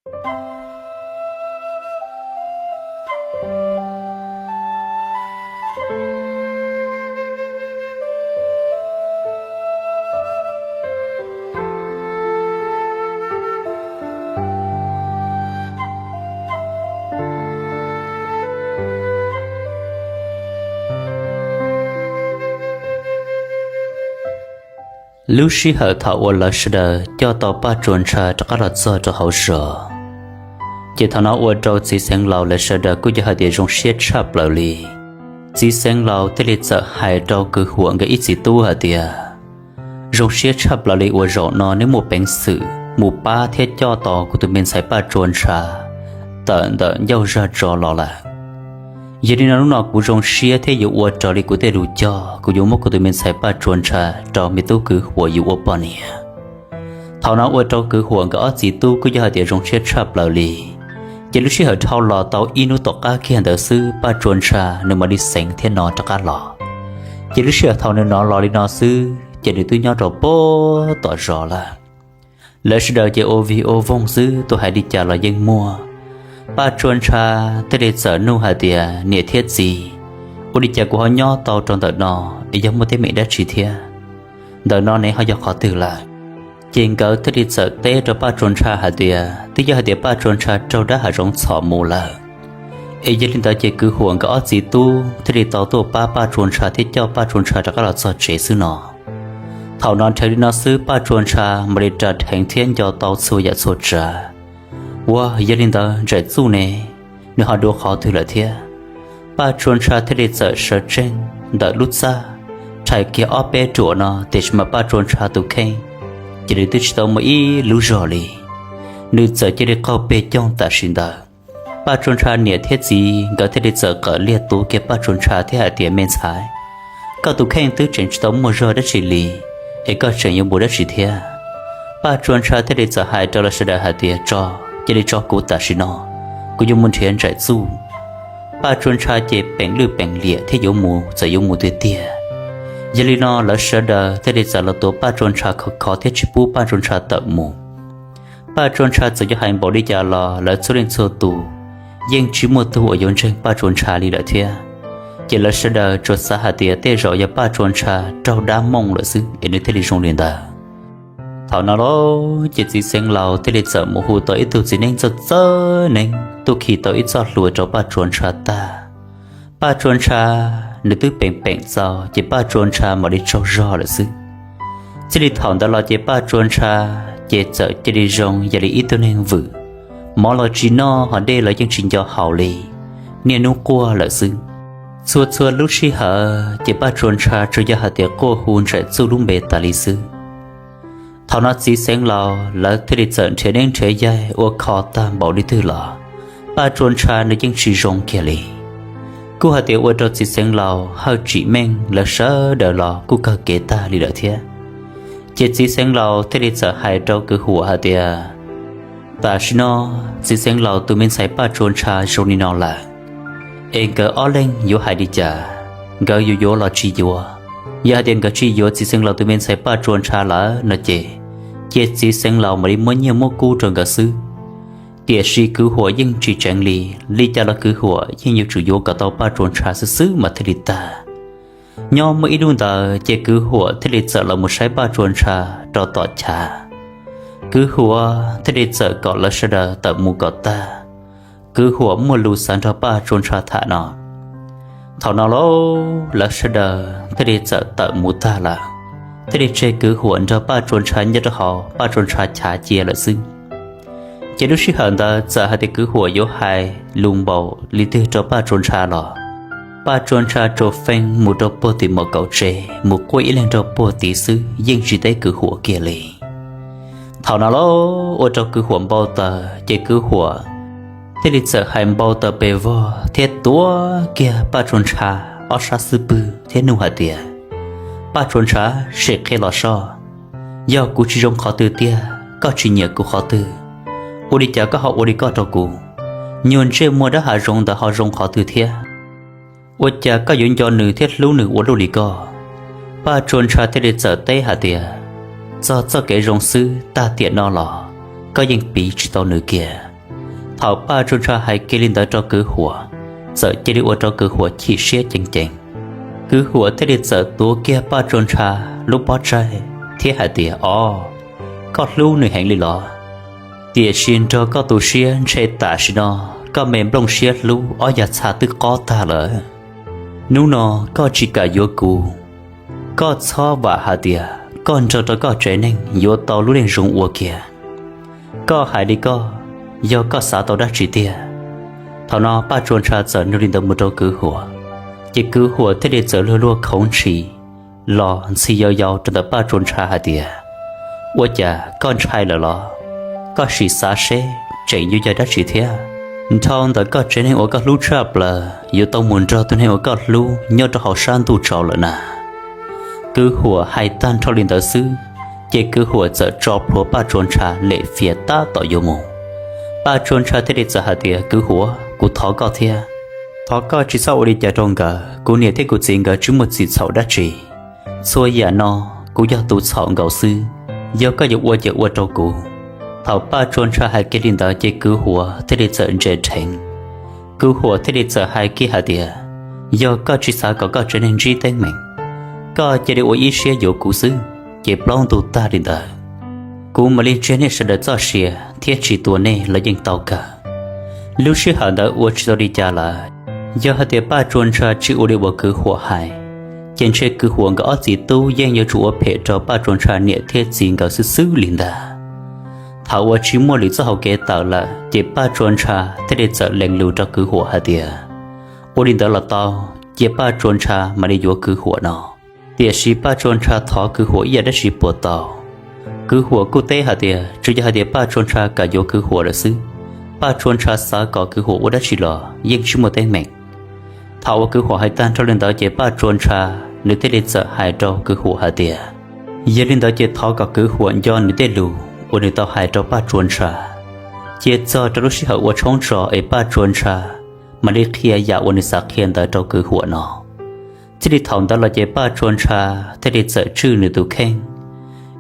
Lub sij hawm thaum uas lawv sawv daws coj tau Paj Tsua Ntsha rov qab los txog rau hauv zos, ces thaum no ua rau txiv xeev laus lawv sawv daws kuj yog hais tias zoo siab tshaj plaws li. Txiv xeev laus thiaj li txawm hais rau kwv Huam nkawd ib txiv tub hais tias, zoo siab tshaj plaws li uas zaum no neb muaj peev xwm mus pab thiab coj tau kuv tus me ntxhais Paj Tsua Ntsha tawm ntawm ncauj zaj tso los lawm. Yog li no hnub no kuv zoo siab thiab yuav ua raws li kuv tej lus cog, kuv yuav muab kuv tus me ntxhais Paj Tsua Ntsha rau me tub kwv Huam yus ua poj niam. Thaum no ua rau kwv Huam nkawd ob txiv tub kuj yog hais tias zoo siab tshaj plaws li. Ces lub sij hawm dhau los tau ib hnub tom qab kiag ntawd xwb Paj Tsua Ntsha nws mam li xeev thiab no rov qab los. Ces lub sij hawm thaum nws no los li no xwb ces nws twb nyob rau pem tom zos lawm. Lawv sawv daws ces ua vig ua voog xwb, tus hais li cas los yeej muaj. Paj Tsua Ntsha thiaj li txawm nug hais tias, niam thiab txiv, ua li cas kuv ho nyob tau rau ntawm no, es yog muaj teeb meem dab tsi thiab? Ntawm no ne ho yog qhov twg lawm? Ces nkawd thiaj li txawm teb rau Paj Tsua Ntsha hais tias twb yog hais tias Paj Tsua Ntsha raug dab hav zoov txhom mus lawm. Es yog li ntawd ces kwv Huam nkawd ob txiv tub thiaj li tau tuaj pab Paj Tsua Ntsha thiab coj Paj Tsua Ntsha rov qab los txog tsev xwb no. Thaum no nrhiav li no xwb Paj Tsua Ntsha mam li ras dheev thiab nco tau txhua yam txhua tsav. Ua yog li ntawd Ntsaim Txuj ne, nws ho dua qhov twg lawm thiab? Paj Tsua Ntsha thiaj li txawm sawv tsees ntawm lub txaj, rhais kiag ob peb ruam no tiam sis mas Paj Tsua Ntsha tus kheej ces nws twb tsis tau muaj ib lub zog li. Nws txawm cia li qaug peg coog tam sim ntawd. Paj Tsua Ntsha niam thiab txiv nkawd thiaj li txawm qawm liag tuav kiag Paj Tsua Ntsha thiab hais tias, me ntxhais, koj tus kheej twb tseem tsis tau muaj zog dab tsi li, es koj tseem yuav mus dab tsi thiab? Paj Tsua Ntsha thiaj li txawm hais rau lawv sawv daws hais tias, tso, cia li tso kuv tam sim no, kuv yuav mus nrhiav Ntsaim Txuj. Paj Tsua Ntsha ces peem lwj peem liam thiab yuav mus txawm yuav mus tiag tiag. Yog li no lawv sawv daws thiaj li txawm los tuav Paj Tsua Ntsha khov kho thiab tsis pub Paj Tsua Ntsha tawm mus. Paj Tsua Ntsha txawm yuav hais npaum li cas los lawv txhua leej txhua tus yeej tsis muaj tug uas yuav ntseeg Paj Tsua Ntsha li lawm thiab. Ces lawv sawv daws tsuas xav hais tias tej zaum yog Paj Tsua Ntsha raug dab mooj lawm xwb es nws thiaj li zoo li ntawd. Thaum no los ces txiv xeev laus thiaj li txawm mus hu tau ib tug txiv neeb txawj txawj neeb tuaj khi tau ib txoj hlua rau Paj Tsua Ntsha tag. Paj Tsua Ntsha nws twb peem peem txaus ces Paj Tsua Ntsha mam li tsaug zog lawm xwb. Txij li thaum ntawd los ces Paj Tsua Ntsha ces txawm cia li zoo yog li ib tug neeg vwm, mov los tsis noj ho dej los yeej tsis nco haus li, niaj hnub quaj lawm xwb. Txhua txhua lub sij hawm ces Paj Tsua Ntsha tsuas yog hais tias quaj hu Ntsaim Txuj lub npe tas li xwb. Thaum no txiv xeev laus lawv thiaj li txawm nrhiav neeb nrhiav yaig ua kho tag npaum li twg los Paj Tsua Ntsha nws yeej tsis zoo kiag li. Kuj hais tias ua rau txiv xeev laus Hawj Tsim Meej lawv sawv daws los kuj kawg kev tag li lawm thiab. Ces txiv xeev laus thiaj li txawm hais rau kwv Huam hais tias, tam sim no txiv xeev laus tus me ntxhais Paj Tsua Ntsha zoo li no lawm, es nkawd ob leeg yuav hais li cas? Nkawd yuav yuav los tsis yuav? Yog hais tias nkawd tsis yuav txiv xeev laus tus me ntxhais Paj Tsua Ntsha lawm no ces cia txiv xeev laus mam li muab nyiaj muab kub rau nkawd xwb. Tiam sis kwv Huam yeej tsis tseev li, li cas los kwv Huam yeej yuav tsum yuav kom tau Paj Tsua Ntsha xwb xwb mas thiaj li tag. Nyob muaj ib hnub ntawd ces kwv Huam thiaj li txawm los mus saib Paj Tsua Ntsha rau tom chav. Kwv Huam thiaj li txawm kom lawv sawv daws tawm mus kom tag. Kwv Huam muaj lus xav nrog Paj Tsua Ntsha tham no. Thaum no los lawv sawv daws thiaj li txawm tawm mus tag lawm, thiaj li tseg kwv Huam nrog Paj Tsua Ntsha nyob rau hauv Paj Tsua Ntsha chav cia lawm xwb. Ces lub sij hawm ntawd txawm hais tias kwv Huam yuav hais lus npaum li twg rau Paj Tsua Ntsha los Paj Tsua Ntsha tsuas feej mus rau puag tim mom kaum tsev mus quaj ib leeg rau puag tid xwb yeej tsis teb kwv Huam kiag li. Thaum no los ua rau kwv Huam npau taws ces kwv Huam thiaj li txawm hais npau taws pes vog thiab tuav kiag Paj Tsua Ntsha ob sab xub pwg thiab nug hais tias, Paj Tsua Ntsha, sim qhia los soj, yog kuv tsis zoo qhov twg tiag, koj tsis nyiam kuv qhov twg, ua li cas koj ho ua li koj rau kuv? Nyuag ntsej muag dab hav zoov ntawd ho zoo qhov twg thiab? Ua cas koj yuav nco nws thiab hlub nws ua luaj li koj? Paj Tsua Ntsha thiaj li txawm teb hais tias, txog txoj kev zoo xwb tag tiam no los koj yeej piv tsis tau nws kiag. Thaum Paj Tsua Ntsha hais kiag li ntawd rau Kwv Huam, txawm cia li ua rau Kwv Huam chim siab ceev ceev. Kwv Huam thiaj li txawm tuav kiag Paj Tsua Ntsha lub pob tsaig thiab hais tias, Os, koj hlub nws heev li los? Tiam sis nrog koj tu siab ntshe tam sim no koj me nplooj siab hlub ob yag txha twb qob tag lawm. Hnub no koj tsis kam yuav kuv, koj txhob vam hais tias koj nrog rau koj tsev neeg yuav tau lub neej zoo ua kiag. Koj hais li koj, yog koj xav tau dab tsi tiag? Thaum no Paj Tsua Ntsha txawm nug li ntawd mus rau Kwv Huam, ces Kwv Huam thiaj li txawm luag luag khoov ntshis los ntxhi yau yau rau ntawm Paj Tsua Ntsha hais tias, Ua cas koj ntshai lawm los? Koj sim xav seb tseem yuav yog dab tsi thiab. Dhau ntawm koj tsev neeg uas koj hlub tshaj plaws yuav tau mus nrog tus neeg uas koj hlub nyob rau hauv sab ntuj tsaus lawm na. Kwv Huam hais tag nrho li ntawd xwb, ces Kwv Huam txawm tso plhuav Paj Tsua Ntsha lem fias tab tom yuav mus. Paj Tsua Ntsha thiaj li txawm hais tias, Kwv Huam, kuv thov koj thiab, thov koj tsis txhob ua li cas rau nkawd. Kuv niam thiab kuv txiv nkawd tsis muaj txim txhaum dab tsi. Txhua yam no kuv yog tus txhaum nkaus xwb. Yog koj yuav ua ces ua rau kuv. Thaum Paj Tsua Ntsha hais kiag li ntawd ces Kwv Huam thiaj li txawm ntse dheev. Kwv Huam thiaj li txawm hais kiag hais tias, Yog koj tsis xav kom koj tsev neeg ntsib teeb meem, koj cia li ua ib siab yuav kuv xwb, ces plaub ntug tag li ntawd, kuv mam li tseg nej sawv daws txoj sia thiab tsis tua nej los yeej tau kawg. Lub sij hawm ntawd ua tsis tau li cas lawm. Yog hais tias Paj Tsua Ntsha tsis ua li uas Kwv Huam hais, ces ntshe Kwv Huam nkawd ob txiv tub yeej yuav tsum ua phem rau Paj Tsua Ntsha niam thiab txiv nkawd xwb xwb li ntag. Thaum uas tsis muaj lwm txoj hauv kev tawm lawm, ces Paj Tsua Ntsha thiaj li txawm lees lus rau Kwv Huam hais tias, Ua li ntawd los tau, cia Paj Tsua Ntsha mam li yuav Kwv Huam no. Tiam sis Paj Tsua Ntsha thov Kwv Huam ib yam dab tsi puas tau? Kwv Huam kuj teb hais tias tsuas yog hais tias Paj Tsua Ntsha kam yuav Kwv Huam lawm xwb, Paj Tsua Ntsha xav kom Kwv Huam ua dab tsi los yeej tsis muaj teeb meem. Thaum uas Kwv Huam hais tag nrho li ntawd ces Paj Tsua Ntsha nws thiaj li txawm hais rau Kwv Huam hais tias, Yog li ntawd ces thov kom Kwv Huam nco nws tej lus uas nws tau hais rau Paj Tsua Ntsha, cia txog rau lub sij hawm ua tshoob tso es Paj Tsua Ntsha mam li qhia yam uas nws xav qhia ntawd rau Kwv Huam no. Txij li thaum ntawd los ces Paj Tsua Ntsha thiaj li txawm tswj nws tus kheej.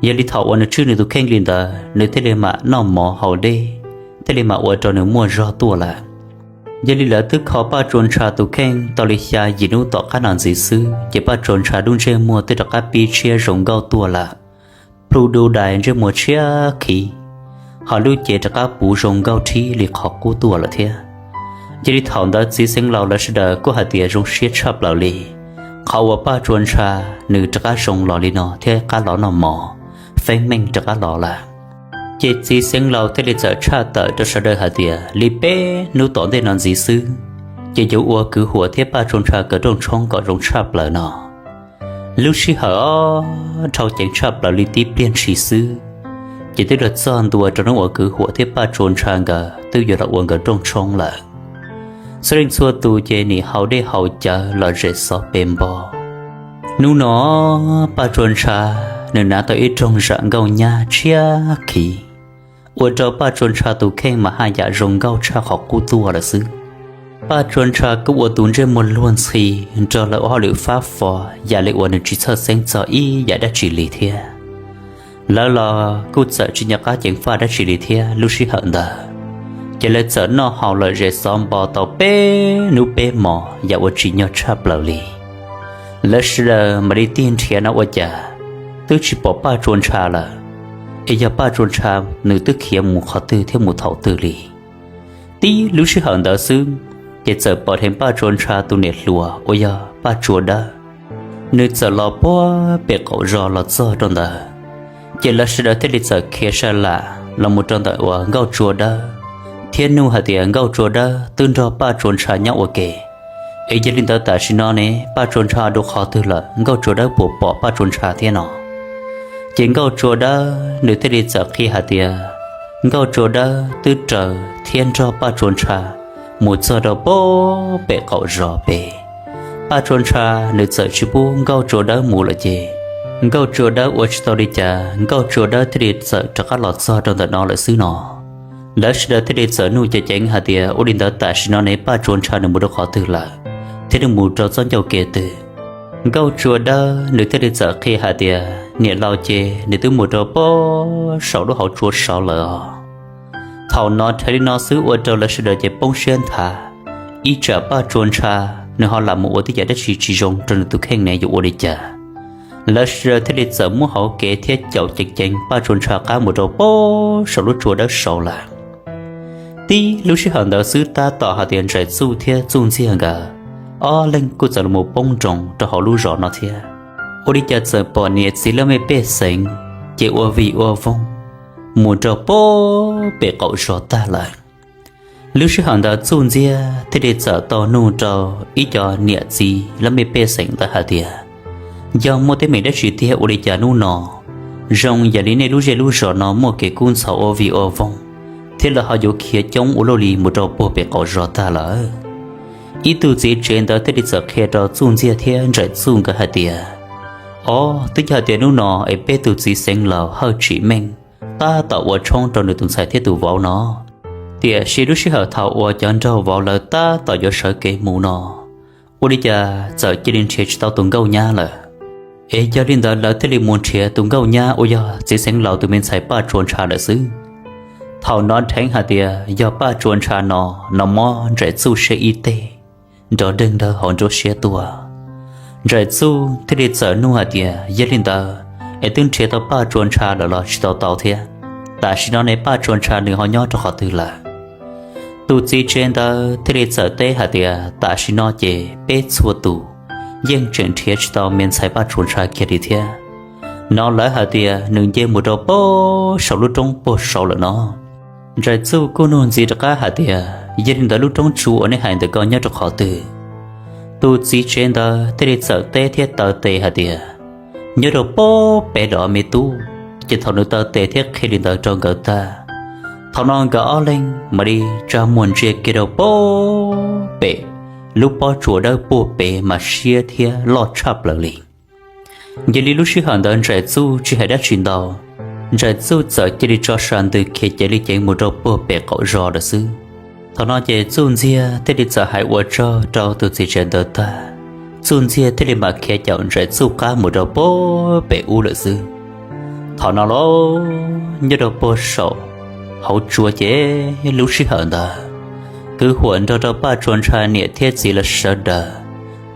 Yog li thaum uas nws tswj nws tus kheej li ntawd, nws thiaj li mam noj mov haus dej, thiaj li mam ua rau nws muaj zog tuaj lawm. Yog li lawv twb kho Paj Tsua Ntsha tus kheej tau li xya yim hnub tom qab no ntxiv xwb, ces Paj Tsua Ntsha lub ntsej muag twb rov qab pib tshiab zoo nkauj tuaj lawm. Plhu du dais ntsej muag tshiab khiv, ho lub cev rov qab puv zoo nkauj rhib li qhov qub tuaj lawm thiab. Yog li thaum ntawd txiv xeev laus lawv sawv daws kuj hais tias zoo siab tshaj plaws li, qhov uas Paj Tsua Ntsha nws rov qab zoo los li no thiab qab los noj mov, feeb meej rov qab los lawm. Ces txiv xeev laus thiaj li txawm tshaj tawm rau sawv daws hais tias li peb hnub tom ntej no ntxiv xwb, ces yuav ua Kwv Huam thiab Paj Tsua Ntsha nkawd rooj tshoob kom zoo tshaj plaws no. Lub sij hawm o, dhau ceev tshaj plaws li tib pliag ntshis xwb, ces twb los txog ntua rau hnub uas Kwv Huam thiab Paj Tsua Ntsha nkawd twb yuav los ua nkawd rooj tshoob lawm. Txhua leej txhua tus ces nim haus dej haus cawv los zem xov pes npo. Hnub no Paj Tsua Ntsha nws hnav tau ib rooj zam nkauj nyab tshiab khiv, ua rau Paj Tsua Ntsha tus kheej mas haj yam zoo nkauj tshaj qhov qub tuaj lawm xwb. Paj Tsua Ntsha kuj ua tus ntsej muag luag ntxhi nrog lawv ua hauj lwm fab fo yam li uas nws tsis txhawj xeeb txog ib yam dab tsi li thiab. Lawv los kuj txawm tsis nco qab ceev faj dab tsi li thiab. Lub sij hawm ntawd ces lawv txawm noj haus lom zem xov npo tau peb hnub peb hmos yam uas tsim nyog tshaj plaws li. Lawv sawv daws mam li tig nrhiav no ua cas twb tsis pom Paj Tsua Ntsha lawm, es yog Paj Tsua Ntsha nws twb khiav mus qhov twg thiab mus thaum twg li. Tib lub sij hawm ntawd xwb, ces txawm pom dheev Paj Tsua Ntsha tus niam hluas uas yog Paj Tsua Dawb, nws txawm los puag pem qaum zos los txog rau ntawd. Ces lawv sawv daws thiaj li txawm khiav sab lam los mus rau ntawm uas Nkauj Tsua Dawb, thiab nug hais tias Nkauj Tsua Dawb twb nrog Paj Tsua Ntsha nyob ua ke, es yog li ntawd tam sim no ne Paj Tsua Ntsha dua qhov twg lawm, Nkauj Tsua Dawb puas pom Paj Tsua Ntsha thiab no? Ces Nkauj Tsua Dawb nws thiaj li txawm qhia hais tias Nkauj Tsua Dawb twb raws thiab nrog Paj Tsua Ntsha mus txog rau puag pem qaum zos pem. Paj Tsua Ntsha nws txawm tsis pub Nkauj Tsua Dawb mus lawm ces Nkauj Tsua Dawb ua tsis tau li cas, Nkauj Tsua Dawb thiaj li txawm rov qab los txog rau ntawm no lawm xwb no. Lawv sawv daws thiaj li txawm nug ceev ceev hais tias ua li ntawd tam sim no ne Paj Tsua Ntsha nws mus rau qhov twg lawm, thiab nws mus rau txoj ncauj kev twg? Nkauj Tsua Dawb nws thiaj li txawm qhia hais tias niam laus ces nws twb mus rau puag saum lub hauv tsua saud lawm os. Thaum hnov dheev li no xwb ua rau lawv sawv daws ces poob siab nthav. Ib tsam Paj Tsua Ntsha nws ho lam mus ua tej yam dab tsi tsis zoo rau nws tus kheej ne yuav ua li cas? Lawv sawv daws thiaj li txawm muab hauv kev thiab caum ceev ceev Paj Tsua Ntsha qab mus rau pem saum lub tsua dawb saud lawm. Tib lub sij hawm ntawd xwb tab tom hais tias Ntsaim Txuj thiab Txuj Ntxiag nkawd ob leeg kuj txawm los poob nroos rau hauv lub zos no thiab. Ua li cas txawm pom niam txiv laj mej pej xeem ces ua vij ua voog mus rau pem pem qaum zos tag lawm. Lub sij hawm ntawd Txuj Ntxiag thiaj li txawm tau nug rau ib co niam txiv laj mej pej xeem ntawd hais tias, yog muaj teeb meem dab tsi tiag ua li cas hnub no zoo yam li nej lub zej lub zos no muaj kev kub ntxhov ua vij ua voog, thiab lawv ho yuav khiav coob ua luaj li mus rau puag pem qaum zos tag lawm? Ib tug txiv tsev ntawd thiaj li txawm qhia rau Txuj Ntxiag thiab Ntsaim Txuj nkawd hais tias, o, twb yog hais tias hnub no es peb tus txiv xeev laus Hawj Tsim Meej tab tom ua tshoob rau nws tus ntxhais thiab tus vauv no, tiam sis lub sij hawm thaum uas cov nraug vauv lawv tab tom yuav sawv kev mus no, ua li cas txawm cia li nrhiav tsis tau tus nkauj nyab lawm. Es yog li ntawd lawv thiaj li mus nrhiav tus nkauj nyab uas yog txiv xeev laus tus me ntxhais Paj Tsua Ntsha lawm xwb. Thaum hnov dheev hais tias yog Paj Tsua Ntsha no, no mob Ntsaim Txuj siab ib teg, nrov deeg dawg hauv nruab siab tuaj. Ntsaim Txuj thiaj li txawm nug hais tias, yog li ntawd es twb nrhiav tau Paj Tsua Ntsha lawm los tsis tau tau thiab? Tam sim no ne Paj Tsua Ntsha nws ho nyob rau qhov twg lawm? Tus txiv tsev ntawd thiaj li txawm teb hais tias, tam sim no ces peb txhua tus yeej tseem nrhiav tsis tau me ntxhais Paj Tsua Ntsha kiag li thiab. Hnov lawv hais tias nws nce mus rau pem saum lub roob puag saud lawm no. Ntsaim Txuj kuj nug ntxiv rov qab hais tias, yog li ntawd lub roob tsua uas nej hais ntawm ko nyob rau qhov twg? Tus txiv tsev ntawd thiaj li txawm teb thiab taw tes hais tias, nyob rau pem pem dov me tub. Ces thaum nws taw tes thiab qhia li ntawd rau nkawd tag, thaum no nkawd ob leeg mam li tsa muag ntsia kiag rau pem pem lub pob tsuas dawb puag pem mas siab thiab loj tshaj plaws li. Yog li lub sij hawm ntawd Ntsaim Txuj tsis hais dab tsi ntau, Ntsaim Txuj txawm cia li tso sa ntws khiav ceev li ceev mus rau puag pem qaum zos lawm xwb. Thaum no ces Txuj Ntxiag thiaj li txawm hais ua tsaug rau tus txiv tsev ntawd tag, Txuj Ntxiag thiaj li mam khiav caum Ntsaim Txuj qab mus rau puag pem ub lawm xwb. Thaum no los nyob rau puag saum hauv tsua ces lub sij hawm ntawd kwv huam nrog rau Paj Tsua Ntsha niam thiab txiv lawv sawv daws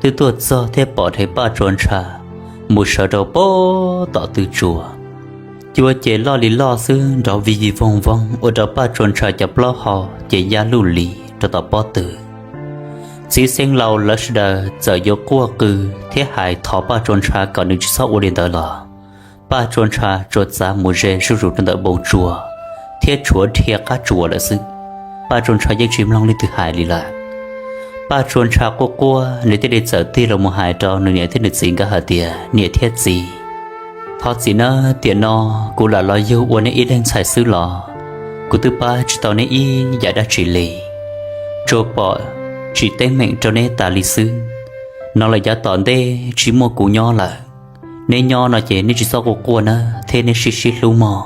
twb tuaj txog thiab pom dheev Paj Tsua Ntsha mus sawv rau pem tom tw tsua. Cua ces loj li loj xwb nrov vij vij voog voog ua rau Paj Tsua Ntsha cov plaub hau ces ya luj li rau tom pob tw. Txiv xeev laus lawv sawv daws txawm yuav quaj qw thiab hais thov Paj Tsua Ntsha kom nws tsis txhob ua li ntawd los Paj Tsua Ntsha tsuas txav mus ze zuj zus rau ntawm npoo tsua thiab tshuav dhia qab tsua lawm xwb. Paj Tsua Ntsha yeej tsis mloog leej twg hais li lawm. Paj Tsua Ntsha quaj quaj nws thiaj li txawm tig los mus hais rau nws niam thiab nws txiv nkawd hais tias, niam thiab txiv, thov txim nawb, tiam no kuv lam los yug ua neb ib leeg ntxhais xwb los kuv twb pab tsis tau neb ib yam dab tsi li, tsuas pom tsim teeb meem rau neb tas li xwb. No lawm yav tom ntej tsis muaj kuv nyob lawm, neb nyob no ces neb tsis txhob quaj quaj nawb thiab neb sib sib hlub mog,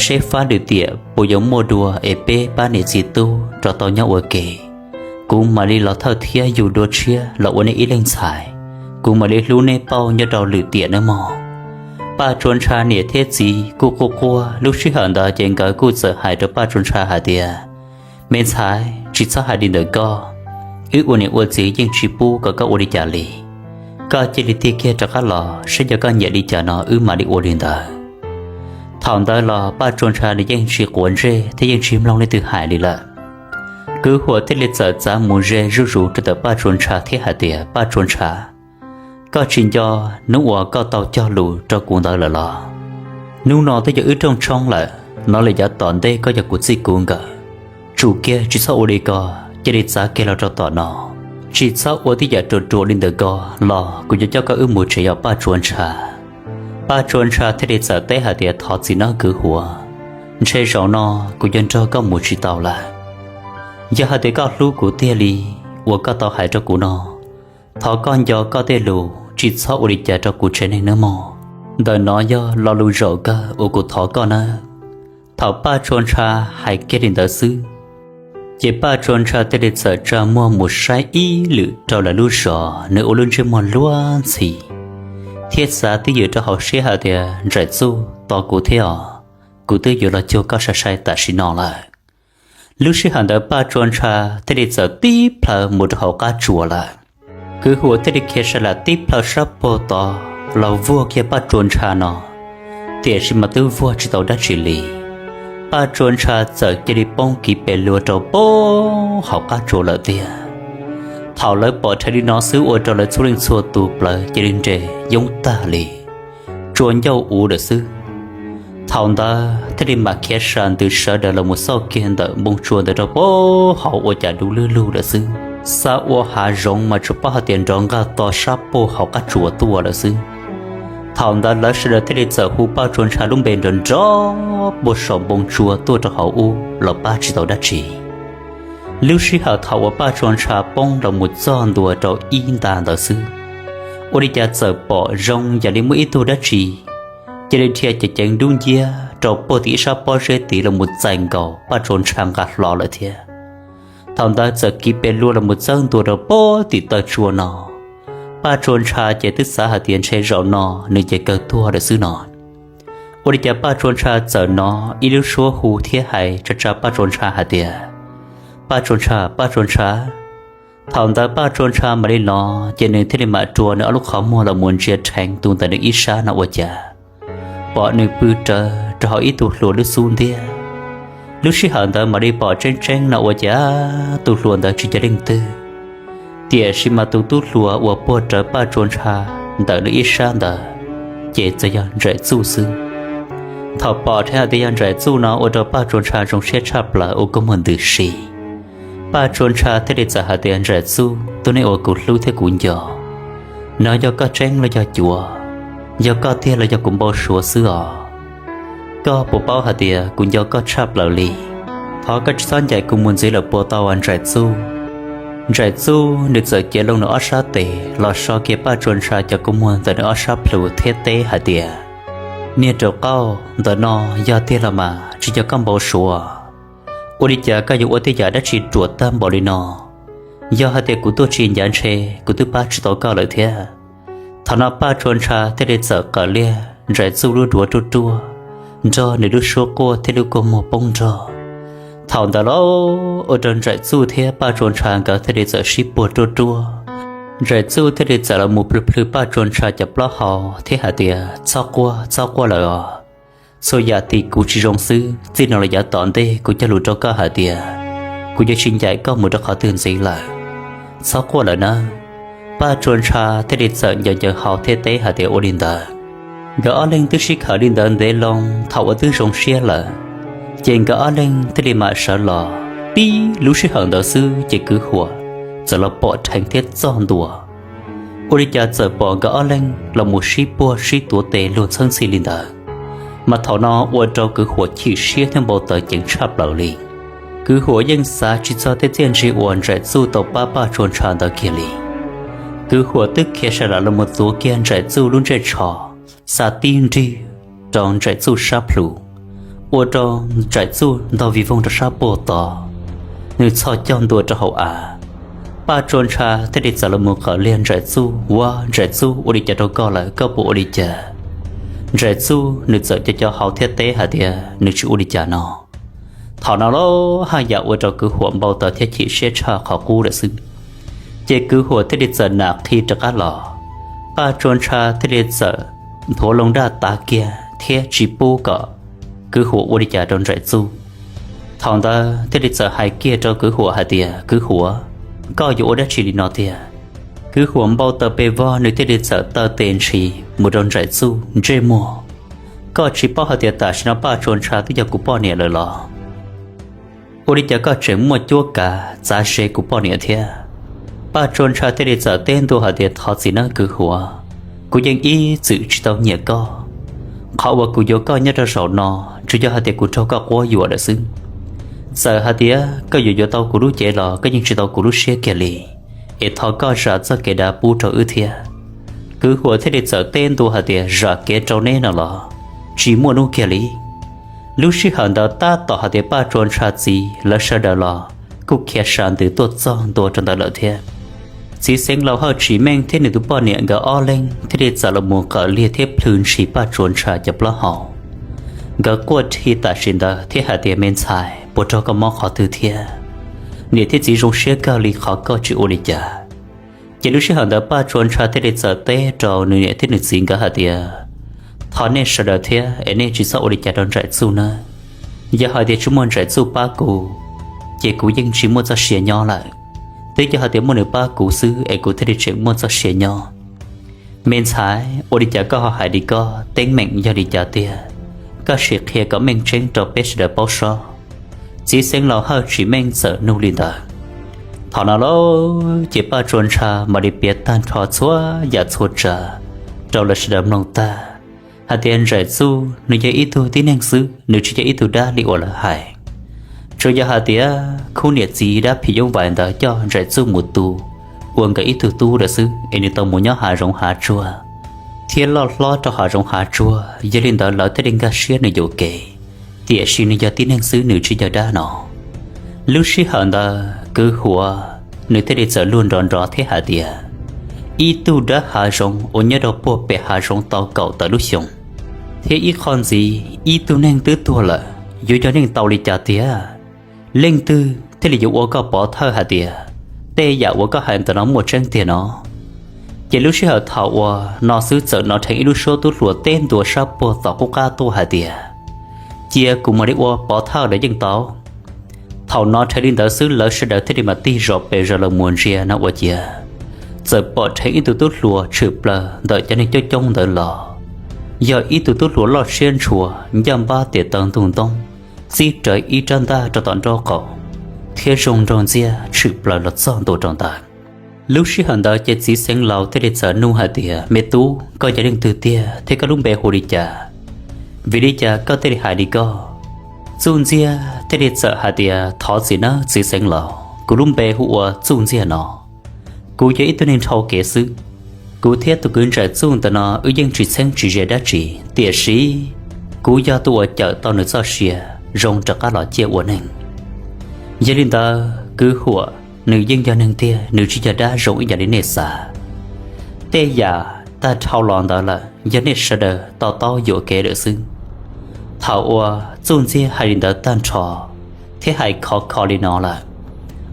seb fab lwm tiam puas yuav muaj dua es peb pab niam txiv tub rov tau nyob ua ke. Kuv mam li los thawj thiab yug dua tshiab los ua neb ib leeg ntxhais, kuv mam li hlub neb pauj nyob rau lwm tiam nawb mog. Paj Tsua Ntsha niam thiab txiv kuj quaj quaj, lub sij hawm ntawd ces nkawd kuj txawm hais rau Paj Tsua Ntsha hais tias, me ntxhais, tsis txhob hais li ntawm koj, wb ua niam ua txiv yeej tsis pub kom koj ua li cas li. Koj cia li tig kiag rov qab los saib yog koj nyiam li cas no wb mam li ua li ntawd. Thaum ntawd los Paj Tsua Ntsha nws yeej tsis quav ntsej thiab yeej tsis mloog leej twg hais li lawm. Kwv huam thiaj li txawm txav mus ze zuj zus rau ntawm Paj Tsua Ntsha thiab hais tias, Paj Tsua Ntsha, koj tsis nco hnub uas koj tau cog lus rau kuv ntawd lawm los? Hnub no twb yog wb rooj tshoob lawm, no lawm yav tom ntej koj yog kuv txij kuv nkawm. Tsum kiag tsis txhob ua li ko, cia li txav kiag los rau tom no, tsis txhob ua tej yam ruam ruam li ntawm ko los kuv yuav coj koj wb mus tsev os Paj Tsua Ntsha. Paj Tsua Ntsha thiaj li txawm teb hais tias, thov txim nawb kwv huam, ntshe zaum no kuv yuav nrog koj mus tsis tau lawm. Yog hais tias koj hlub kuv tiag li uas koj tau hais rau kuv no, thov koj nco koj tej lus tsis txhob ua li cas rau kuv tsev neeg nawb mog. Ntawm no yog lo lus zaum kawg uas kuv thov koj nawb. Thaum Paj Tsua Ntsha hais kiag li ntawd xwb, ces Paj Tsua Ntsha thiaj li txawm tsa muag mus saib ib lwm rau lawv lub zos, nws ua lub ntsej muag luag ntxhi thiab xav twj ywm rau hauv siab hais tias, Ntsaim Txuj, tos kuv thiab os, kuv twb yuav los cuag koj sai sai tam sim no lawm. Lub sij hawm ntawd Paj Tsua Ntsha thiaj li txawm tib plhaw mus rau hauv qab tsuas lawm. Kwv Huam thiaj li khiav sa lam tib plhaw sab puag tod los vuag kiag Paj Tsua Ntsha no, tiam sis mas twb vuag tsis tau dab tsi li. Paj Tsua Ntsha txawm cia li poob kiv pes luag rau puag hauv qab tsuas lawm tiag. Thaum lawv pom dheev li no xwb ua rau lawv txhua leej txhua tus plawv cia li nres yoob tag li, tsuas ncauj uv lawm xwb. Thaum ntawd thiaj li mam khiav sa ntws sawv daws los mus xauj kiag ntawm npoo tsua ntawd rau puag hauv ua cas dub lwb lug lawm xwb. Xa ua hav zoov mas tsuas paub hais tias nrov nqaj to sab puag hauv qab tsuas tuaj lawm xwb. Thaum ntawd lawv sawv daws thiaj li txawm hu Paj Tsua Ntsha lub npe nrov nrov puag saum npoo tsua tuaj rau hauv ub los pab tsis tau dab tsi. Lub sij hawm thaum uas Paj Tsua Ntsha poob los mus txog ntua rau ib nta ntawd xwb, ua li cas txawm pom zoo yam li muaj ib tug dab tsi cia li dhia ceev ceev dub nciab rau puag tim ib sab pob zeb tid los mus txais nkaus Paj Tsua Ntsha nqa hlo lawm thiab. Thaum ntawd txawm kiv pes luag los mus txawb ntua rau puag tim taw tsua no. Paj Tsua Ntsha ces twb xav hais tias ntshe zaum no nws ces kawg tuag lawm xwb no. Ua li cas Paj Tsua Ntsha txawm hnov ib lub suab hu thiab hais tsa tsa Paj Tsua Ntsha hais tias, Paj Tsua Ntsha, Paj Tsua Ntsha. Thaum ntawd Paj Tsua Ntsha mam li hnov ces nws thiaj li mam rua nws ob lub qhov muag los mus ntsia dheev tus ntawm nws ib sab no ua cas pom nws pw rawv rau hauv ib tug hlua lub xub ntiag. Lub sij hawm ntawd mam li pom tseeb tseeb no ua cas tus hlua ntawd tsis yog leej twg, tiam sis mas tus tub hluas uas puag rawv Paj Tsua Ntsha ntawm nws ib sab ntawd ces txawm yog Nraim Txuj xwb. Thaum pom dheev hais tias yog Nraim Txuj no ua rau Paj Tsua Ntsha zoo siab tshaj plaws ua kua muag ntws si. Paj Tsua Ntsha thiaj li txawm hais tias, Nraim Txuj, tus neeg uas kuv hlub thiab kuv nco, no yog koj tseeb los yog cuav? Yog koj tiag los yog kuv npau suav xwb os? Koj puas paub hais tias kuv nco koj tshaj plaws li? Thov koj tsis txhob ncaim kuv mus ntxiv lawm puas tau, Nraim Txuj. Nraim Txuj nws txawm cev loo nws ob sab tes los so kiag Paj Tsua Ntsha cov kua muag ntawm nws ob sab plhu thiab teb hais tias, Niag rau qauj, ntawm no yog tiag los mas tsis yog koj npau suav. Ua li cas koj yuav ua tej yam dab tsi ruam tag npaum li no? Yog hais tias kuv tuaj tsis ncav ntshe kuv twb pab tsis tau koj lawm thiab. Thaum no Paj Tsua Ntsha thiaj li txawm qawm liag Nraim Txuj lub duav ruaj ruaj, nrog nws lub suab quaj thiab lub kua muag poob nrog. Thaum ntawd los ua rau Nraim Txuj thiab Paj Tsua Ntsha nkawd thiaj li txawm sib puag ruaj ruaj. Nraim Txuj thiaj li txawm los mus plhws plhws Paj Tsua Ntsha cov plaub hau thiab hais tias, Txhob quaj, txhob quaj lawm os. Txhua yam tim kuv tsis zoo xwb, txij no los yav tom ntej kuv cog lus rau koj hais tias kuv yuav tsis ncaim koj mus rau qhov twg ntxiv lawm. Txhob quaj lawm nawb. Paj Tsua Ntsha thiaj li txawm ncaws ncaws hau thiab teb hais tias ua li ntawd. Nkawd ob leeg twb sib khawm li ntawd ntev loo, thaum uas twb zoo siab lawm, ces nkawd ob leeg thiaj li mam sawv los. Tib lub sij hawm ntawd xwb ces Kwv Huam txawm los pom dheev thiab txog ntua. Ua li cas txawm pom nkawd ob leeg los mus sib puag sib tuav tes luag txheeb txhij li ntawd, mas thaum no ua rau Kwv Huam chim siab thiab npau taws ceev tshaj plaws li. Kwv Huam yeej xav tsis txog tej txiaj ntsig uas Nraim Txuj tau pab Paj Tsua Ntsha ntawd kiag li. Kwv Huam twb khiav sa lam los mus tuav kiag Nraim Txuj lub ntsej tsho, xa tib nrig rau Nraim Txuj sab plhu, ua rau Nraim Txuj ntog vij voog rau sab puag tod, nws txhos caug ntua rau hauv av. Paj Tsua Ntsha thiaj li txawm los mus qawm liag Nraim Txuj, Ua, Nraim Txuj, ua li cas rau koj lawm, koj puas ua li cas? Nraim Txuj nws txawm co co hau thiab teb hais tias nws tsis ua li cas no. Thaum no los haj yam ua rau Kwv Huam npau taws thiab chim siab tshaj qhov qub lawm xwb. Ces Kwv Huam thiaj li txawm nam qhi rov qab los. Paj Tsua Ntsha thiaj li txawm nthuav loo daj tav kiag thiab tsis pub kom Kwv Huam ua li cas rau Nraim Txuj. Thaum ntawd thiaj li txawm hais kiag rau Kwv Huam hais tias, Kwv Huam, koj yuav ua dab tsi li no tiag? Kwv Huam npau taws pes vog, nws thiaj li txawm taw tes ntshis mus rau Nraim Txuj ntsej muag. Koj tsis paub hais tias tam sim no Paj Tsua Ntsha twb yog kuv poj niam lawm los? Ua li cas koj tseem muaj cuab kav txav ze kuv poj niam thiab? Paj Tsua Ntsha thiaj li txawm teb ntua hais tias, Thov txim nawb Kwv Huam, kuv yeej ib txwm tsis tau nyiam koj. Qhov uas kuv yuav koj nyob rau zaum no tsuas yog hais tias kuv raug koj quab yuam lawm xwb. Txawm hais tias koj yuav yuav tau kuv lub cev los koj yeej tsis tau kuv lub siab kiag li, es thov koj zam txoj kev dav pub rau wb thiab. Kwv Huam thiaj li txawm teb ntua hais tias, Zam kev rau neb no los? Tsis muaj hnub kiag li. Lub sij hawm ntawd tab tom hais tias Paj Tsua Ntsha txiv lawv sawv daws los kuj khiav sa ntws tuaj txog ntua rau ntawd lawm thiab. Txiv xeev laus Hawj Tsim Meej thiab nws tus poj niam nkawd ob leeg thiaj li txawm los mus qawm liag thiab plhws ntshis Paj Tsua Ntsha cov plaub hau. Nkawd quaj rhi tam sim ntawd thiab hais tias, Me ntxhais, puas raug koj mob qhov twg thiab? Niam thiab txiv zoo siab kawg li qhov koj tsis ua li cas. Ces lub sij hawm ntawd Paj Tsua Ntsha thiaj li txawm teb rau nws niam thiab nws txiv nkawd hais tias, thov nej sawv daws thiab es nej tsis txhob ua li cas rau Nraim Txuj nawb. Yog hais tias tsis muaj Nraim Txuj pab kuv, ces kuv yeej tsis muaj txoj sia nyob lawm. Twb yog hais tias muaj nws pab kuv xwb es kuv thiaj li tseem muaj txoj sia nyob. Me ntxhais, ua li cas koj ho hais li koj, teeb meem yog li cas tiag? Koj sim qhia kom meej tseeb rau peb sawv daws paub sob. Txiv xeev laus Hawj Tsim Meej txawm nug li ntawd. Thaum no lauj, ces Paj Tsua Ntsha mam li piav tag nrho txhua yam txhua tsav rau lawv sawv daws mloog tag, hais tias Nraim Txuj nws yog ib tug tib neeg xwb, nws tsis yog ib tug dab li uas lawv hais. Tsuas yog hais tias khub niam txiv dab phim nyuj vais ntawd coj Nraim Txuj mus tu ua nkawd ib tug tub lawm xwb es nws tau mus nyob hav zoov hav tsuag thiab loj hlob rau hav zoov hav tsuag, yog li ntawd lawv thiaj li nkag siab nws yuam kev. Tiam sis nws yog tib neeg xwb, nws tsis yog dab no. Lub sij hawm ntawd Kwv Huam nws thiaj li txawm luag nrov nrov thiab hais tias, ib tug dab hav zoov uas nyob rau puag pem hav zoov tau kaum tawm lub xyoo, thiab ib qho ntxiv ib tug neeg twb tuag lawm yuav yog neeg tau li cas tiag? Leej twg thiaj li yuav ua koj pov thawj hais tias tej yam uas koj hais ntawm no muaj tseeb tiag no? Ces lub sij hawm thaum uas no xwb txawm hnov dheev ib lub suab tub hluas teb ntua sab puag tom qub qab tuaj hais tias, cia kuv mam li ua pov thawj los yeej tau. Thaum hnov dheev li ntawd xwb lawv sawv daws thiaj li mam tig zos pes zos los mus ntsia no ua ciav, txawm pom dheev ib tug tub hluas tshwm plaws ntawm cov neeg coob coob ntawd los, yog ib tug tub hluas loj siab ntshua ncaj npab tias taw ntug ntoob, txib rawv ib rab ntaj rau tom nraub qaum, thiab zoo nraug ntxiag tshwm plaws los txog ntua rau ntawd. Lub sij hawm ntawd ces txiv xeev laus thiaj li txawm nug hais tias, me tub, koj yog leej twg tiag thiab koj lub npe hu li cas? Vim li cas koj thiaj li hais li koj? Txuj Ntxiag thiaj li txawm hais tias, thov txim nawb txiv xeev laus, kuv lub npe hu ua Txuj Ntxiag no. Kuv yog ib tug neeg dhau kev xwb. Kuv thiab tus kwv Nraim Txuj ntawm no wb yeej tsis txheeb tsis ze dab tsi, tiam sis kuv yog tus uas cawm tau nws txoj sia zoo rov qab los ciaj ua neeg. Yog li ntawd Kwv Huam nws yeej yog neeg tiag, nws tsis yog dab zoo ib yam li nej xav. Tej yam tag dhau los ntawd lawm yog nej sawv daws to taub yuam kev lawm xwb. Thaum uas Txuj Ntxiag hais li ntawd tag nrho thiab hais khov kho li no lawm,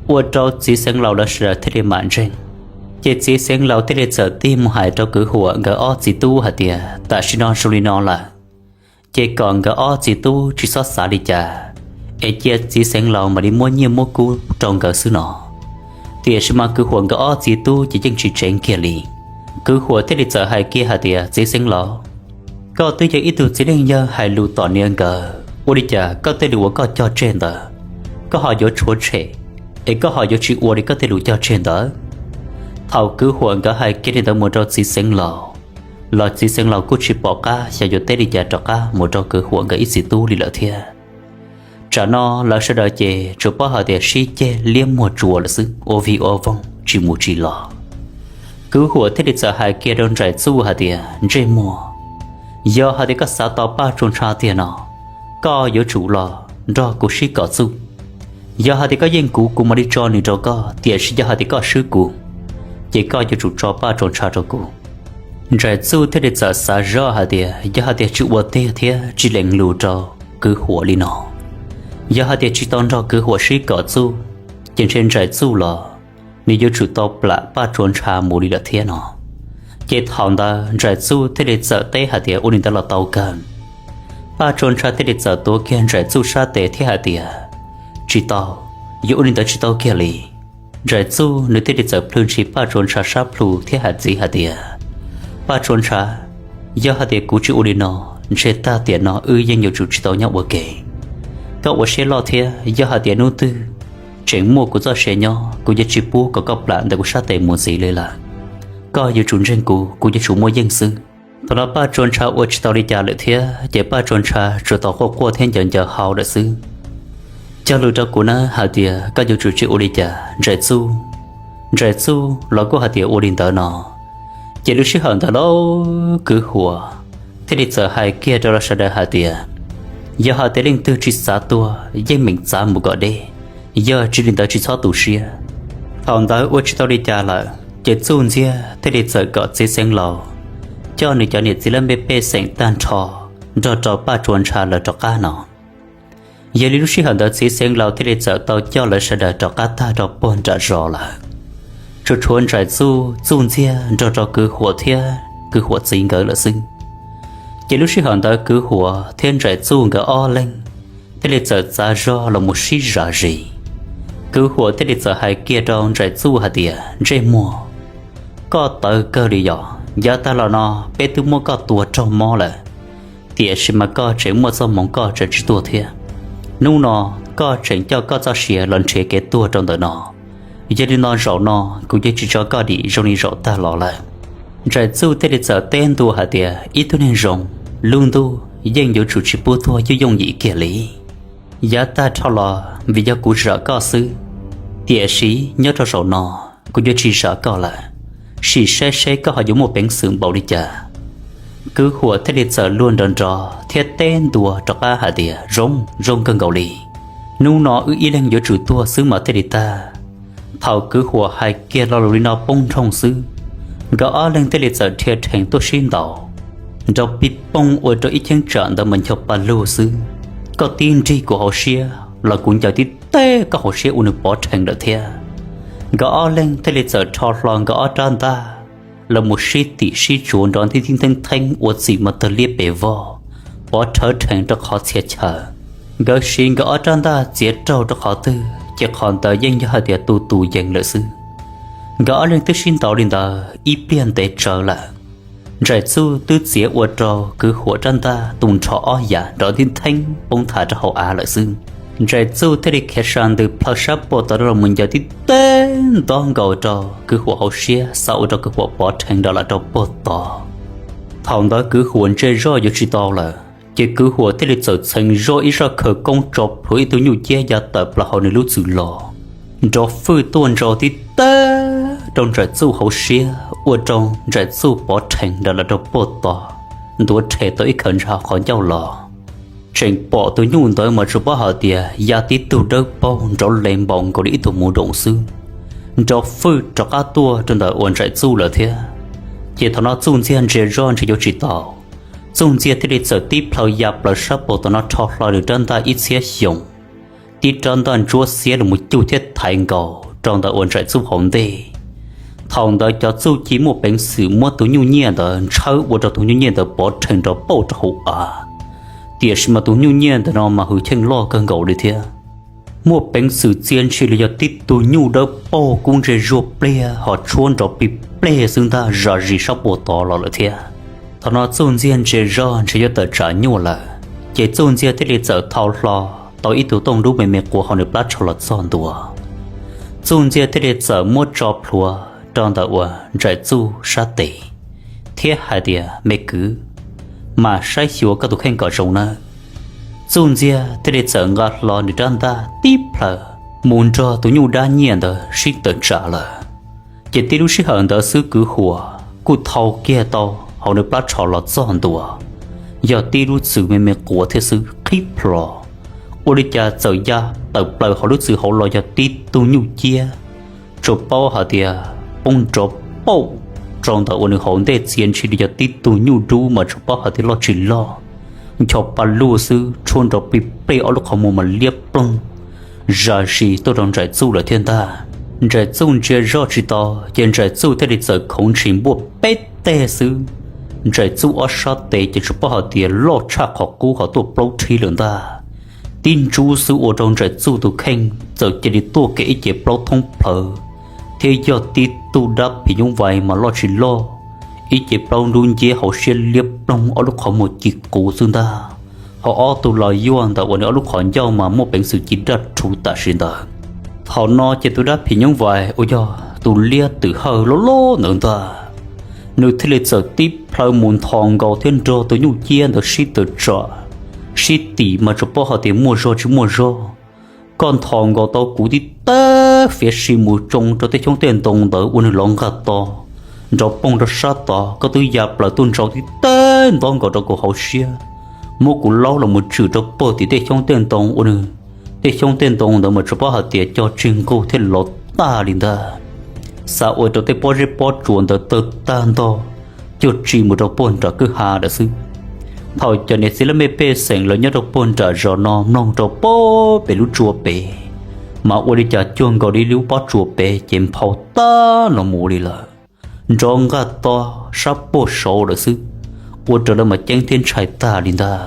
ua rau txiv xeev laus lawv sawv daws thiaj li mam ntseeg. Ces txiv xeev laus thiaj li txawm tig mus hais rau Kwv Huam nkawd ob txiv tub hais tias, tam sim no zoo li no lawm, ces kom nkawd ob txiv tub tsis txhob xav li cas, es cia txiv xeev laus mam li muab nyiaj muab kub rau nkawd xwb no. Tiam sis mas Kwv Huam nkawd ob txiv tub ces yeej tsis tseev kiag li. Kwv Huam thiaj li txawm hais kiag hais tias, txiv xeev laus, koj twb yog ib tug txiv neej yawg hais lus tom niam nkawd, ua li cas koj tej lus uas koj cog tseg ntawd, koj ho yuav tshuav tshem, es koj ho yuav tsis ua li koj tej lus cog tseg ntawd? Thaum Kwv Huam nkawd hais kiag li ntawd mus rau txiv xeev laus, los txiv xeev laus kuj tsis pom qab xyov yuav teb li cas rov qab mus rau Kwv Huam nkawd ib txiv tub li lawm thiab. Tsam no lawv sawv daws ces tsuas paub hais tias sib ceg liab muag tsuas lawm xwb, ua vig ua voog tsis mus tsis los. Kwv Huam thiaj li txawm hais kiag rau Nraim Txuj hais tias, ntsej muag, yog hais tias koj xav tau Paj Tsua Ntsha tiag no, koj yuav tsum los nrog kuv sib kom txuj. Yog hais tias koj yeej kuv, kuv mam li tso nws rau koj, tiam sis yog hais tias koj swb kuv, ces koj yuav tsum tso Paj Tsua Ntsha rau kuv. Nraim Txuj thiaj li txawm xav zoj hais tias yog hais tias tsis ua tiag thiab tsis lees lus rau Kwv Huam li no, yog hais tias tsis tau nrog Kwv Huam sib kom txuj, ces ntshe Nraim Txuj los nws yuav tsum tau plam Paj Tsua Ntsha mus li lawm thiab no. Ces thaum ntawd Nraim Txuj thiaj li txawm teb hais tias, ua li ntawd los tau kawg. Paj Tsua Ntsha thiaj li txawm tuav kiag Nraim Txuj sab tes thiab hais tias, tsis tau, yuav ua li ntawd tsis tau kiag li. Nraim Txuj nws thiaj li txawm plhws ntshis Paj Tsua Ntsha sab plhu thiab hais ntxiv hais tias, Paj Tsua Ntsha, yog hais tias kuv tsis ua li no, ntshe tag tiam no wb yeej yuav tsum tsis tau nyob ua ke. Koj ua siab loj thiab, yog hais tias hnub twg tseem muaj kuv txoj sia nyob, kuv yuav tsis pub kom koj plam ntawm kuv sab tes mus ntxiv li lawm. Koj yuav tsum ntseeg kuv, kuv yuav tsum muaj yeej xwb. Thaum no Paj Tsua Ntsha ua tsis tau li cas lawm thiab, ces Paj Tsua Ntsha tsuas tau quaj quaj thiab ncaws ncaws hau lawm xwb. Cog lus rau kuv nawb hais tias koj yuav tsum tsis ua li cas Nraim Txuj. Nraim Txuj los kuj hais tias ua li ntawd no. Ces lub sij hawm ntawd lauj, Kwv Huam thiaj li txawm hais kiag rau lawv sawv daws hais tias, yog hais tias leej twg tsis xav tuag yeej meem txav mus kom deb, yog tsis li ntawd tsis txhob tu siab. Thaum ntawd ua tsis tau li cas lawm, ces Txuj Ntxiag thiaj li txawm kom txiv xeev laus coj nws cov niam txiv laj mej pej xeem tag nrho nrog rau Paj Tsua Ntsha lawv rov qab no. Yog li lub sij hawm ntawd txiv Xeev Laus thiaj li txawm tau coj lawv sawv daws rov qab tag rau puag nram zos lawm. Tsuas tshuav Ntsaim Txuj, Txuj Ntxiag nrog rau Kwv Huam thiab Kwv Huam txiv nkawd lawm xwb. Ces lub sij hawm ntawd Kwv Huam thiab Ntsaim Txuj nkawd ob leeg thiaj li txawm txav zog los mus sib zam zis. Kwv Huam thiaj li txawm hais kiag rau Ntsaim Txuj hais tias, Ntsej muag, koj tawv kawg li yom, yav tag los no peb twb muab koj tua raug mob lawm, tiam sis mas koj tseem muaj txoj hmoov koj tseem tsis tuag thiab. Hnub no koj tseem coj koj txoj sia los nrhiav kev tuag rau ntawm no. Yog li no zaum no kuv yuav tsis tso koj dim zoo li zaum tag los lawm. Ntsaim Txuj thiaj li txawm teb ntua hais tias, Ib tug neeg zoo, lub ntuj yeej yuav tsum tsis pub tuag yooj yooj yim kiag li. Yav tag dhau los vim yog kuv zam koj xwb, tiam sis nyob rau zaum no kuv yuav tsis zam koj lawm, sim saib seb koj ho yuav muaj peev xwm npaum li cas. Kwv Huam thiaj li txawm luag nrov nrov thiab teb ntua rov qab hais tias, Zoo, zoo kawg nkaus li. Hnub no wb ib leeg yuav tsum tuag xwb mas thiaj li tag. Thaum Kwv Huam hais kiag lo lus li no poob nroo xwb, nkawd ob leeg thiaj li txawm dhia rhees tuaj sib ntaus nrov pij pooj ua rau ib cheeb tsam ntawd mas ncho pa lug xwb. Koj tib nrig kuv hauv siab los kuv ncaws tib teg koj hauv siab ua nws pov rhees lawm thiab. Nkawd ob leeg thiaj li txawm rho hlo nkawd ob rab ntaj los mus sib tim sib tsuav nrov nthib nthib ntheeb ntheeb ua txim mas tawg liab pes vog, pov rhawv rhees rau qhov txhia chaw. Nkawd siv nkawd ob rab ntaj txiav raug rau qhov twg ces qhov ntawd yeej yog hais tias tu tus yees lawm xwb. Nkawd ob leeg twb sib ntaus li ntawd ib pliag ntev tsawv lawm, Ntsaim Txuj twb txiav ua rau Kwv Huam rab ntaj tu nrho ob yam nrov nthib ntheeb poob nthav rau hauv av lawm xwb. Ntsaim Txuj thiaj li khiav sa ntws plhaw sab puag tom no los mus ncaws tib teg ntob nkaus rau Kwv Huam hauv siab, xa ua rau Kwv Huam pov rhees nrov lawm rau puag tod. Thaum ntawd Kwv Huam ntse zoj yuav tsis tau lawm, ces Kwv Huam thiaj li txawm txheev zoj ib zaj khawv koob tso plhuav ib tug nyuj ciab ya tawm plaws hauv nws lub txwm los, nrov fwj tuaj ntsau tib teg rau Ntsaim Txuj hauv siab ua rau Ntsaim Txuj pov rhees nrov lawm rau puag tod, ntuav rhe tau ib khawv ntsa qhov ncauj los. Tseem pom tus nyuj ntawd mas tsuas paub hais tias ya tib tug dawb paug nrov le npaum nkaus li ib tug muv doom xwb, nrov fwj rov qab tuaj rau ntawm uas Ntsaim Txuj lawm thiab. Ces thaum no Txuj Ntxiag ntsia zoj ntshe yuav tsis tau, Txuj Ntxiag thiaj li txawm tib plhaw ya plaws sab puag tom no rho hlo nws rab ntaj ib txhiab xyoos, tib rab ntaj ntsuab xiab los mus cug thiab thaiv nkaus rau ntawm uas Ntsaim Txuj hauv ntej. Thaum ntawd cov txuj ci muaj peev xwm muab tus nyuj nyiaj ntawd ntshawb ua rau tus nyuj nyiaj ntawd pov rhees nrov pauj rau hauv av. Tiam sis mas tus nyuj nyiaj ntawm no mas hwj chim loj kawg nkaus li thiab, muaj peev xwm txia ntshis li yog tib tug nyuj dawb paug kub ntse zuag pliag ho tshuab nrov plig pleg xwb ntag, zam zis sab puag tod los lawm thiab. Thaum no Txuj Ntxiag ntsia zog ntshe yuav tawm tsam nyuaj lawm, ces Txuj Ntxiag thiaj li txawm thau hlo tau ib tug tooj dub me me quav hauv nws plab tsho los txog ntua. Txuj Ntxiag thiaj li txawm muab tso plhuav rau ntawm uas Ntsaim Txuj sab tes thiab hais tias, Me kwv, mam saib xyuas koj tus kheej kom zoo nawb. Txuj Ntxiag thiaj li txawm nqa hlo nws rab ntaj tib plhaw mus nrog tus nyuj dab nyiaj ntawd sib tawm tsam lawm. Ces tib lub sij hawm ntawd xwb Kwv Huam kuj thau kiag tau hauv nws plab tsho los txog ntua, yog tib lub txwm me me quav thiab xwb qhib plho. Ua li cas txawm ya tawm plaws hauv lub txwm hauv los yog tib tug nyuj ciab, tsuas paub hais tias poob nrov pauj rau ntawm uas nws hauv ntej txia ntshis li yog tib tug nyuj dub mas tsuas paub hais tias loj tsis loj, ncho pa lug xwb tshuab nrov plig pleg ob lub qhov muag mas liab ploog zam zis tuaj rau Ntsaim Txuj lawm thiab ntag. Ntsaim Txuj ntsia zoj tsis tau ces Ntsaim Txuj thiaj li txawm khoov ntshis npuaj peb teg xwb. Ntsaim Txuj ob sab tes ces tsuas paub hais tias loj tshaj qhov qub ho tuaj plaub rhib lawm ntag. Tib ntsub xwb ua rau Ntsaim Txuj tus kheej txawm cia li tuaj kev ib ce plaub thoob plhawv, thiab yog tib tug dab phim nyuj vais mas loj tsis loj, ib ce plaub nrub nceb hauv siab liab ploog ob lub qhov muag ci quv xwb ntag. Ho ob tug los yuaj ntawm uas nws ob lub qhov ncauj mas muaj peev xwm ci daj rhuv tam sim ntawd. Thaum no ces tus dab phim nyuj vais uas yog tus liab twm hawj loj loj ntawd ntag, nws thiaj li txawm tib plhaw mus nthos nkaus thiab nrog tus nyuj ciab ntawd sib tawm tsam, sib tim mas tsuas paub hais tias muaj zog tsis muaj zog. Koj nthos nkaus tau kuv tib teg fiav si mus tsoo rau tej xyoob tej ntoo ntawd ua nws lov nqag to, nrov poog rau sab tod, koj twb ya plaws tuaj ntsau tib teg ntob nkaus rau kuv hauv siab, muab kuv laub los mus tswm rau puag tim tej xyoob tej ntoo ua nws tej xyoob tej ntoo ntawd mas tsuas paub hais tias cog tsig nqug thiab lov tag li ntag. Xav ua rau tej pob zeb pob tsuas ntawd tawg tag ntog, cuag tsi mus rau puag nram kwj ha lawm xwb. Thaum cov niam txiv laj mej pej xeem lawv nyob rau puag nram zos no mloog rau puag pem lub tsua pem, mas ua li cas cuag nkaus li lub pob tsuas pem ces nphau tag los mus li lawm, nrov nqaj to sab puag saud lawm xwb, ua rau lawv mas ceeb thiab ntshai tag li ntag.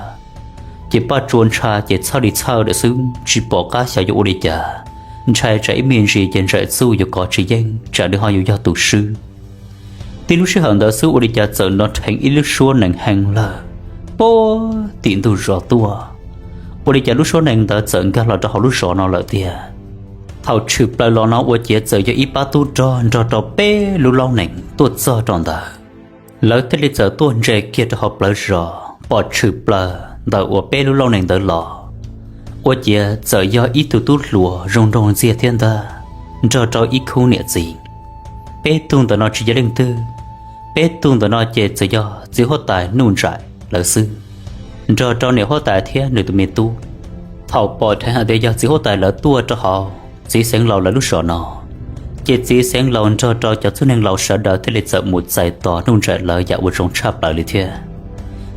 Ces Paj Tsua ntsha ces txhawj li txhawj lawm xwb, tsis pom qab xyov yuav ua li cas, ntshai tsam ib me ntsis ces Ntsais Txuj yuav kov tsis yeej tsam nws ho yuav yog tus swb. Tib lub sij hawm ntawd xwb ua li cas txawm hnov dheev ib lub suab nees heev lawm puag tim ntug zos tuaj. Ua li cas lub suab nees ntawd txawm nkag los rau hauv lub zos no lawm tiag. Thaum tshwm plaws los no ua ciav txawm yog ib pab tub rog nrog rau peb lub lauj nees tuaj txog rau ntawd. Lawv thiaj li txawm tuaj ntsia kiag rau hauv plawv zos pom tshwm plaws ntawm uas peb lub lauj nees ntawd los, ua ciav txawm yog ib tug tub hluas zoo nraug ntxiag thiab ntag, nrog rau ib khub niam txiv. Peb tug ntawm no tsis yog leej twg, peb tug ntawm no ces txawm yog txiv huab tais Nuj Ntsais lawv xwb, nrog rau niam huab tais thiab nws tus me tub. Thaum pom dheev hais tias yog txiv huab tais lawv tuaj rau hauv txiv Xeev Laus lawv lub zos no, ces txiv Xeev Laus nrog rau cov txwj neeg laus sawv daws thiaj li txawm mus txais tos Nuj Ntsais lawv yam uas zoo tshaj plaws li thiab.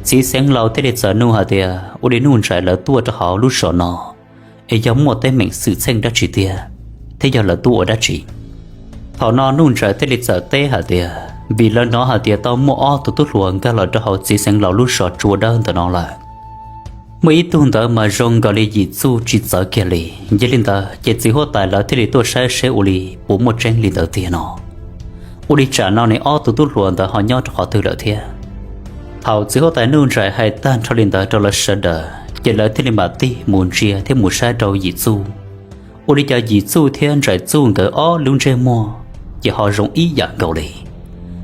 Txiv Xeev Laus thiaj li txawm nug hais tias ua li Nuj Ntsais lawv tuaj rau hauv lub zos no es yog muaj teeb meem xwm txheej dab tsi tiag, thiab yog lawv tuaj ua dab tsi. Thaum no Nuj Ntsais thiaj li txawm teb hais tias vim lawv hnov hais tias tau muaj ob tug tub hluas nkag los rau hauv txiv Xeev Laus lub zos tsua dawb ntawm no lawm. Muaj ib tug ntawd mas zoo nkaus li yim txuj tsis txawv kiag li. Yog li ntawd ces txiv huab tais lawv thiaj li tuaj saib seb ua li puas muaj tseeb li ntawd tiag no. Ua li tsam no ne ob tug tub hluas ntawd ho nyob rau qhov twg lawm thiab? Thaum txiv huab tais Nuj Ntsais hais tag nrho li ntawd rau lawv sawv daws ces lawv thiaj li mam tig mus ntsia thiab mus saib rau yim txuj. Ua li cas yim txuj thiab Ntsais txuj nkawd ob lub ntsej muag ces ho zoo ib yam nkaus li,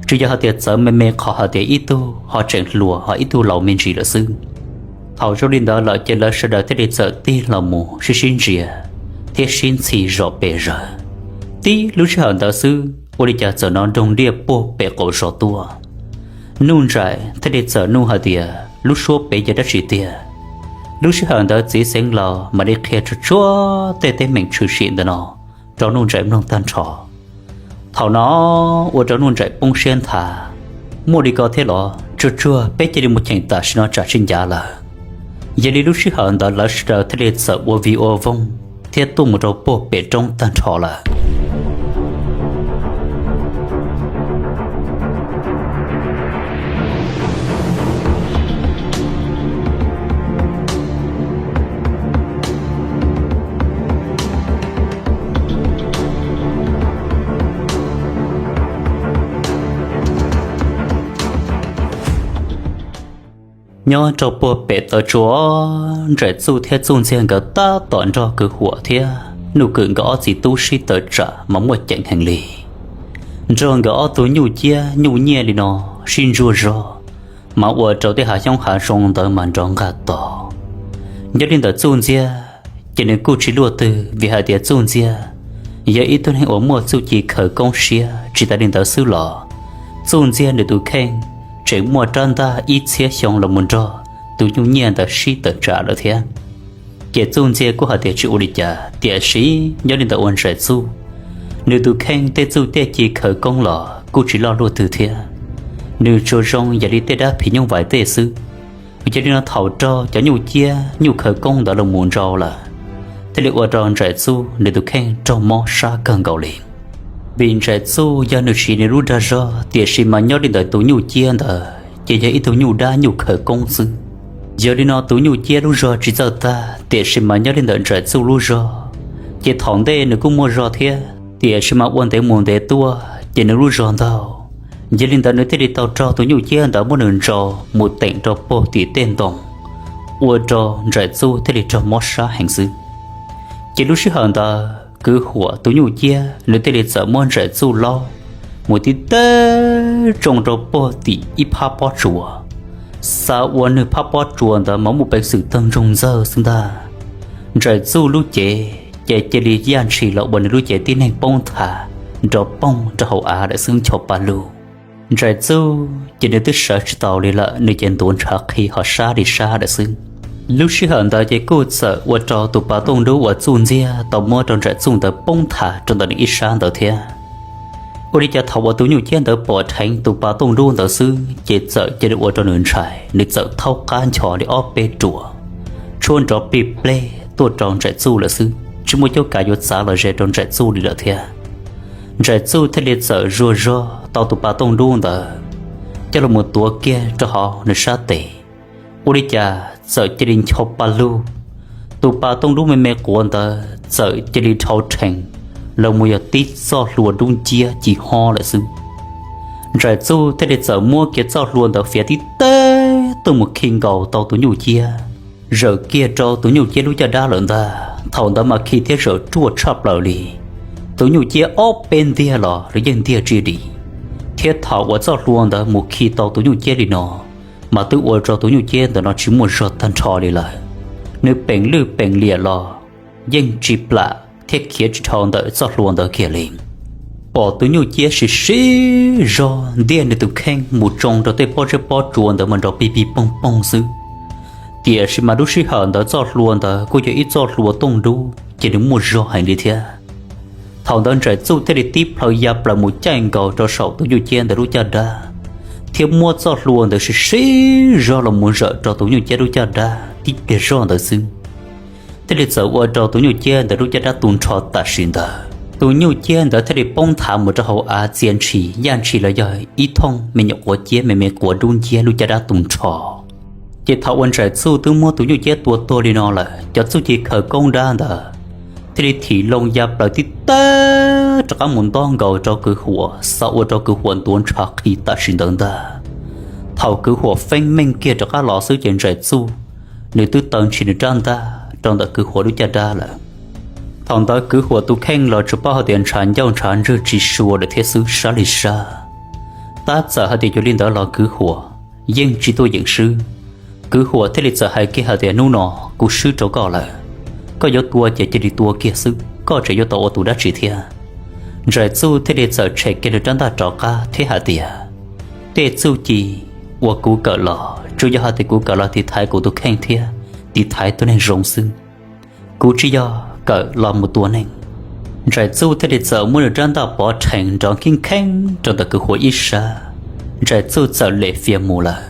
tsuas yog hais tias txawv me me qhov hais tias ib tug ho tseem hluas ho ib tug laus me ntsis lawm xwb. Thaum zoo li ntawd lawm ces lawv sawv daws thiaj li txawm tig los mus sib sib ntsia thiab sib ntxhi zom pes zaws. Tib lub sij hawm ntawd xwb ua li cas txawm hnov nroog liaj puag pem qaum zos tuaj. Nuj Ntsais thiaj li txawm nug hais tias lub suab pem yog dab tsi tiag. Lub sij hawm ntawd txiv Xeev Laus mam li qhia tsuag tsuag tej teeb meem tshwm sim ntawm no rau Nuj Ntsais mloog tag nrho. Thaum no ua rau Nuj Ntsais poob siab nthav. Muaj li ko thiab los? Tsuag tsuag peb cia li mus cheem tam sim no tsam tsis ncav lawm. Yog li lub sij hawm ntawd lawv sawv daws thiaj li txawm ua vij ua voog thiab tuaj mus rau puag pem roob tag nrho lawm. Nyob rau puag pem taw tsua, Ntsais Txuj thiab Txuj Ntxiag nkawd tab tom nrog Kwv Huam thiab Nuj Kwm nkawd ob txiv tub sib tawm tsam mas muaj ceem heev li. Nrog nkawd ob tug nyuj ciab nyuj nyiaj li no sib ntsuag zog, mas ua rau tej hav xyoob hav zoo ntawd mas nrov nqaj tos. Nyob li ntawm Txuj Ntxiag ces nws kuj tsis luaj twg vim hais tias Txuj Ntxiag yog ib tug neeg uas muaj txuj ci khawv koob siab. Tsis tas li ntawd xwb los Txuj Ntxiag nws tus kheej tseem muaj rab ntaj ib txhiab xyoo los mus nrog tus nyuj nyiaj ntawd sib tawm tsam lawm thiab. Ces Txuj Ntxiag kuj hais tias tsis ua li cas, tiam sis nyob li ntawm uas Ntsais Txuj, nws tus kheej tej txuj tej ci khawv koob los kuj tsis loj luaj twg thiab, nws tsuas zoo yam li tej dab phim nyuj vais tej xwb. Yog li no thaum raug cov nyuj ciab nyuj khawv koob ntawd los mus ntsau lawm, thiaj li ua rau Ntsais Txuj nws tus kheej raug mob sab kawg nkaus li. Vim Ntsais Txuj yog nws siv nws lub dag zog, tiam sis mas nyob li ntawm tus nyuj ciab ntawd ces yog ib tug nyuj dab nyuj khawv koob xwb. Yog li no tus nyuj ciab lub zog tsis txawj tag, tiam sis mas nyob li ntawm Ntsais Txuj lub zog ces thaum ntej nws kuj muaj zog thiab, tiam sis mas ua ntev mus ntev tuaj ces nws lub zog ntaug. Yog li ntawd nws thiaj li tau raug tus nyuj ciab ntawd muab nws ntsau mus teem rau puag tim tej ntoo, ua rau Ntsais Txuj thiaj li raug mob sab heev xwb. Ces lub sij hawm ntawd Kwv Huam tus nyuj ciab nws thiaj li txawm muab Ntsais Txuj laub mus tib teb tsoo rau puag tim ib phab pob tsuas. Xav ua nws phab pob tsuas ntawd mas muaj peev xwm tawg ntsoog ntxawg xwb ntag. Ntsais Txuj lub cev ces cia li yaj ntshis los ua nws lub cev tib neeg poob tham nrov poog rau hauv av lawm xwb ncho pa lug. Ntsais Txuj ces nws twb sawv tsis taus li lawm, nws ces ntuav ntshav qhi ho sab li sab lawm xwb. Lub sij hawm ntawd ces kuj txawm ua rau tus pas tooj dub uas Txuj Ntxiag tau muab rau Ntsais Txuj ntawd poob tham rau ntawm nws ib sab ntawd thiab. Ua li cas thaum uas tus nyuj ciab ntawd pom dheev tus pas tooj dub ntawd xwb ces txawm cia li ua rau nws ntshai, nws txawm thaub qab nchos li ob peb ruam, tshuab nrov plig plej tuaj rau Ntsais Txuj lawm xwb, tsis muaj cuab kav yuav txav los ze rau Ntsais Txuj li lawm thiab. Ntsais Txuj thiaj li txawm zuag zog tau tus pas tooj dub ntawd coj los mus tuav kiag rau hauv nws sab tes. Ua li cas txawm cia li ncho pa lug, tus pas tooj dub me me quav ntawd txawm cia li dhau rhees los mus yog tib txoj hlua dub nciab ci hob lawm xwb. Ntsais Txuj thiaj li txawm muab kiag txoj hlua ntawd fiav tib teb tuaj mus khi nkaus tau tus nyuj ciab, zawm kiag rau tus nyuj ciab lub caj dab lawm ntag. Thaum ntawd mas khi thiab zawm ruaj tshaj plaws li. Tus nyuj ciab ob peb ntiag los nws yeej ntiag tsis dim, thiab thaum uas txoj hlua ntawd mus khi tau tus nyuj ciab li no mas twb ua rau tus nyuj ciab ntawm no tsis muaj zog tag nrho li lawm. Nws peem lwj peem liam los yeej tsis plam thiab khiav tsis dhau ntawm txoj hlua ntawd kiag li. Pom tus nyuj ciab siv siv zog ntiab nws tus kheej mus tsoo rau tej pob zeb pob tsuas ntawd mas nrov pig pig poog poog xwb. Tiam sis mas lub sij hawm ntawd txoj hlua ntawd kuj yog ib txoj hlua tooj dub ces nws muaj zog heev li thiab. Thaum ntawd Ntsais Txuj thiaj li tib plhaw ya plaws mus caij nkaus rau saum tus nyuj ciab ntawd lub caj dab, thiab muab txoj hlua ntawd siv siv zog los mus zawm rau tus nyuj ciab lub caj dab tib pliag zog ntawd xwb, thiaj li txawm ua rau tus nyuj ciab ntawd lub caj dab tu nrho tam sim ntawd. Tus nyuj ciab ntawd thiaj li poob nthav mus rau hauv av txia ntshis yaj ntshis los yog ib thooj me nyuam quav ciab me me quav dub nciab lub caj dab tu nrho. Ces thaum uas Ntsais Txuj twb muab tus nyuj ciab tua tuag li no lawm, cov txuj ci khawv koob dab ntawd thiaj li thim loo ya plaws tib teb rov qab mus ntob nkaus rau Kwv Huam, xav ua rau Kwv Huam ntuav ntshav qhi tam sim ntawd ntag. Thaum Kwv Huam feeb meej kiag rov qab los xwb ces Ntsais Txuj nws twb taw ntshis nws rab ntaj rau ntawm Kwv Huam lub caj dab lawm. Thaum ntawd Kwv Huam tus kheej los tsuas paub hais tias ntshav ncauj ntshav ntswg tsis sua lawm thiab xwb sab li sab. Tab txawm hais tias yuav li ntawd los Kwv Huam yeej tsis tuaj yeem swb. Kwv Huam thiaj li txawm hais kiag hais tias, hnub no kuv swb rau koj lawm, koj yuav tua ces cia li tua kiag xwb, koj tseem yuav tau ua tus dab tsi thiab? Ntsais Txuj thiaj li txawm tshem kiag nws rab ntaj rov qab thiab hais tias, tej txuj ci uas kuv kawm los tsuas yog hais tias kuv kawm los tiv thaiv kuv tus kheej thiab tiv thaiv tus neeg zoo xwb, kuv tsis yog kawm los mus tua neeg. Ntsais Txuj thiaj li txawm muab nws rab ntaj pov rhees nrov kheej kheeb rau ntawm Kwv Huam ib sab, Ntsais Txuj txawm lem fias mus lawm.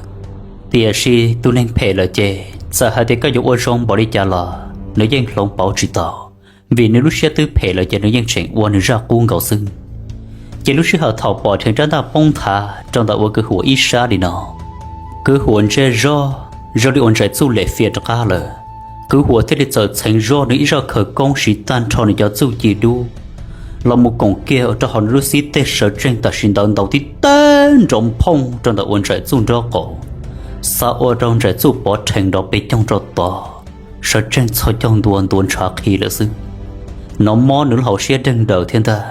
Tiam sis tus neeg phem lawm ces txawm hais tias koj yuav ua zoo npaum li cas los nws yeej hloov pauv tsis tau, vim nws lub siab twb phem lawm ces nws yeej tseem ua nws zaj qub nkaus xwb. Ces lub sij hawm thaum pom rhees rab ntaj poob nthav rau ntawm ua Kwv Huam ib sab li no, Kwv Huam ntsia zog zoo li uas Ntsais Txuj lem fias rov qab lawm. Kwv Huam thiaj li txawm txheev zog nws ib zaj khawv koob siv tag nrho nws cov txuj ci dub los mus koom kiag rau hauv nws lub xib teg sawv tsees tam sim ntawd ntaus tib teg nrov nphooj rau ntawm ua Ntsais Txuj nraub qaum, xav ua rau Ntsais Txuj pov rhees nrov pes coog rau tod, sawv tsees txhos caug ntua ntuav ntshav qhi lawm xwb. Nov mob nws lub hauv siab deeg daws thiab ntag,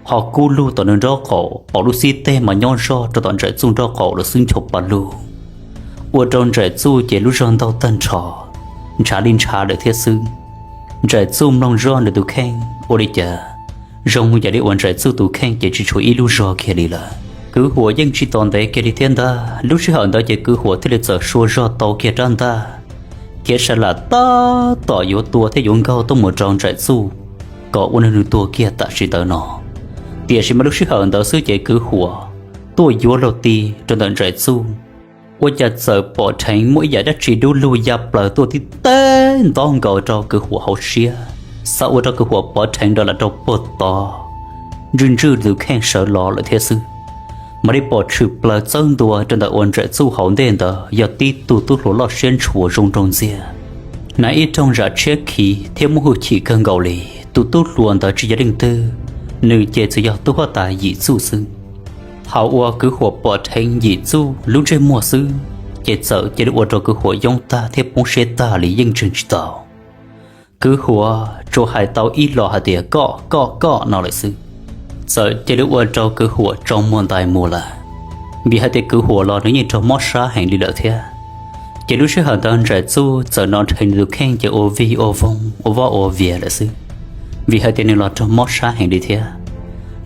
ho kub lug tom nws nraub qaum, pom lub xib teg mas nyob zog rau tom Ntsais Txuj nraub qaum lawm xwb ncho pa lug, ua rau Ntsais Txuj ces lub zog ntaug tag nrho, ntshav li ntshav lawm thiab xwb. Ntsais Txuj mloog zog nws tus kheej ua li cas zoo yam li uas Ntsais Txuj tus kheej ces tsis tshuav ib lub zog kiag li lawm. Kwv Huam yeej tsis tos ntev kiag li thiab ntag, lub sij hawm ntawd ces Kwv Huam thiaj li txawm sua zog tau kiag rab ntaj, khiav sa lam tab tom yuav tua thiab yuav nkaug tuaj mus rau Ntsais Txuj kom ua nws tuag kiag tam sim ntawd no. Tiam sis mas lub sij hawm ntawd xwb ces Kwv Huam tuaj yuav luag ti rau ntawm Ntsais Txuj, ua cas txawm pom dheev muaj ib yam dab tsi dub lug ya plaws tuaj tib teg ntob nkaus rau Kwv Huam hauv siab, xav ua rau Kwv Huam pov dheev rau lam rau puag tod, ntswj ntswj tus kheej sawv los lawm thiab xwb. Mam li pom tshwm plaws txawb ntua rau ntawm ua Ntsais Txuj hauv ntej ntawd yog tib tug tub hluas loj siab ntshua zoo nraug ntxiag, hnav ib rooj zam tshiab khiv thiab muaj hwj chim kawg nkaus li. Tus tub hluas ntawd tsis yog leej twg, nws ces txawm yog tub huab tais Yim Txuj xwb. Thaum uas Kwv Huam pom dheev Yim Txuj lub ntsej muag xwb, ces txawm cia li ua rau Kwv Huam yoob tag thiab poob siab tag li yeej ntseeg tsis tau. Kwv Huam tsuas hais tau ib los hais tias koj koj koj no lawm xwb, txawm cia li ua rau Kwv Huam tsaus muag ntais mus lawm, vim hais tias Kwv Huam los nws yeej raug mob sab heev li lawm thiab. Ces lub sij hawm ntawd Ntsais Txuj txawm no nrhe nws tus kheej ces ua vig ua voog ua vaj ua vias lawm xwb, vim hais tias nws los raug mob sab heev li thiab.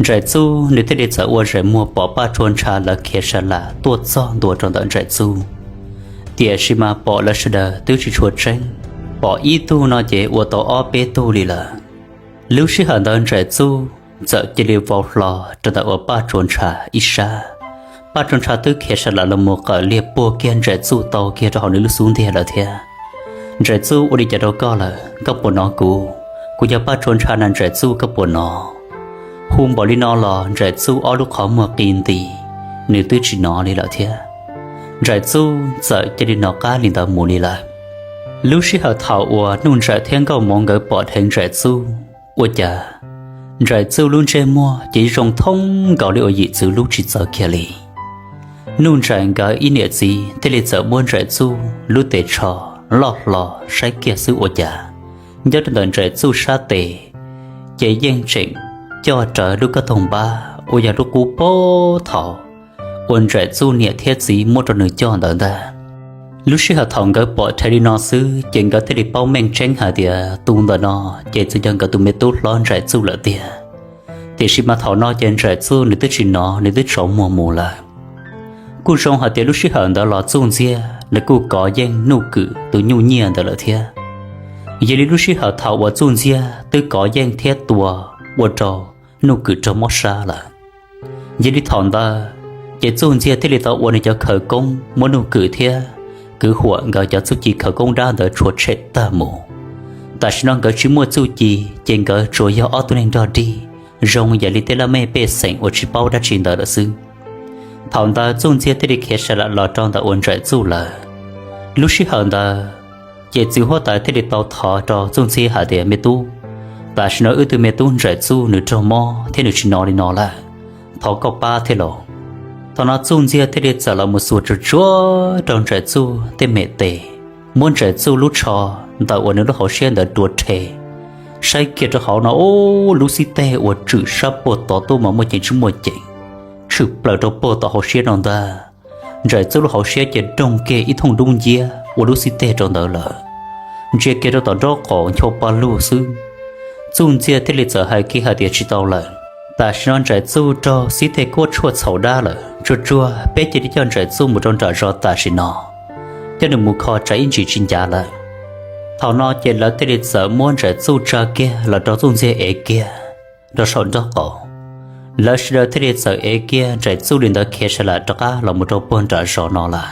Ntsais Txuj nws thiaj li txawm ua zais muag pom Paj Tsua Ntsha lawv khiav sa lam tuaj txog ntua rau ntawm Ntsais Txuj. Tiam sis mas pom lawv sawv daws twb tsis tshua tseeb, pom ib tug no ces ua tau ob peb tug li lawm. Lub sij hawm ntawd Ntsais Txuj txawm cia li vau hlo rau ntawm uas Paj Tsuas Ntsha ib sab. Paj Tsuas Ntsha twb khiav sa lam los mus qawm liag puag kiag Ntsais Txuj tau kiag rau hauv nws lub xub ntiag lawm thiab. Ntsais Txuj, ua li cas rau koj lawm? Koj puas hnov kuv? Kuv yog Paj Tsuas Ntsha na Ntsais Txuj, koj puas hnov? Hu npaum li no los Ntsais Txuj ob lub qhov muag qi nti, nws twb tsis hnov li lawm thiab. Ntsais Txuj txawm cia li hnov qab li ntawd mus li lawm. Lub sij hawm thaum uas Nuj Ntsais thiab Nkauj Mov nkawd pom dheev Ntsais Txuj, ua cas Ntsais Txuj lub ntsej muag ces zoo thoob nkaus li uas yim txwv lub tsis txawv kiag li. Nuj Ntsais nkawd ib niam txiv thiaj li txawm muab Ntsais Txuj lub tes tsho loj hlo saib kiag xwb ua cas nyob rau ntawm Ntsais Txuj sab tes ces yeej tseem coj rawv lub kab toog npab uas yog lub qub pab thaum uas Ntsais Txuj niam thiab txiv muab rau nws coj ntawd ntag. Lub sij hawm thaum nkawd pom dheev li no xwb ces nkawd thiaj li paub meej tseeb hais tias tus ntawm no ces txawm yog nkawd tus me tub hlob Ntsais Txuj lawm tiag. Tiam sis mas thaum no ces Ntsais Txuj nws twb tsis hnov, nws twb tsaus muag mus lawm. Kuj zoo hais tias lub sij hawm ntawd los Txuj Ntxiag nws kuj kov yeej Nuj Kwm tus nyuj nyiaj ntawd lawm thiab. Yog li lub sij hawm thaum uas Txuj Ntxiag twb kov yeej thiab tua ua rau Nuj Kwm raug mob sab lawm, yog li thaum ntawd ces Txuj Ntxiag thiaj li tau ua nws cov khawv koob muab Nuj Kwm thiab kwv huam nkawd cov txuj ci khawv koob dab ntawd tshuav tshem tag mus. Tam sim no nkawd tsis muaj txuj ci, ces nkawd tsuas yog ob tug neeg nrog dig zoo yam li tej laj mej pej xeem uas tsis paub dab tsi ntawd lawm xwb. Thaum ntawd Txuj Ntxiag thiaj li khiav sa lam los rau ntawm uas Ntsais Txuj lawm. Lub sij hawm ntawd ces txiv huab tais thiaj li tau thov rau Txuj Ntxiag hais tias, Me tub, tam sim no wb tug me tub Ntsais Txuj nws raug mob thiab nws tsis hnov li no lawm, thov koj pab thiab lauj. Thaum no Txuj Ntxiag thiaj li txawm los mus xuas tsuag tsuag rau Ntsais Txuj tej me tes, muab Ntsais Txuj lub tsho ntawm uas nws lub hauv siab ntawd rua rhe. Saib kiag rau hauv no, ub, lub xib teg uas tswm sab puag tod tuaj mas muaj ceem tsis muaj ceem, tshwm plaws rau puag tom hauv siab no ntag. Ntsais Txuj lub hauv siab ces doog kiag ib thooj dub nciab ua lub xib teg rau ntawd lawm. Ntsia kiag rau tom nraub qaum ncho pa lug xwb. Txuj Ntxiag thiaj li txawm hais kiag hais tias, Tsis tau lawm, tam sim no Ntsais Txuj raug xib teg kuab tshuaj txhaum dab lawm, tsuag tsuag peb cia li coj Ntsais Txuj mus rau nram zos tam sim no, coj nws mus kho tsam ib ntsis tsis ncav lawm. Thaum no ces lawv thiaj li txawm muab Ntsais Txuj tsa kiag los rau Txuj Ntxiag ev kiag rau saum nraub qaum. Lawv sawv daws thiaj li txawm ev kiag Ntsais Txuj li ntawd khiav sa lam rov qab los mus rau puag nram zos no lawm.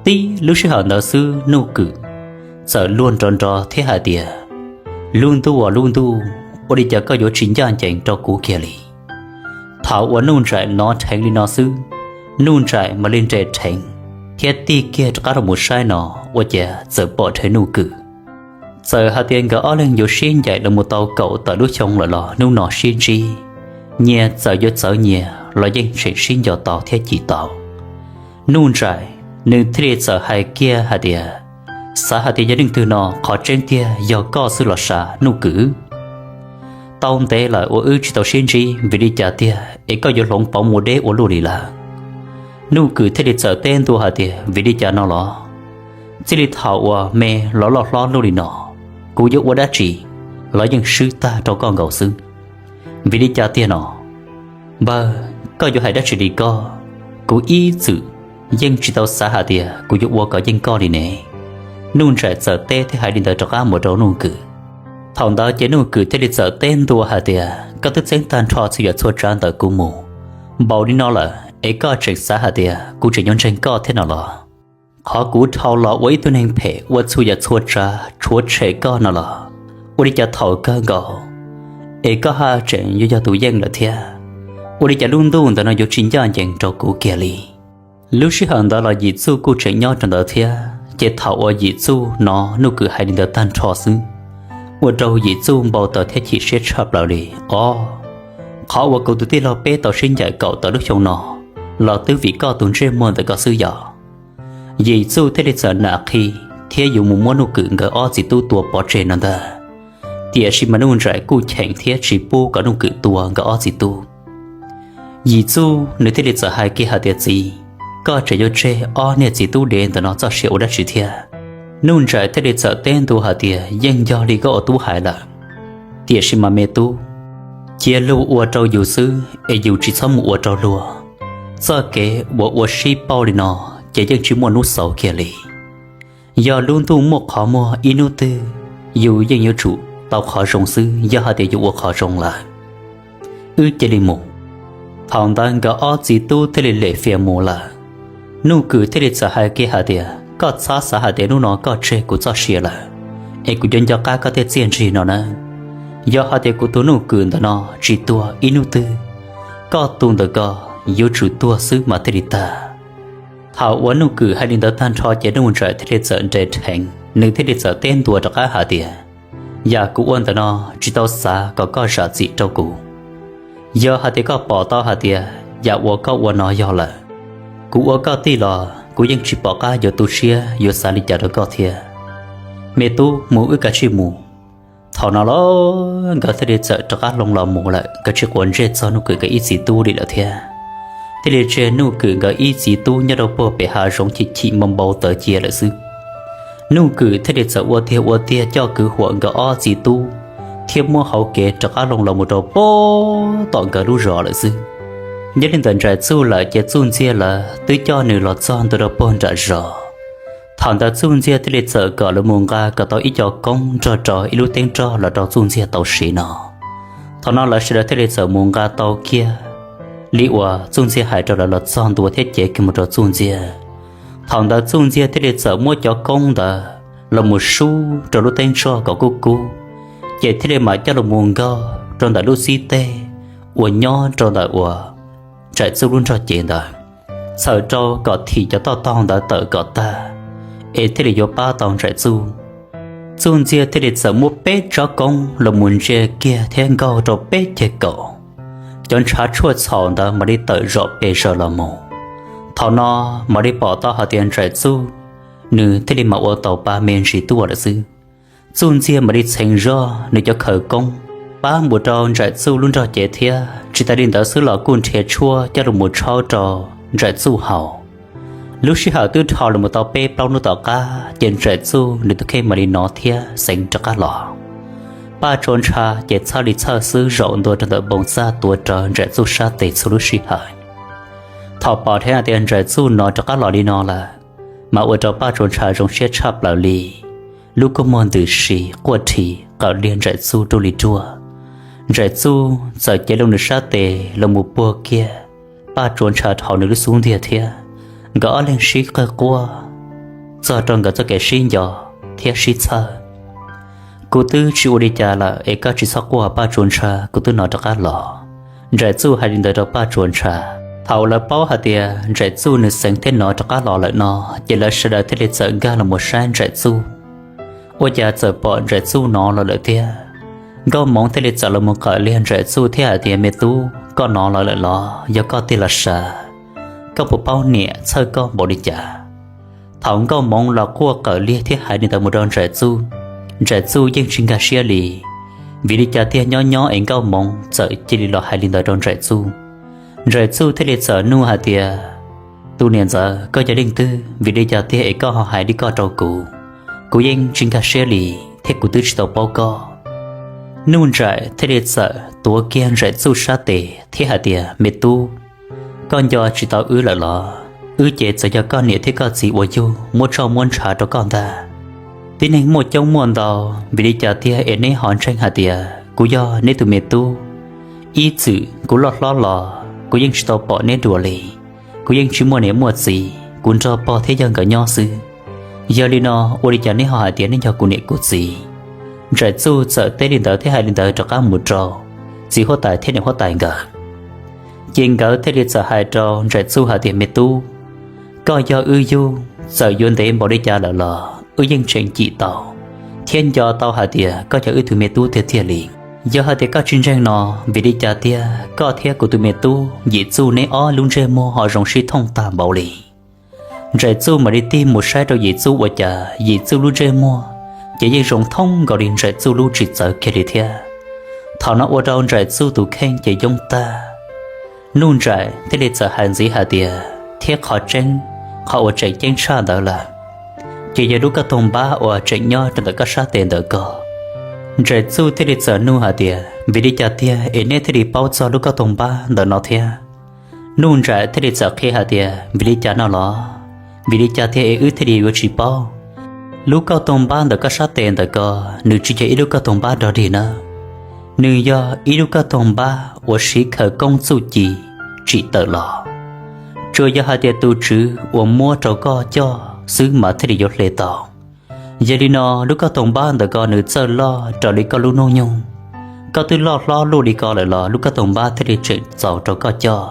Tib lub sij hawm ntawd xwb Nuj Kwm txawm luag nrov nrov thiab hais tias, Lub ntuj uas lub ntuj, ua li cas koj yuav tsis ncaj ncees rau kuv kiag li? Thaum uas Nuj Ntsais hnov dheev li no xwb, Nuj Ntsais mam li nres dheev thiab tig kiag rov qab los mus saib no, ua cas txawm pom dheev Nuj Kwm. Txawm hais tias nkawd ob leeg yuav sib ncaim los mus tau kaum tawm lub xyoo lawm los hnub no sib ntsib, nyias txawm yuav txawv nyias los yeej tseem sib nco tau thiab cim tau. Nuj Ntsais nws thiaj li txawm hais kiag hais tias, Xav hais tias yog leej twg no? Qhov tseeb tiag yog koj xwb los sav Nuj Kwm? Tau ntev lawm uas wb tsis tau sib ntsib, vim li cas tiag es koj yuav hloov pauv mus deb ua luaj li lawm? Nuj Kwm thiaj li txawm teb ntua hais tias, Vim li cas no los? Txij li thaum uas me los loj hlob luaj li no, kuv yuav ua dab tsi los yeej swb tag rau koj nkaus xwb. Vim li cas tiag no? Npawg, koj yuav hais dab tsi li koj? Kuv ib txwm yeej tsis tau xav hais tias kuv yuav ua kom yeej koj li ne. Nuj Ntsais txawm teb thiab hais li ntawd rov qab mus rau Nuj Kwm. Thaum ntawd ces Nuj Kwm thiaj li txawm teb ntua hais tias, Koj twb txeeb tag nrho txhua yam txhua tsav ntawm kuv mus npaum li no lawm es koj tseem xav hais tias kuv tseem yuav ntseeg koj thiab no los? Qhov kuv dhau los ua ib tug neeg phem ua txhua yam txhua tsav tshuav tshem koj no los, ua li cas thaum kawg nkaus es koj haj tseem yuav yog tus yeej lawm thiab? Ua li cas lub ntuj ntawm no yuav tsis ncaj ncees rau kuv kiag li? Lub sij hawm ntawd los Yim Txuj kuj tseem nyob rau ntawd thiab, ces thaum uas Yim Txuj hnov Nuj Kwm hais li ntawd tag nrho xwb, ua rau Yim Txuj npau taws thiab chim siab tshaj plaws li. Ob, qhov uas kuv tus tij laug peb tau sib ncaim kaum tawm lub xyoo no los twb vim koj tus ntsej muag ntawm koj xwb yom. Yim Txuj thiaj li txawm nam qhi thiab yuav mus muab Nuj Kwm nkawd ob txiv tub tua pov tseg no ntag. Tiam sis mas Nuj Ntsais kuj cheem thiab tsis pub kom Nuj Kwm tua nkawd ob txiv tub. Yim Txuj nws thiaj li txawm hais kiag hais tias, Txiv, koj tseem yuav tseg ob niag txiv tub dev ntawm no txoj sia ua dab tsi thiab? Nuj Ntsais thiaj li txawm teb ntua hais tias, Yeej yog li koj ua tub hais lawm. Tiam sis mas me tub, cia luag ua rau yus xwb es yus tsis txhob mus ua rau luag. Txoj kev uas ua sib pauj li no ces yeej tsis muaj hnub xaus kiag li. Yog lub ntuj muaj qhov muag ib hnub twg, yus yeej yuav tsum tau qhov zoo xwb yog hais tias yus ua qhov zoo lawm. wb cia li mus. Thaum ntawd nkawd ob txiv tub thiaj li lem fias mus lawm. Nuj Kwm thiaj li txawm hais kiag hais tias, koj txhob xav hais tias hnub no koj tseg kuv txoj sia lawm, es kuv yuav nco qab koj tej txiaj ntsig no nawb. Yog hais tias kuv tus Nuj Kwm ntawm no tsis tuag ib hnub twg, koj tus ntawm ko yuav tsum tuag xwb mas thiaj li tag. Thaum uas Nuj Kwm hais li ntawd tag nrho ces Nuj Nraim thiaj li txawm nres rheev, nws thiaj li txawm teb ntua rov qab hais tias, yam kuv ua ntawm no tsis tau xav kom koj zam txim rau kuv. Yog hais tias koj pom tau hais tias yam uas koj ua no yog lawm, kuv ua koj tij los kuv yeej tsis pom qab yuav tu siab yuav xav li cas rau koj thiab. Me tub, mus wb kav tsij mus. Thaum no los nkawd thiaj li txawm rov qab hlo los mus lawm, nkawd tsis quav ntsej txog Nuj Kwm nkawd ib txiv tub li lawm thiab. Thiaj li tseg Nuj Kwm nkawd ib txiv tub nyob rau puag pem hav zoov chim chim npau npau taws cia lawm xwb. Nuj Kwm thiaj li txawm ua tiag ua tiag coj kwv huam nkawd ob txiv tub thiab muab hauv kev rov qab hlo los mus rau puag tom nkawd lub zos lawm xwb. Nyob li ntawm Nraim Txuj lawm ces Txuj Ntxiag lawv twb coj nws los txog ntua rau puag nram zos. Thaum ntawd Txuj Ntxiag thiaj li txawm kom lawv mus nqa kom tau ib co koob nrog rau ib lub teeb rog los rau Txuj Ntxiag tau siv no. Thaum no lawv sawv daws thiaj li txawm mus nqa tau kiag li uas Txuj Ntxiag hais rau lawv los txog ntua thiab cev kiag mus rau Txuj Ntxiag. Thaum ntawd Txuj Ntxiag thiaj li txawm muab cov koob ntawd los mus sub rau lub teeb rog kom kub kub, ces thiaj li mam coj los mus nkaug rau ntawm lub xib teg uas nyob rau ntawm uas Nraim Txuj lub nrog cev ntawd, txhawm rau kom thim cov toj taug ntawd tawm kom tag, es thiaj li yuav pab tau Nraim Txuj. Txuj Ntxiag thiaj li txawm muab peb tsob koob los mus ntsia kiag thiab nkaug rau peb ceg kaum, cov ntshav tshuaj txhaum ntawd mam li tawm zom pes zaws los mus. Thaum no mam li pom tau hais tias Nraim Txuj nws thiaj li mam ua tau pa me ntsis tuaj lawm xwb. Txuj Ntxiag mam li txheev zog nws cov khawv koob pab mus rau Nraim Txuj lub nrog cev thiab, tsis tas li ntawd xwb los kuj nrhiav tshuaj coj los mus tshaub rau Nraim Txuj haus. Lub sij hawm twb dhau los mus tau peb plaub hnub tom qab ces Nraim Txuj nws tus kheej mam li hnov thiab xeev rov qab los. Paj Tsua Ntsha ces txhawj li txhawj xwb zaum ntua rau ntawm npoo txaj tuav rawv Nraim Txuj sab tes txhua lub sij hawm. Thaum pom dheev hais tias Nraim Txuj hnov rov qab los li no lawm, mas ua rau Paj Tsua Ntsha zoo siab tshaj plaws li. Lub kua muag ntws si quaj rhi qawm liag Nraim Txuj ruaj li ruaj. Nraim Txuj txawm cev loo nws sab tes los mus puag kiag Paj Tsua Ntsha dhau nws lub xub ntiag thiab, nkawd ob leeg sib qawg quaj txog rau nkawd txoj kev sib nco thiab sib txhawj. Kuv twb tsis ua li cas lawm es koj tsis txhob quaj Paj Tsua Ntsha, kuv twb hnov rov qab los. Nraim Txuj hais li ntawd rau Paj Tsua Ntsha. Thaum lawv paub hais tias Nraim Txuj nws xeev thiab hnov rov qab los lawm no, ces lawv sawv daws thiaj li txawm nkag los mus saib Nraim Txuj. Ua cas txawm pom Nraim Txuj hnov los lawm thiab. Nkauj Moov thiaj li txawm los mus qawm liag Nraim Txuj thiab hais tias, me tub, koj hnov los lawm los? Yog koj tiag los sav, koj puas paub niam txhawj koj npaum li cas? Thaum Nkauj Moov los quaj qawm liag thiab hais li ntawd mus rau Nraim Txuj, Nraim Txuj yeej tsis nkag siab li. Vim li cas tiag nyob nyob es Nkauj Moov txawm cia li los hais li ntawd rau Nraim Txuj? Nraim Txuj thiaj li txawm nug hais tias, tus niam ntxawm, koj yog leej twg? Vim li cas tiag es koj ho hais li koj rau kuv? Kuv yeej tsis nkag siab li, thiab kuv twb tsis tau paub koj. Nuj Nraim thiaj li txawm tuav kiag Nraim Txuj sab tes thiab hais tias, me tub, koj nco tsis tau wb lawm los? Wb ces txawm yog koj niam thiab koj txiv uas yug muab tsoj muab ntshav rau koj ntag. Tib neeg muaj coob muaj ntau, vim li cas tiag es neb ho ntseeg hais tias kuv yog neb tus me tub? Ib txwm kuv loj hlob los kuv yeej tsis tau pom neb dua li. Kuv yeej tsis muaj niam muaj txiv, kuv nrog pog thiab yawg nkawd nyob xwb. Yog li no, ua li cas neb ho hais tias neb yog kuv niam kuv txiv? Nraim Txuj txawm teb li ntawd thiab hais li ntawd rov qab mus rau txiv huab tais thiab niam huab tais nkawd. Ces nkawd thiaj li txawm hais rau Nraim Txuj hais tias, me tub, koj yog wb yug, txawm yuav ntev npaum li cas lawm los wb yeej tseem cim tau thiab nco tau hais tias koj yog wb tus me tub tiag tiag li. Yog hais tias koj tsis ntseeg no, vim li cas tiag koj thiab kuv tus me tub Yim Txuj neb ob lub ntsej muag ho zoo sib thooj tag npaum li? Nraim Txuj mam li tig mus saib rau Yim Txuj ua cas Yim Txuj lub ntsej muag ces yeej zoo thoob nkaus li Nraim Txuj lub tsis txawv kiag li thiab. Thaum no ua rau Nraim Txuj tus kheej ces yoob tag. Nuj Nraim thiaj li txawm hais ntxiv hais tias, thiab qhov tseeb, qhov uas tseem ceeb tshaj ntawd lawm, ces yog lub kauj toog npab uas tseem nyob rau ntawm koj sab tes ntawm ko. Nraim Txuj thiaj li txawm nug hais tias, vim li cas tiag es neb thiaj li paub txog lub kauj toog npab ntawm no thiab? Nuj Nraim thiaj li txawm qhia hais tias, vim li cas no los? Vim li cas tiag es wb thiaj li yuav tsis paub? Lub kauj toog npab ntawm koj sab tes ntawm ko, nws tsis yog ib lub kauj toog npab dog dig nawb. Nws yog ib lub kauj toog npab uas siv khawv koob txuj ci tsim tawm los. Tsuas yog hais tias tus tswv uas muab rau koj coj xwb mas thiaj li yuav hle tau. Yog li no lub kauj toog npab ntawm ko nws txawj loj raws li koj lub hnub nyoog. Koj twb loj hlob luaj li ko lawm los lub kauj toog npab thiaj li tseem txaus rau koj coj.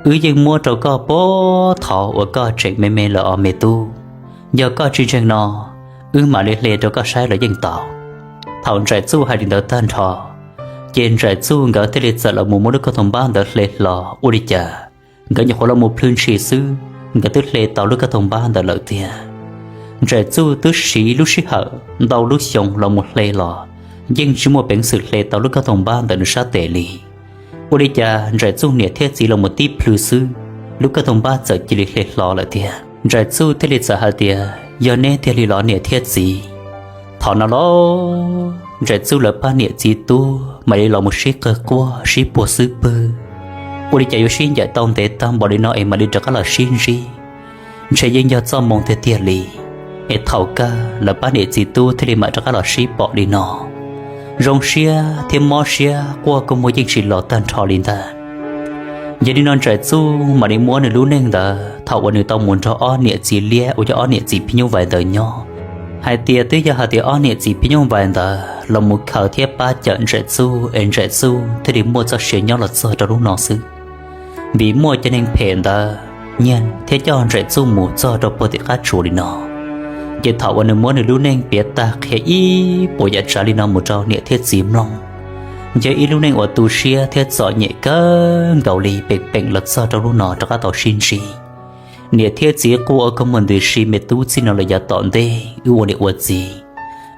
Wb yeej muab rau koj puag thaum uas koj tseem me me lawm os me tub. Yog koj tsis ntseeg no, wb mam li hle rau koj saib los yeej tau. Thaum Ntsaim Txuj hais li ntawd tag nrho, ces Ntsaim Txuj nkawd thiaj li txawm los mus muab lub kauj toog npab ntawd hle hlo. Ua li cas nkawd nyuam qhuav los mus plhws ntshis xwb, nkawd twb hle tau lub kauj toog npab ntawd lawm tiag. Ntsaim Txuj twb siv lub sij hawm ntau lub xyoo los mus hle los yeej tsis muaj peev xwm hle tau lub kauj toog npab ntawm nws sab tes li. Ua li cas Ntsaim Txuj niam thiab txiv los mus tib plhws xwb, lub kauj toog npab txawm cia li hle hlo lawm tiag. Ntsaim Txuj thiaj li txawm hais tias, Yog neb tiag li los niam thiab txiv? Thaum no los Ntsaim Txuj lawv pab niam txiv tub mam li los mus sib qawg quaj sib puag xub pwg. Ua li cas yuav sib ncaim tau ntev tag npaum li no es mam li rov qab los sib ntsib? Ntshe yeej yog txoj moo tiag tiag li. Es thaum kawg lawv pab niam txiv tub thiaj li mam rov qab los sib pom li no. Zoo siab thiab mob siab quaj kua muag yeej tsis los tag nrho li ntag. Yog li no Ntsaim Txuj mam li muab nws lub neej ntawd thaum uas nws tau mus nrog ob niam txiv liab uas yog ob niam txiv phim nyuj vais ntawd nyob, hais tias twb yog hais tias ob niam txiv phim nyuj vais ntawd los mus khaws thiab pab cawm Ntsaim Txuj es Ntsaim Txuj thiaj li muaj txoj sia nyob los txog rau hnub no xwb. Vim muaj cov neeg phem ntawd nyiag thiab coj Ntsaim Txuj mus txog rau puag tim qab tsuas li no, ces thaum uas nws muab nws lub neej piav tag qhia ib puas yam tsav li no mus rau niam thiab txiv mloog, yog ib lub neej uas tu siab thiab txom nyem kawg nkaus li pem peem los txog rau hnub no rov qab tau sib ntsib. Niam thiab txiv quaj ua kua muag ntws si, Me tub, txij no lawm yav tom ntej wb ua niam ua txiv,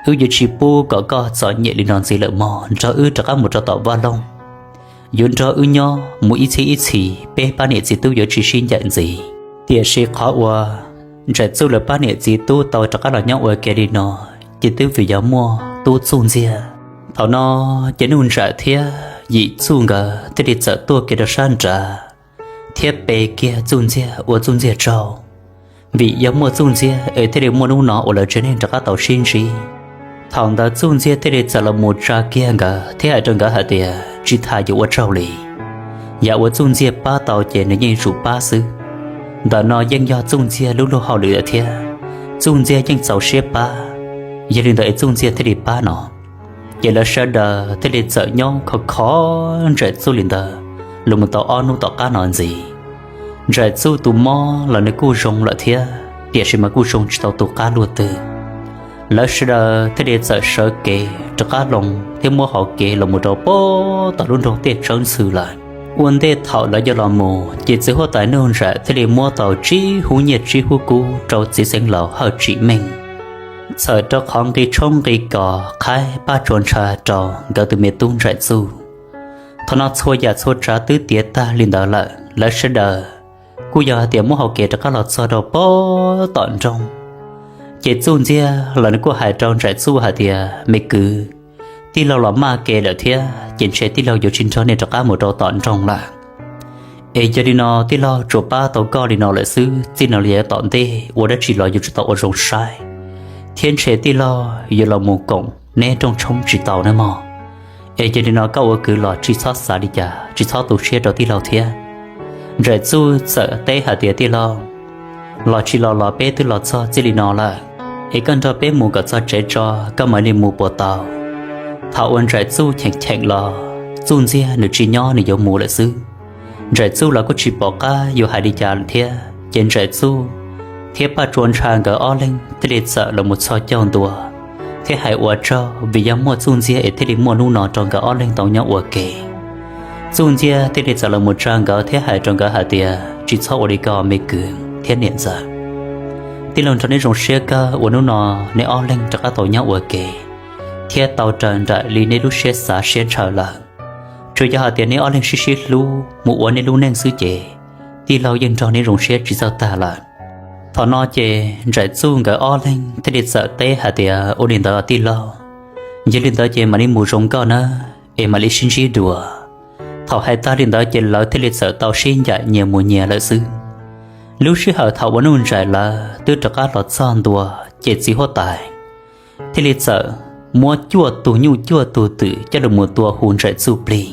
wb yuav tsis pub kom koj txom nyem li no ntxiv lawm mog, nrog wb rov qab mus rau tom vaj loog. Yuav nrog wb nyob mus ib txhiab ib txhis, peb pab niam txiv tub yuav tsis sib ncaim ntxiv. Tiam sis qhov uas Ntsaim Txuj lawv pab niam txiv tub tau rov qab los nyob ua ke li no, ces twb vim yog muaj tub Txuj Ntxiag. Thaum no ces Nuj Ntsaim thiab Yim Txuj nkawd thiaj li txawm tuaj kev rau sab nrad thiab pe kiag Txuj Ntxiag ua Txuj Ntxiag tsaug. Vim yog muaj Txuj Ntxiag es thiaj li muaj hnub no uas lawv tsev neeg rov qab tau sib ntsib. Thaum ntawd Txuj Ntxiag thiaj li txawm los mus tsa kiag nkawd thiab hais rau nkawd hais tias tsis tas yuav ua tsaug li. Yam uas Txuj Ntxiag pab tau ces nws yeej tsum pab xwb. Ntawm no yeej yog Txuj Ntxiag lub luag hauj lwm lawm thiab, Txuj Ntxiag yeej txaus siab pab. Yog li ntawd es Txuj Ntxiag thiaj li pab no. Ces lawv sawv daws thiaj li txawm nyob khov kho Ntsaim Txuj li ntawd los mus tau ob hnub tom qab no ntxiv. Ntsaim Txuj tus mob los nws kuj zoo lawm thiab, tiam sis mas kuj zoo tsis tau tus qab luaj twg. Lawv sawv daws thiaj li txawm sawv kev rov qab loo thiab muab hauv kev los mus rau puag tom lub nroog Tiaj Tsawb Ntxhw lawm. Ua ntej thaum lawv yuav los mus ces txiv huab tais Nuj Ntsaim thiaj li muab tau tsib hub nyiaj tsib hub kub rau txiv xeev laus Hawj Tsim Meej, txhawm rau qhov nqi tshoob nqi kos qhaib paj tsua ntsha rau nkawd tus me tub Ntsaim Txuj. Thaum no txhua yam txhua tsav twb tiav tag li ntawd lawm, lawv sawv daws kuj yog hais tias muab hauv kev rov qab los txog rau puag tom nroog. Ces Txuj Ntxiag los nws kuj hais rau Ntsaim Txuj hais tias, Me kwv, tij laug los maj kev lawm thiab ces ntshe tij laug yuav tsis nrog nej rov qab mus rau tom nroog lawm. Es yog li no tij laug tsuas pab tau koj li no lawm xwb, txij no los yav tom ntej ua dab tsi los yuav tsum tau ua zoo saib, thiab ntshe tij laug yuav los mus koom neb nrooj tshoob tsis tau nawb mog. Es yog li no koj ua kwv los tsis txhob xav li cas, tsis txhob tu siab rau tij laug thiab. Ntsaim Txuj txawm teb hais tias, Tij laug, los tsis los los peb twb los txog txij li no lawm, es koj nrog peb mus kom txog tsev tso koj mam li mus puas tau? Thaum uas Ntsaim Txuj cheem cheem los Txuj Ntxiag nws tsis nyob, nws yuav mus lawm xwb. Ntsaim Txuj los kuj tsis pom qab yuav hais li cas lawm thiab, ces Ntsaim Txuj thiab Paj Tsua Ntsha nkawd ob leeg thiaj li txawm los mus txhos caug ntua thiab hais ua tsaug vim yog muaj Txuj Ntxiag es thiaj li muaj hnub no rau nkawd ob leeg tau nyob ua ke. Txuj Ntxiag thiaj li txawm los mus tsa nkawd thiab hais rau nkawd hais tias, Tsis txhob ua li ko me kwv thiab niam ntxawm. Tij laug nrog neb zoo siab kawg uas hnub no neb ob leeg rov qab tau nyob ua ke thiab tau raws nraim li neb lub siab xav siab ntshaw lawm. Tsuas yog hais tias neb ob leeg sib sib hlub mus ua neb lub neej xwb ces tij laug yeej nrog neb zoo siab tsis txawj tag lawm. Thaum no ces Ntsaim Txuj nkawd ob leeg thiaj li txawm teb hais tias, Ua li ntawd tij laug, yog li ntawd ces mam li mus zoo nkauj nawb, es mam li sib ntsib dua. Thaum hais tag li ntawd ces lawv thiaj li txawm tau sib ncaim nyias mus nyias lawm xwb. Lub sij hawm thaum uas Nuj Ntsaim lawv twb rov qab los txog ntua ces txiv huab tais thiaj li txawm muab cuaj tug nyuj cuaj tug twm coj los mus tua hu Nraim Txuj plig,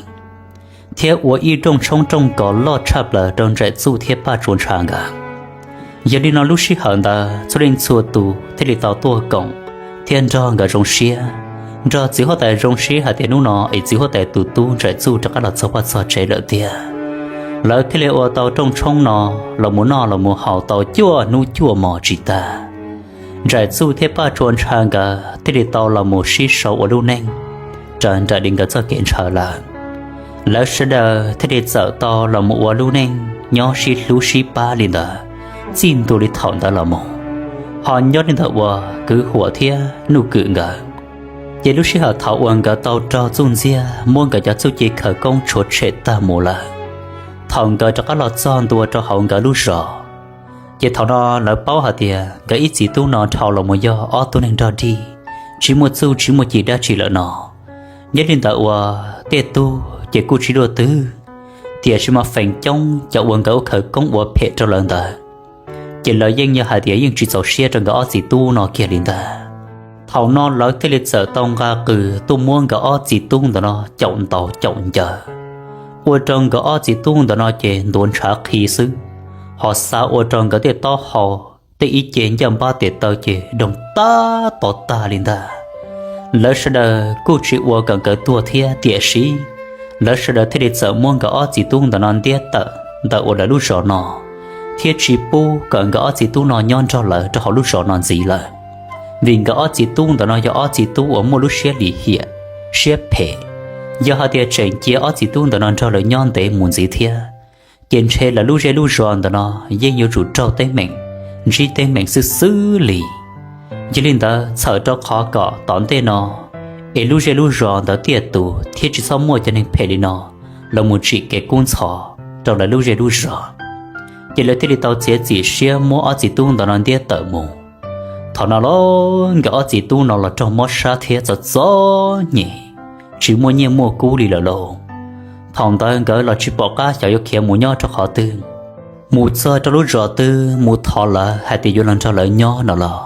thiab ua ib rooj tshoob rooj kos loj tshaj plaws rau Nraim Txuj thiab Paj Tsua Ntsha nkawd. Yog li no lub sij hawm ntawd txhua leej txhua tus thiaj li tau tuaj koom thiab nrog nkawd zoo siab, nrog txiv huab tais zoo siab hais tias hnub no es txiv huab tais tus tub Nraim Txuj rov qab los txog vaj txog tsev lawm tiag. Lawv thiaj li ua tau rooj tshoob no los mus noj los mus haus tau cuaj hnub cuaj hmo tsis tag. Nraim Txuj thiab Paj Tsua Ntsha nkawd thiaj li tau los mus sib sau ua lub neej raws nraim li nkawd txoj kev ntshaw lawm. Lawv sawv daws thiaj li txawm tau los mus ua lub neej nyob sib hlub sib pab li ntawd txij ntua li thaum ntawd los mus, ho nyob li ntawd ua kwv huam thiab nuj kwm nkawd. Ces lub sij hawm thaum uas nkawd tau raug Txuj Ntxiag muab nkawd cov txuj ci khawv koob tshuav tshem tag mus lawm, thaum nkawd rov qab los txog ntua rau hauv nkawd lub zos, ces thaum no lawv paub hais tias nkawd ib txiv tub no dhau los mus yog ob tug neeg nrog dig, tsis muaj txuj tsis muaj ci dab tsi lawm no. Nyob li ntawd ua tej tug ces kuj tsis luaj twg, tiam sis mas feem coob cov uas nkawd ua khawv koob ua phem rau lawv ntawd, ces lawv yeej yog hais tias yeej tsis txaus siab rau nkawd ob txiv tub no kiag li ntag. Thaum no lawv thiaj li txawm tau nqa qws tuaj muab nkawd ob txiv tub ntawm no caum ntaus caum ncaws, ua rau nkawd ob txiv tub ntawm no ces ntuav ntshav qhi xwb, ho xa ua rau nkawd tej taub hau, tej ib ce ncaj npab tes taw ces doog tab tom tag li ntag. Lawv sawv daws kuj tsis ua kom nkawd tuag thiab, tiam sis lawv sawv daws thiaj li txawm muab nkawd ob txiv tub ntawm no ntiab tawm ntawm uas lawv lub zos no, thiab tsis pub kom nkawd ob txiv tub no nyob nrog lawv rau hauv lub zos no ntxiv lawm. Vim nkawd ob txiv tub ntawm no yog ob txiv tub uas muaj lub siab lim hiam, siab phem. Yog hais tias tseem cia ob txiv tub ntawm no nrog lawv nyob ntev mus ntxiv thiab, ces ntshe lawv lub zej lub zos ntawm no yeej yuav tsum raug teeb meem, ntsib teeb meem xwb xwb li. Yog li ntawd txhawm rau qhov kom tom ntej no es lub zej lub zos ntawd tiaj tus thiab tsis txhob muaj cov neeg phem li no los mus tsim kev kub ntxhov rau lawv lub zej lub zos, ces lawv thiaj li tau txiav txim siab muab ob txiv tub ntawm no ntiab tawm mus. Thaum no los nkawd ob txiv tub no los raug mob sab thiab txom txom nyem, tsis muaj nyiaj muaj kub li lawm lauj. Thaum ntawd nkawd los tsis pom qab xyov yuav khiav mus nyob rau qhov twg, mus txog rau lub zos twg mus thov lawv hais tias yuav los nrog lawv nyob no los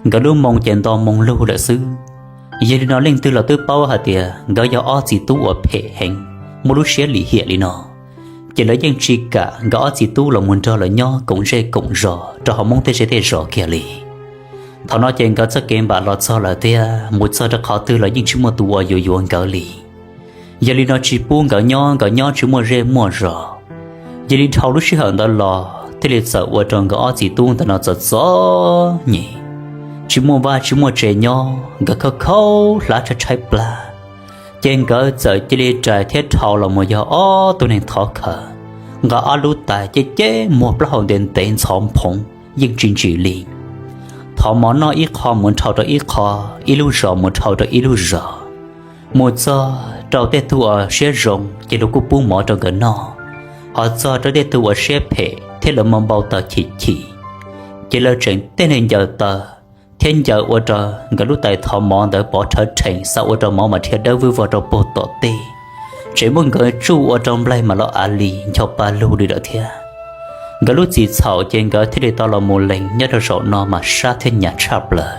nkawd lub moo ces nto moo lug lawm xwb. Yog li no leej twg los twb paub hais tias nkawd yog ob txiv tub uas phem heev, muaj lub siab lim hiam li no, ces lawv yeej tsis kam nkawd ob txiv tub los mus nrog lawv nyob koom zej koom zos rau hauv Hmoob tej zej tej zos kiag li. Thaum no ces nkawd txoj kev npam los txog lawm tiag, mus txog rau qhov twg los yeej tsis muaj tus uas yuav yuav nkawd li. Yog li no tsis pub nkawd nyob, nkawd nyob tsis muaj zej muaj zos. Yog li dhau lub sij hawm ntawd los thiaj li txawm ua rau nkawd ob txiv tub ntawm no txom txom nyem, tsis muaj vaj tsis muaj tsev nyob, nkawd khaub khaub hlab tshaib tshaib plab. Ces nkawd txawm cia li rais thiab dhau los mus yog ob tug neeg thov khawv, nqa ob lub tais ceb ceb muag plaub hau ntev ntev ntxhov nphoov yeej tsis ntsim li. Thov mov noj ib qho mus dhau rau ib qho, ib lub zos mus dhau rau ib lub zos. Mus txog rau tej tug uas siab zoo ces luag kuj pub mov rau nkawd noj, ho txog rau tej tug uas siab phem thiab lawv moo npau taws chim chim, ces lawv tseem tej neeg ncaws taws thiab ncaws ua rau nkawd lub tais thov mov ntawd pov rhawv rhees xa ua rau mov mas dhia dawb vwb vog rau puag tom tej, tseem muab nkawd tsuj ua rau nplaig mas los av li ncho pa lug li lawm thiab. Nkawd lub txim txhaum ces nkawd thiaj li tau los mus lees nyob rau zaum no mas sab thiab hnyav tshaj plaws.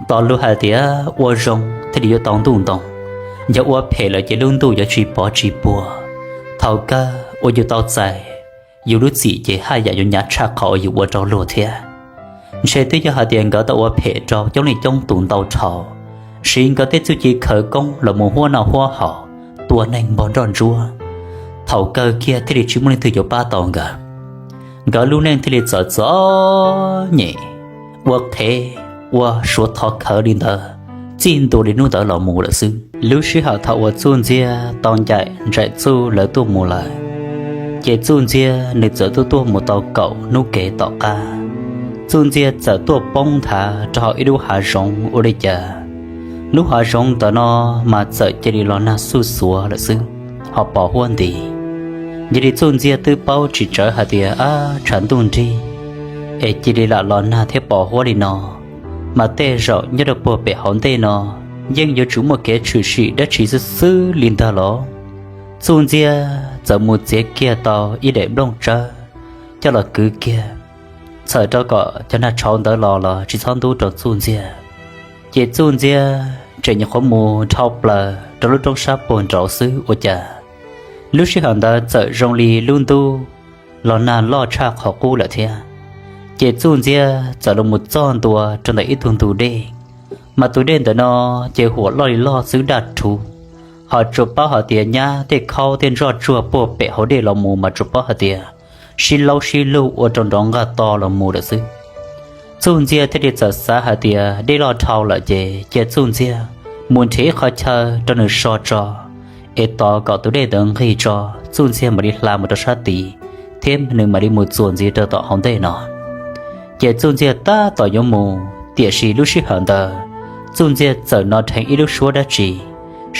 Tos lus hais tias ua zoo thiaj li yuav tau ntuj ntoo, yog ua phem lawm ces lub ntuj yuav tsis pov tsis puag. Thaum kawg uas yus tau txais yus lub txim ces haj yam yuav hnyav tshaj qhov uas yus ua rau luag thiab. Ntshe twb yog hais tias nkawd tau ua phem rau coob leej coob tus ntau dhau, siv nkawd tej txuj ci khawv koob los mus huab noj huab haus, tua neeg npog nroj ntsuab, thaum kawg kiag thiaj li tsis muaj leej twg yuav pab tau nkawd. Nkawd lub neej thiaj li txawm txom nyem, ua qhev, ua suav thov khawv li ntawd txij ntua li hnub ntawd los mus lawm xwb. Lub sij hawm thaum uas Txuj Ntxiag tau ncaim Nraim Txuj lawv tuaj mus lawm, ces Txuj Ntxiag nws txawm tuaj tuaj mus tau kaum hnub kev tom qab, Txuj Ntxiag txawm tuaj poob nthav rau hauv ib lub hav zoov ua li cas lub hav zoov ntawm no mas txawm cia li los nag xuj xuav lawm xwb, ho pos huab nti. Yog li Txuj Ntxiag twb paub tsis tsawv hais tias ab tshav ntuj nrig es cia li lam los nag thiab pos huab li no, mas tej zaum nyob rau puag pem hauv ntej no yeej yuav tsum muaj kev tshwm sim dab tsi xwb xwb li ntag los. Txuj Ntxiag txawm mus txiav kiag tau ib daim nplooj tsawb coj los kwv kiag, txhawm rau kom cov nag tshauv ntawd los los tsis txhob ntub rau Txuj Ntxiag. Ces Txuj Ntxiag tseem nyuam qhuav mus dhau plaws rau lub roob sab puag nraud xwb ua cas lub sij hawm ntawd txawm zoo li lub ntuj los nag loj tshaj qhov qub lawm thiab. Ces Txuj Ntxiag txawm los mus txog ntua rau ntawm ib tug ntug dej, mas tus dej ntawm no ces huam loj li loj xwb daj rhuv, ho tsuas paub hais tias nyab tej khaub tej ntsoj tsuag puag pem hauv dej los mus mas tsuas paub hais tias sib laub sib lug ua rau nrov nqaj to los mus lawm xwb. Txuj Ntxiag thiaj li txawm xav hais tias dej loj dhau lawm ces cia Txuj Ntxiag mus nrhiav ib qhov chaw rau nws so tso, es tos kom tus dej ntawd nqig tso, Txuj Ntxiag mam li hla mus rau sab tid, thiab nws mam li mus txuas ntxiv rau tom hauv ntej no. Ces Txuj Ntxiag tab tom yuav mus, tiam sis lub sij hawm ntawd Txuj Ntxiag txawm hnov dheev ib lub suab dab tsi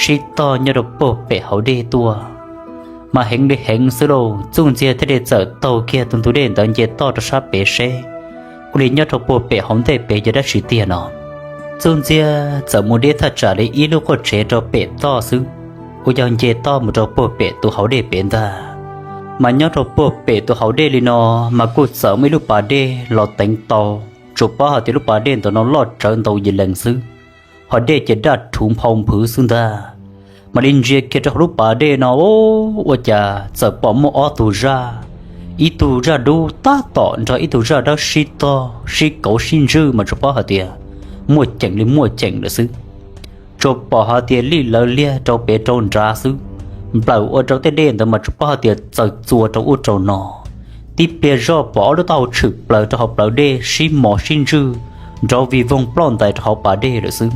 sib tog nyob rau puag pem hauv dej tuaj. Mas heev li heev xwb lauj, Txuj Ntxiag thiaj li txawm taug kiag tus ntug dej ntawd nce toj rau sab pem seb ua li nyob rau puag pem hauv ntej pem yog dab tsi tiag no. Txuj Ntxiag txawm mus deb thaj tsam li ib lub qub tsev rau pem toj xwb, uas yog nce toj mus rau puag pem tus hauv dej pem ntag. Mas nyob rau puag pem tus hauv dej li no, mas kuj txawm muaj ib lub pas dej los teev tau, tsuas paub hais tias lub pas dej ntawm no loj tsawv ntau yim lees xwb, ho dej ces daj rhuv nphau nphwv xwb ntag. Mam li ntsia kiag rau hauv lub pas dej no, ua cas txawm pom muaj ob tug zaj, ib tug zaj dub tab tom nrog ib tug zaj dawb sib tog sib kauv sib ntswj mas tsuas paub hais tias muaj ceem li muaj ceem lawm xwb. Tsuas pom hais tias lij lawv liag rau pem rau nrad xwb, nplawm ua rau tej dej ntawd mas tsuas paub hais tias txaws txuas rau ub rau no. Tib pliag zoj pom ob lub taub hau tshwm plaws rau hauv plawv dej sib mos sib ntswj nrov vij voog ploj ntais rau hauv pas dej lawm xwb.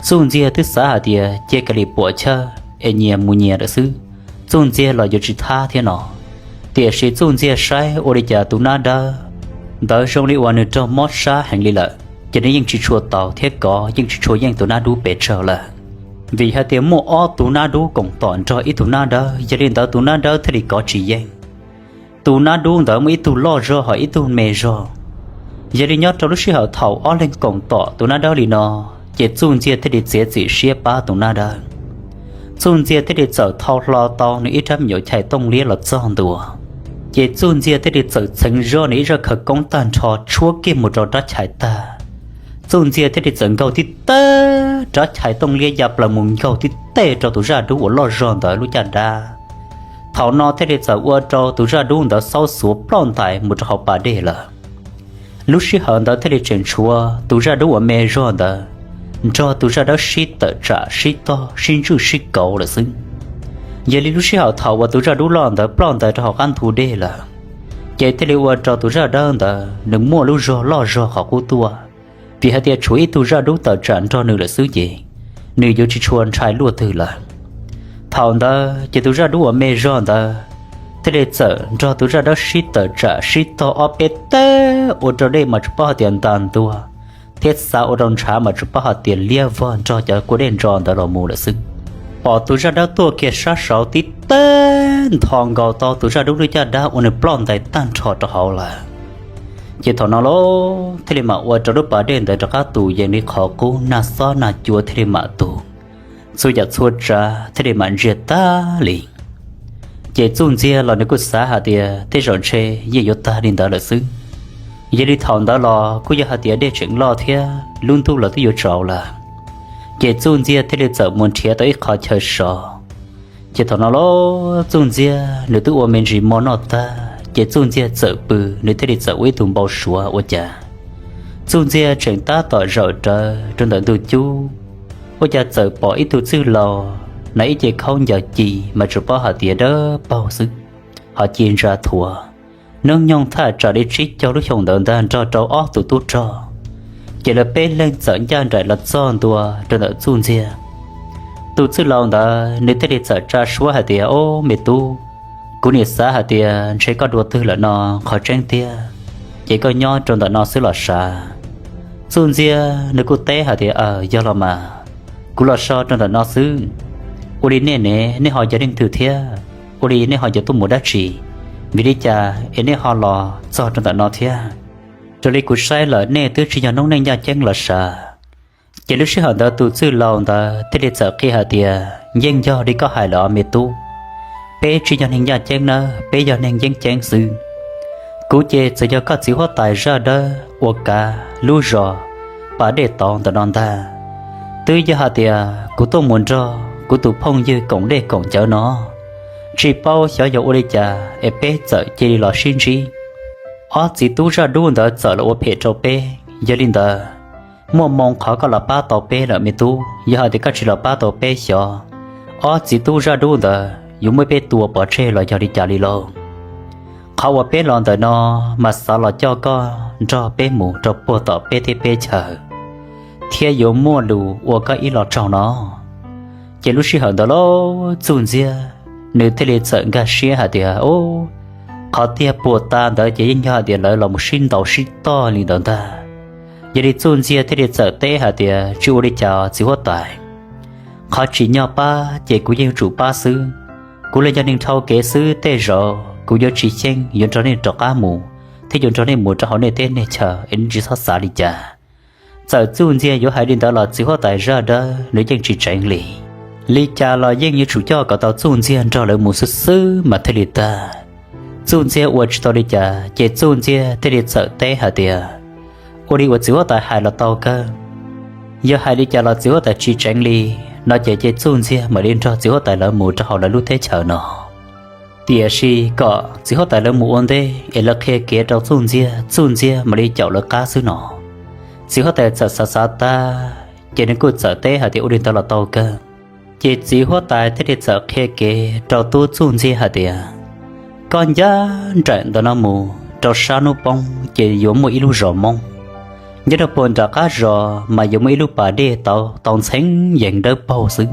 Txuj Ntxiag twb xav hais tias cia kav liam puam chawj es nyias mus nyias lawm xwb, Txuj Ntxiag los yuav tsis thab thiab no. Tiam sis Txuj Ntxiag saib ua li cas tus nab dawb ntawd zoo li uas nws raug mob sab heev li lawm, ces nws yeej tsis tshua taus thiab kov yeej tsis tshua yeej tus nab dub pes tsawg lawm. Vim hais tias muaj ob tug nab dub koom tom nrog ib tug nab dawb, yog li ntawd tus nab dawb thiaj li kov tsis yeej. Tus nab dub ntawd muaj ib tug loj zog ho ib tug me zog. Yog li nyob rau lub sij hawm thaum ob leeg koom tom tus nab dawb li no, ces Txuj Ntxiag thiaj li txiav txim siab pab tus nab dawb. Txuj Ntxiag thiaj li txawm thau hlo tau nws ib rab me nyuam chais tooj liab los txog ntua, ces Txuj Ntxiag thiaj li txawm txheev zoj nws ib zaj khawv koob tag nrho tshuab kiag mus rau rab chais tag. Txuj Ntxiag thiaj li txawm nkaug tib teg rab chais tooj liab ya plaws mus nkaug tib teg rau tus zaj dub uas loj zog ntawd lub caj dab. Thaum no thiaj li txawm ua rau tus zaj dub ntawd xaub xuav ploj ntais mus rau hauv pas dej lawm. Lub sij hawm ntawd thiaj li tseem tshuav tus zaj dub uas me zog ntawd nrog tus zaj dawb sib tawm tsam sib tog sib ntswj sib kauv lawm xwb. Yog li lub sij hawm thaum uas tus zaj dub loj ntawd ploj ntais rau hauv qab ntug dej lawm, ces thiaj li ua rau tus zaj dawb ntawd nws muaj lub zog loj zog qhov qub tuaj, vim hais tias tshuav ib tug zaj dub tawm tsam nrog nws lawm xwb ces nws yuav tsis tshua ntshai luaj twg lawm. Thaum ntawd ces tus zaj dub uas me zog ntawd thiaj li txawm nrog tus zaj dawb sib tawm tsam sib tog ob peb teg ua rau dej mas tsuas paub hais tias ntas ntua, thiab xav ua rau ntshav mas tsuas paub hais tias liab vog nrog cov kua dej ntso ntawd los mus lawm xwb. Pom tus zaj dawb tuaj kiag sab saud tib teg ntho nkaus tau tus zaj dub lub caj dab uas nws ploj ntais tag nrho rau hauv lawm. Ces thaum no los thiaj li mam ua rau lub pas dej ntawd rov qab tus yees li qhov qub, nag xob nag cua thiaj li mam tus, txhua yam txhua tsav thiaj li mam ntsiag tag li. Ces Txuj Ntxiag los nws kuj xav hais tias tej zaum ntshe yeej yuav tag li ntawd lawm xwb. Yog li thaum ntawd los kuj yog hais tias dej tseem loj thiab lub ntuj los twb yuav tsaus lawm, ces Txuj Ntxiag thiaj li txawm mus nrhiav tau ib qho chaw so. Ces thaum no los Txuj Ntxiag nws twb ua me ntsis mov noj tag, ces Txuj Ntxiag txawm pw, nws thiaj li txawm ua ib tug npau suav ua cas Txuj Ntxiag tseem tab tom zaum rawv rau ntawm ntug cub, ua cas txawm pom ib tug txwj laus hnav ib ce khaub ncaws ci mas tsuas paub hais tias dawb paug xwb, ho ci ntsa thuav. Hnub nyoog thaj tsam li tsib caug lub xyoo ntawd ntag nrog rau ob tug tub rog, ces lawv peb leeg txawm ncaj nraim los txog ntua rau ntawm Txuj Ntxiag. Tus txwj laus ntawd nws thiaj li txawm tsa suab hais tias, Ob, me tub, kuv nim xav hais tias ntshe koj dua twg lawm no, qhov tseeb tiag ces koj nyob rau ntawm no xwb los sav. Txuj Ntxiag nws kuj teb hais tias, Aws, yog los mas, kuv los so rau ntawm no xwb. Ua li nej ne, nej ho yog leej twg thiab? Ua li nej ho yuav tuaj mus dab tsi? Vim li cas es nej ho los txog rau ntawm no thiab? Raws li kuv saib lawm nej twb tsis yog noob neej ncaj nceeb los sav. Ces lub sij hawm ntawd tus txwj laus ntawd thiaj li txawm qhia hais tias, Yeej yog li koj hais lawm os me tub, peb tsis yog neeg ncaj nceeb nawb, peb yog neeg yeeb ceeb xwb. Kuv ces txawm yog koj txiv huab tais zaj dawb uas kav lub zos pas dej tauv ntawm no ntag. Twb yog hais tias kuv tuaj mus nrog kuv tus phooj ywg koom dej koom cawv no, tsis paub xyov yog ua li cas es peb txawm cia li los sib ntsib. Ob txiv tub zaj dub ntawd txawm los ua phem rau peb, yog li ntawd muaj moo qhov koj los pab tau peb lawm me tub, yog hais tias koj tsis los pab tau peb xyov ob txiv tub zaj dub ntawd yuav muab peb tua pov tseg los yog li cas li lauj. Qhov uas peb los ntawm no mas xav los coj koj nrog peb mus rau puag tom peb teb peb chaw, thiab yuav muaj lus ua koj ib lo tsaug no. Ces lub sij hawm ntawd lauj, Txuj Ntxiag nws thiaj li txawm nkag siab hais tias, Ub, qhov tiag puag ta ntawd ces yeej yog hais tias lawv los mus sib ntaus sib tog li ntawd ntag. Yog li Txuj Ntxiag thiaj li txawm teb hais tias, Tsis ua li cas txiv huab tais, qhov tsim nyog pab ces kuv yeej yuav tsum pab xwb. Kuv los yog neeg dhau kev xwb, tej zaum kuv yuav tsis xyeej yuav nrog nej rov qab mus, thiab yuav nrog nej mus rau hauv nej teb nej chaw es nej tsis txhob xav li cas. Txawm Txuj Ntxiag yuav hais li ntawd los txiv huab tais zaj dawb nws yeej tsis tseev li. Li cas los yeej yuav tsum coj kom tau Txuj Ntxiag nrog lawv mus xwb xwb mas thiaj li tag. Txuj Ntxiag ua tsis tau li cas ces Txuj Ntxiag thiaj li txawm teb hais tias, Ua li uas txiv huab tais hais los tau kawg. Yog hais li cas los txiv huab tais tsis tseev li no ces, ces Txuj Ntxiag mam li nrog txiv huab tais lawv mus rau hauv lawv lub teb chaws no. Tiam sis kom txiv huab tais lawv mus ua ntej es lawv qhia kev rau Txuj Ntxiag, Txuj Ntxiag mam li caum lawv qab xwb no. Txiv huab tais txawm xav xav tag ces nws kuj txawm teb hais tias, Ua li ntawd los tau kawg. Ces txiv huab tais thiaj li txawm qhia kev rau tub Txuj Ntxiag hais tias, Koj ncaj nraim ntawm no mus rau sab hnub poob ces yuav muaj ib lub zos Hmoob. Nyob rau puag nram qab zos mas yuav muaj ib lub pas dej tau tau ntxhee yees dawb paug xwb.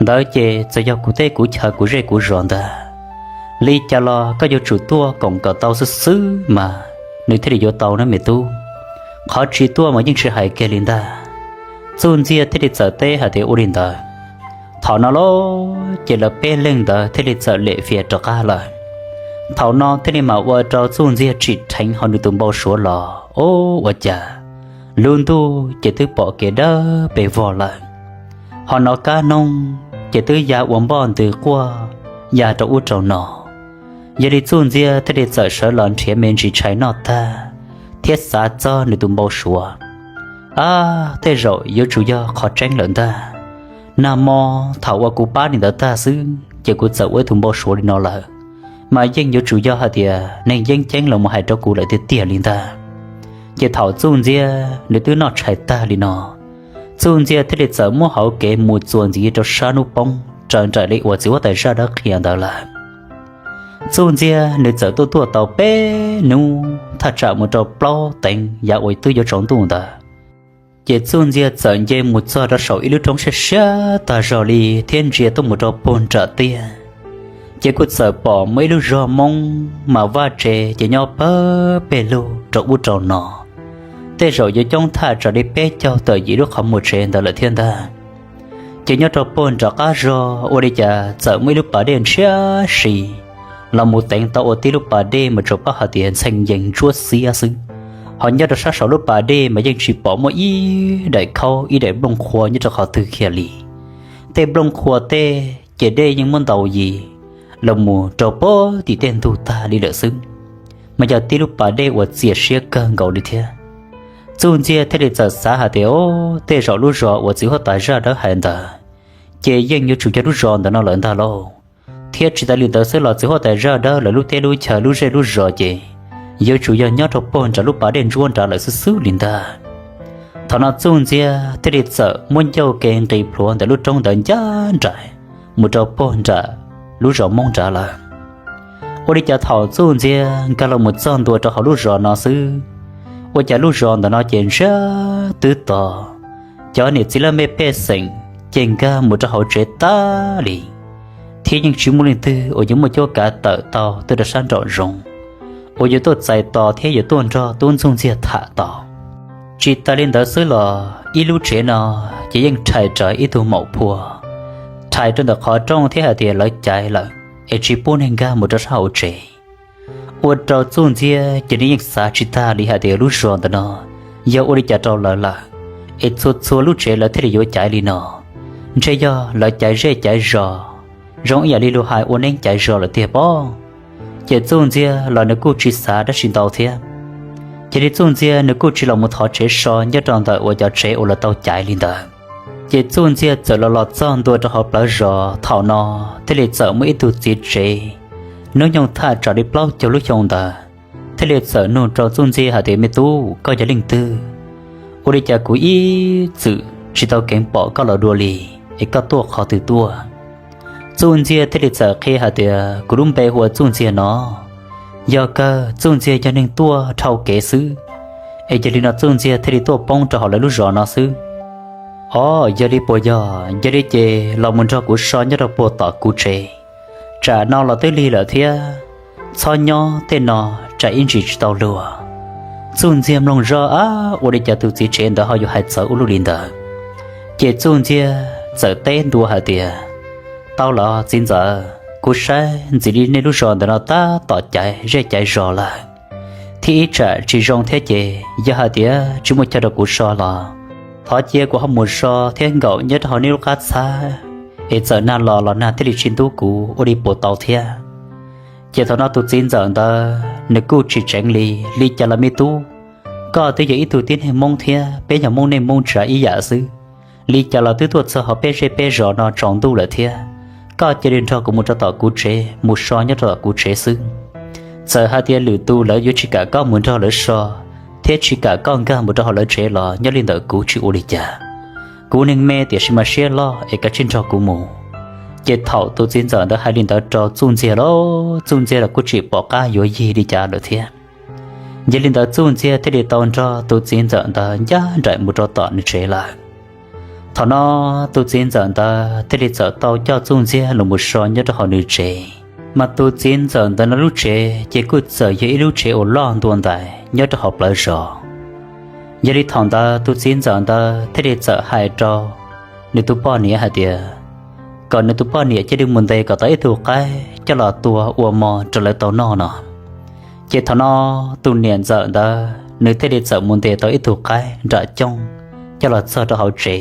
Ntawd ces txawm yog kuv teb kuv chaw kuv zej kuv zos ntag. Li cas los koj yuav tsum tuaj koom kom tau xwb xwb mas nws thiaj li yuav tau na me tub. Qhov tsis tuaj mas yeej tsis hais kiag li ntag. Txuj Ntxiag thiaj li txawm teb hais tias, Ua li ntawd. Thaum no lauj ces lawv peb leeg ntawd thiaj li txawm lem fias rov qab lawm. Thaum no thiaj li mam ua rau Txuj Ntxiag tsim dheev hauv nws tus npau suav los, ub, ua cas lub ntuj ces twb pom kev dawb pes vog lawm. Ho hnov kab noog ces twb ya ua npoj ntws quaj ya rau ub rau no. Yog li Txuj Ntxiag thiaj li txawm sawv los nrhiav me ntsis tshais noj tag thiab xav txog nws tus npau suav, Ab, tej zaum yuav tsum yog qhov tseeb lawm ntag. Nag hmo thaum uas kuv pab li ntawd tag xwb ces kuv txawm ua ib tug npau suav li no lawm, mas yeej yuav tsum yog hais tias neeg yeeb ceeb los mus hais rau kuv lawm tiag tiag li ntag. Ces thaum Txuj Ntxiag nws twb noj tshais tag li no, Txuj Ntxiag thiaj li txawm muab hauv kev mus txuas ntxiv rau sab hnub poob raws nraim li uas txiv huab tais zaj dawb qhia ntawd lawm. Txuj Ntxiag nws txawm tuaj tuaj tau peb hnub thaj tsam mus rau plaub teev yav uas twb yuav tsaus ntuj ntawd, ces Txuj Ntxiag txawm nce mus txog rau saum ib lub roob siab siab tag zog li thiab ntsia tuaj mus rau puag nram tiaj, ces kuj txawm pom muaj ib lub zos Hmoob mas vaj tsev ces nyob pawg peg lug rau ub rau no, tej zaum yuav coob thaj tsam li peb caug tawm yim lub qhov muag tsev ntawd lawm thiab ntag. Ces nyob rau puag nram qab zog ua li cas txawm muaj ib lub pas dej ntshiab si los mus teev tau ua tib lub pas dej mas tsuas paub hais tias ntxhee yees ntsuab xiab xwb. Ho nyob rau sab saum lub pas dej mas yeej tsis pom muaj ib daim khaub ib daim nplooj qhuav nyob rau qhov twg kiag li. Tej nplooj qhuav tej ces dej yeej muab ntaus yim los mus rau puag tim tej ntug tag li lawm xwb, mas yog tib lub pas dej uas txias siab kawg nkaus li thiab. Txuj Ntxiag thiaj li txawm xav hais tias, Ub, tej zaum lub zos uas txiv huab tais zaj dawb hais ntawd ces yeej yuav tsum yog lub zos ntawm no lawm ntag lauj. Thiab tsis tas li ntawd xwb los txiv huab tais zaj dawb lawv lub teb lub chaw lub zej lub zos ces yuav tsum yog nyob rau puag nram lub pas dej ntsuab nrad lawm xwb xwb li ntag. Thaum no Txuj Ntxiag thiaj li txawm muab ncauj ke nqis plhuav ntawm lub roob ntawd ncaj nraim mus rau puag nram lub zos Hmoob nrad lawm. Ua li cas thaum Txuj Ntxiag nkag los mus txog ntua rau hauv lub zos no xwb, ua cas lub zos ntawm no ces ntsiag twb to, cov niam txiv laj mej pej xeem ces nkag mus rau hauv tsev tas li, thiab yeej tsis muaj leej twg uas yuav muaj cuab kav tawm tau tuaj rau sab nraum zoov uas yuav tuaj txais tos thiab yuav tuaj nrog tub Txuj Ntxiag tham tos. Tsis tas li ntawd xwb los ib lub tsev no ces yeej rhais rawv ib tug maum phua, rhais rau ntawm qhov rooj thiab hais tias lawv caiv lawm es tsis pub neeg nkag mus rau sab hauv tsev. Ua rau Txuj Ntxiag ces nws yeej xav tsis tag li hais tias lub zos ntawm no yog ua li cas rau lawv lawm, es txhua txhua lub tsev lawv thiaj li yuav caiv li no. Ntshe yog lawv caiv zej caiv zos zoo ib yam li luag hais ua neeb caiv zos lawm tiag pob. Ces Txuj Ntxiag los nws kuj tsis xav dab tsi ntau thiab, ces li Txuj Ntxiag nws kuj tsis los mus thov tsev so nyob rau ntawm uas cov tsev uas lawv tau caiv li ntawd. Ces Txuj Ntxiag txawm los los txog ntua rau hauv plawv zos. Thaum no thiaj li txawm muaj ib tug txiv tsev hnub nyoog thaj tsam li plaub caug lub xyoo ntawd thiaj li txawm nug rau Txuj Ntxiag hais tias, Me tub, koj yog leej twg? Ua li cas kuv ib txwm tsis tau keev pom koj los dua li, es koj tuaj qhov twg tuaj? Txuj Ntxiag thiaj li txawm qhia hais tias, Kuv lub npe hu ua Txuj Ntxiag no. Yog kawg, Txuj Ntxiag yog neeg tuaj dhau kev xwb, es yog li no Txuj Ntxiag thiaj li tuaj poob rau hauv lawv lub zos no xwb. Os, yog li puas yog? Yog li ces los mus nrog kuv so nyob rau puag tom kuv tsev, tsam no los twb lig lawm thiab, txhob nyob tej no tsam ib ntsis tsis tau luag. Txuj Ntxiag mloog zoj, ab, ua li cas tus txiv tsev ntawd ho yuav hais txawv ua luaj li ntawd? Ces Txuj Ntxiag txawm teb ntua hais tias, Tau los txiv ntxawm, kuv saib ntxim li nej lub zos ntawm no tab tom caiv zej caiv zos lawm, thiab ib tsam tsis zoo thiab ces yog hais tias tsis muaj chaw rau kuv so los thov cia kuv ho mus so thiab nkaum nyob rau hauv nej lub qab txhab, es txawm nag los los nag thiaj li tsis ntub kuv, ua li puas tau thiab? Ces thaum no tus txiv ntxawm ntawd nws kuj tsis tseev li, Li cas los me tub, koj twb yog ib tug tib neeg Hmoob thiab peb yog Hmoob nej Hmoob tsav ib yam xwb. Li cas los twb tuaj txog hauv peb zej peb zos no tsaus ntuj lawm thiab, koj cia li nrog kuv mus rau tom kuv tsev, mus so nyob rau tom kuv tsev xwb. Txawm hais tias lwm tus lawv yuav tsis kam koj mus nrog lawv so thiab tsis kam koj nkag mus rau hauv lawv tsev los nyob li ntawm kuv tsis ua li cas. Kuv neeg me tiam sis mas siab loj es kav tsij nrog kuv mus. Ces thaum tus txiv ntxawm ntawd hais li ntawd rau Txuj Ntxiag los Txuj Ntxiag los kuj tsis pom qab yuav yig li cas lawm thiab. Yog li ntawd Txuj Ntxiag thiaj li tau nrog tus txiv ntxawm ntawd ncaj nraim mus rau tom nws tsev lawm. Thaum no tus txiv ntxawm ntawd thiaj li txawm tau coj Txuj Ntxiag los mus so nyob rau hauv nws tsev. Mas tus txiv ntxawm ntawd no lub tsev ces kuj txawm yog ib lub tsev uas loj ntua ntais nyob rau hauv plawv zos. Yog li thaum ntawd tus txiv ntxawm ntawd thiaj li txawm hais rau nws tus poj niam hais tias kom nws tus poj niam cia li mus ntes kom tau ib tug qaib coj los tua ua mov rau lawv tau noj no. Ces thaum no tus niam ntxawm ntawd nws thiaj li txawm mus ntes tau ib tug qaib nram cooj coj los txog rau hauv tsev,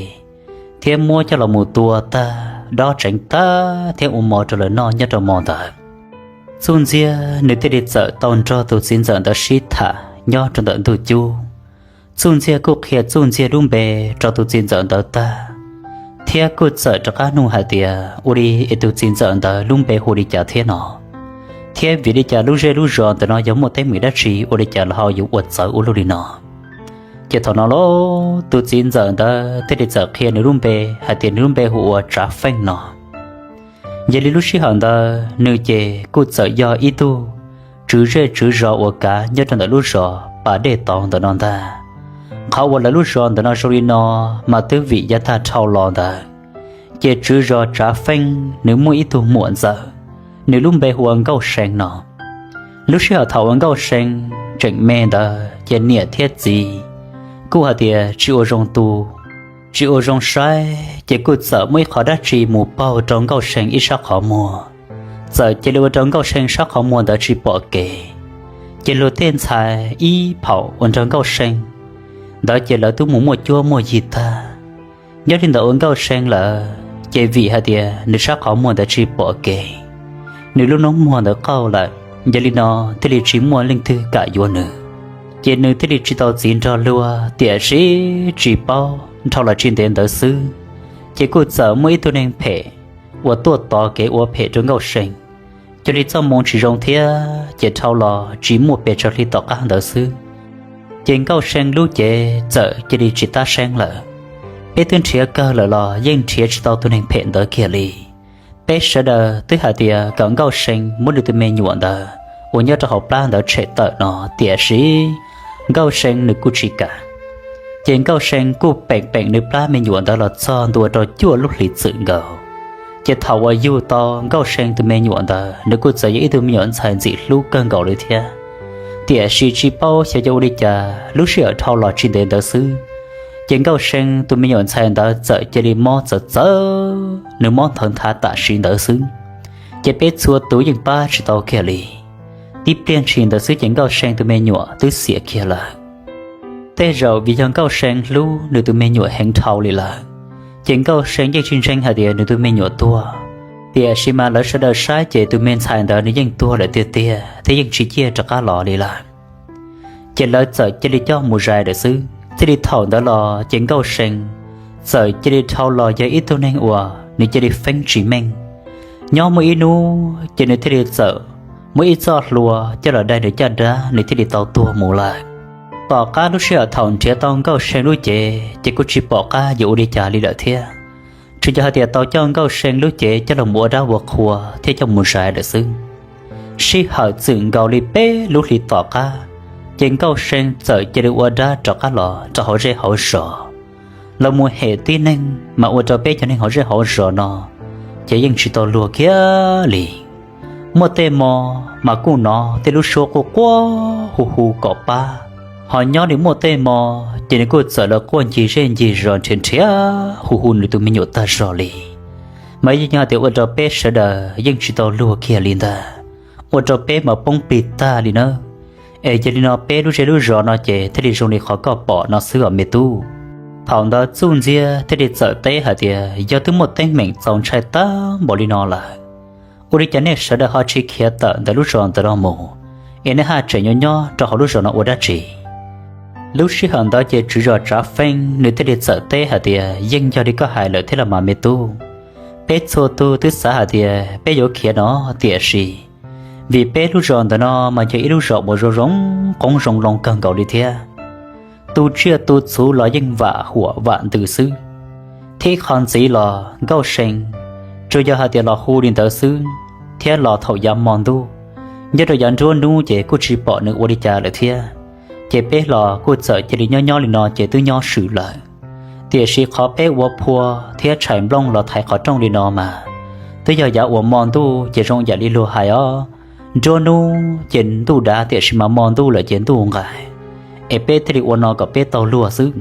thiab muab coj los mus tua tag, dob tseev tag thiab ua mov rau lawv noj nyob rau hmo ntawd. Txuj Ntxiag nws thiaj li txawm tau nrog tus txiv ntxawm ntawd sib tham nyob rau ntawm ntug cub. Txuj Ntxiag kuj qhia Txuj Ntxiag lub npe rau tus txiv ntxawm ntawd tag, thiab kuj txawm rov qab nug hais tias ua li es tus txiv ntxawm ntawd lub npe hu li cas thiab no, thiab vim li cas lub zej lub zos ntawm no yog muaj teeb meem dab tsi ua li cas los ho yuav ua txawv ua luaj li no. Ces thaum no los tus txiv ntxawm ntawd thiaj li txawm qhia nws lub npe hais tias nws lub npe hu ua Tsav Feej no. Yog li lub sij hawm ntawd nws ces kuj txawm yog ib tug tswv zej tswv zos uas kav nyob rau ntawm lub zos pas dej tod ntawm no ntag. Qhov uas lawv lub zos ntawm no zoo li no mas twb vim yav tag dhau los ntawd, ces tswv zos Tsav Feej nws muaj ib tug muam ntxawm, nws lub npe hu ua Nkauj See no. Lub sij hawm thaum uas Nkauj See tseem me ntawd ces niam thiab txiv kuj hais tias tsis ua zoo tu, tsis ua zoo saib, ces kuj txawm muaj ib qho dab tsi mus paug rau Nkauj See ib sab qhov muag, txawm cia li ua rau Nkauj See sab qhov muag ntawd tsis pom kev. Ces luag tej ntxhais ib phaum uas nrog Nkauj See ntawd ces lawv twb mus muaj cuab muaj yig tag. Nyob li ntawm ua Nkauj See lawm ces vim hais tias nws sab qhov muag ntawd tsis pom kev, nws lub noob muag ntawd qaug lawm, yog li no thiaj li tsis muaj leej twg kam yuav nws. Ces nws thiaj li tsis tau txiv nrog luag, tiam sis tsis paub dhau los tsis ntev ntawd xwb, ces kuj txawm muaj ib tug neeg phem uas tuaj tov kev ua phem rau Nkauj See. Cia li txoj moo tsis zoo thiab ces dhau los tsis muaj pes tsawg hli tom qab ntawd xwb, ces Nkauj See lub cev txawm cia li tsis tab seeb lawm. Peb twb nrhiav kawg lawm los yeej nrhiav tsis tau tus neeg phem ntawd kiag li. Peb sawv daws twb hais tias kom Nkauj See muab nws tus me nyuam ntawd uas nyob rau hauv plab ntawd tshem tawm no, tiam sis Nkauj See nws kuj tsis kam. Ces Nkauj See kuj peem peem nws plab me nyuam ntawd los txog ntua rau cuaj lub hlis txwm nkaus. Ces thaum uas yug tau Nkauj See tus me nyuam ntawd, nws kuj txawm yog ib tug me nyuam ntxhais ntxim hlub kawg nkaus li thiab. Tiam sis tsis paub xyov yog ua li cas, lub sij hawm dhau los tsis ntev ntawd xwb, ces Nkauj See tus me nyuam ntxhais ntawd txawm cia li mob txawv txawv, nws mob nthawv nthav tam sim ntawd xwb, ces peb txhua tus yeej pab tsis tau kiag li. Tib pliag ntshis ntawd xwb ces Nkauj See tus me nyuam twb xiam kiag lawm. Tej zaum vim yog Nkauj See hlub nws tus me nyuam heev dhau li lawm, ces Nkauj See yeej tsis ntseeg hais tias nws tus me nyuam tuag. Tiam sis mas lawv sawv daws saib ces tus me ntxhais ntawd nws yeej tuag lawm tiag tiag thiab yeej tsis ciaj rov qab los li lawm. Ces lawv txawm cia li coj mus zais lawm xwb. Txij li thaum ntawd los ces Nkauj See txawm cia li dhau los yog ib tug neeg uas nws cia li feeb tsis meej. Nyob muaj ib hnub ces nws thiaj li txawm muab ib txoj hlua coj los dai nws caj dab, nws thiaj li tau tuag mus lawm. Tom qab lub sij hawm thaum nrhiav tau Nkauj See lub cev ces kuj tsis pom qab yuav ua li cas li lawm thiab. Tsuas yog hais tias tau coj Nkauj See lub cev coj los mus ua dab ua qhua thiab coj mus zais lawm xwb. Sij hawm txwm nkaus li peb lub hlis tom qab, ces Nkauj See txawm cia li ua dab rov qab los rau hauv zej hauv zos. Los mus hem tib neeg mas ua rau peb cov neeg hauv zej hauv zos no ces yeej tsis tau luag kiag li. Muaj tej hmo mas kuj hnov tej lub suab quaj quaj hu hu kom pab, ho nyob li muaj tej hmo ces nws kuj txawm los quaj ncig zej ncig zos nrhiav nrhiav hu hu nws tus me nyuam tag zog li. Mas yeej yog hais tias ua rau peb sawv daws yeej tsis tau luag kiag li ntag, ua rau peb mas poob plig tag li nawb. Es yog li no peb lub zej lub zos no ces thiaj li zoo li qhov koj pom no xwb os me tub. Thaum ntawd Txuj Ntxiag thiaj li txawm teb hais tias, yog twb muaj teeb meem txaus ntshai tag npaum li no lawm, ua li cas nej sawv daws ho tsis khiav tawm ntawm lub zos ntawd no mus, es nej haj tseem nyob nyob rau hauv lub zos no ua dab tsi? Lub sij hawm ntawd ces tswv zos Tsav Feej nws thiaj li txawm teb hais tias, yeej yog li koj hais lawm thiab los mas me tub. Peb txhua tus twb xav hais tias peb yuav khiav no, tiam sis vim peb lub zos ntawm no mas yog ib lub zos uas zoo zoo qoob zoo loo kawg nkaus li thiab. Tu tsiaj tu txhuv los yeej vam huam vam ntws xwb. Thiab ib qho ntxiv los Nkauj See tsuas yog hais tias los hu li ntawd xwb, thiab los thaum yav hmo ntuj, nyob rau yav nruab hnub ces kuj tsis pom nws ua li cas lawm thiab. Ces peb los kuj txawm cia li nyob nyob li no ces twb nyob swm lawm. Tiam sis qhov peb ua phua thiab tshais nplooj los thaiv qhov rooj li no mas twb yog yav uas hmo ntuj ces zoo yam li luag hais os, nruab hnub ces ntuj dav tiam sis mas hmo ntuj lawm ces ntuj nqaim, es peb thiaj li ua no kom peb tau luag xwb.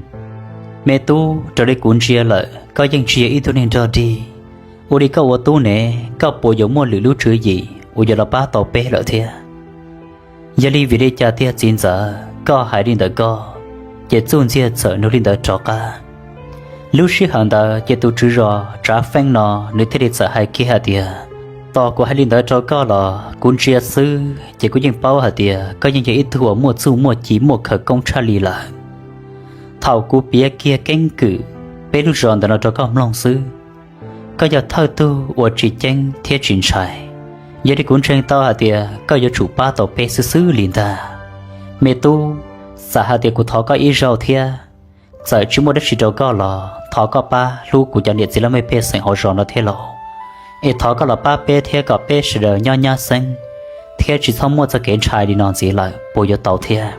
Me tub, raws li kuv ntsia lawm koj yeej tsis yog ib tug neeg nrog dig, ua li koj ua tub ne, koj puas yuav muaj lwm lub tswv yim uas yuav los pab tau peb lawm thiab? Yog li vim li cas tiag txiv ntxawm, koj hais li ntawd koj? Ces Txuj Ntxiag txawm nug li ntawd rov qab. Lub sij hawm ntawd ces tus tswv zos Tsav Feej no nws thiaj li txawm hais kiag hais tias, tos kuv hais li ntawd rau koj los kuv ntsia xwb ces kuv yeej paub hais tias koj yeej yog ib tug uas muaj txuj muaj ci muaj khawv koob tshaj li lawm. Thaum kuv piav kiag keeb kwm peb lub zos ntawm no rau koj mloog xwb, koj yog thawj tug uas tsis ceeb thiab tsis ntshai. Yog li kuv ntseeg tau hais tias koj yuav tsum pab tau peb xwb xwb li ntag. Me tub, xav hais tias kuv thov koj ib zaug thiab, txawm tsis muaj dab tsi rau koj los thov koj pab hlub kuv cov niam txiv laj mej pej xeem hauv zos no thiab lauj. Es thov koj los pab peb thiab kom peb sawv daws nyob nyab xeeb thiab tsis txhob muaj txoj kev ntshai li no ntxiv lawm puas yuav tau thiab?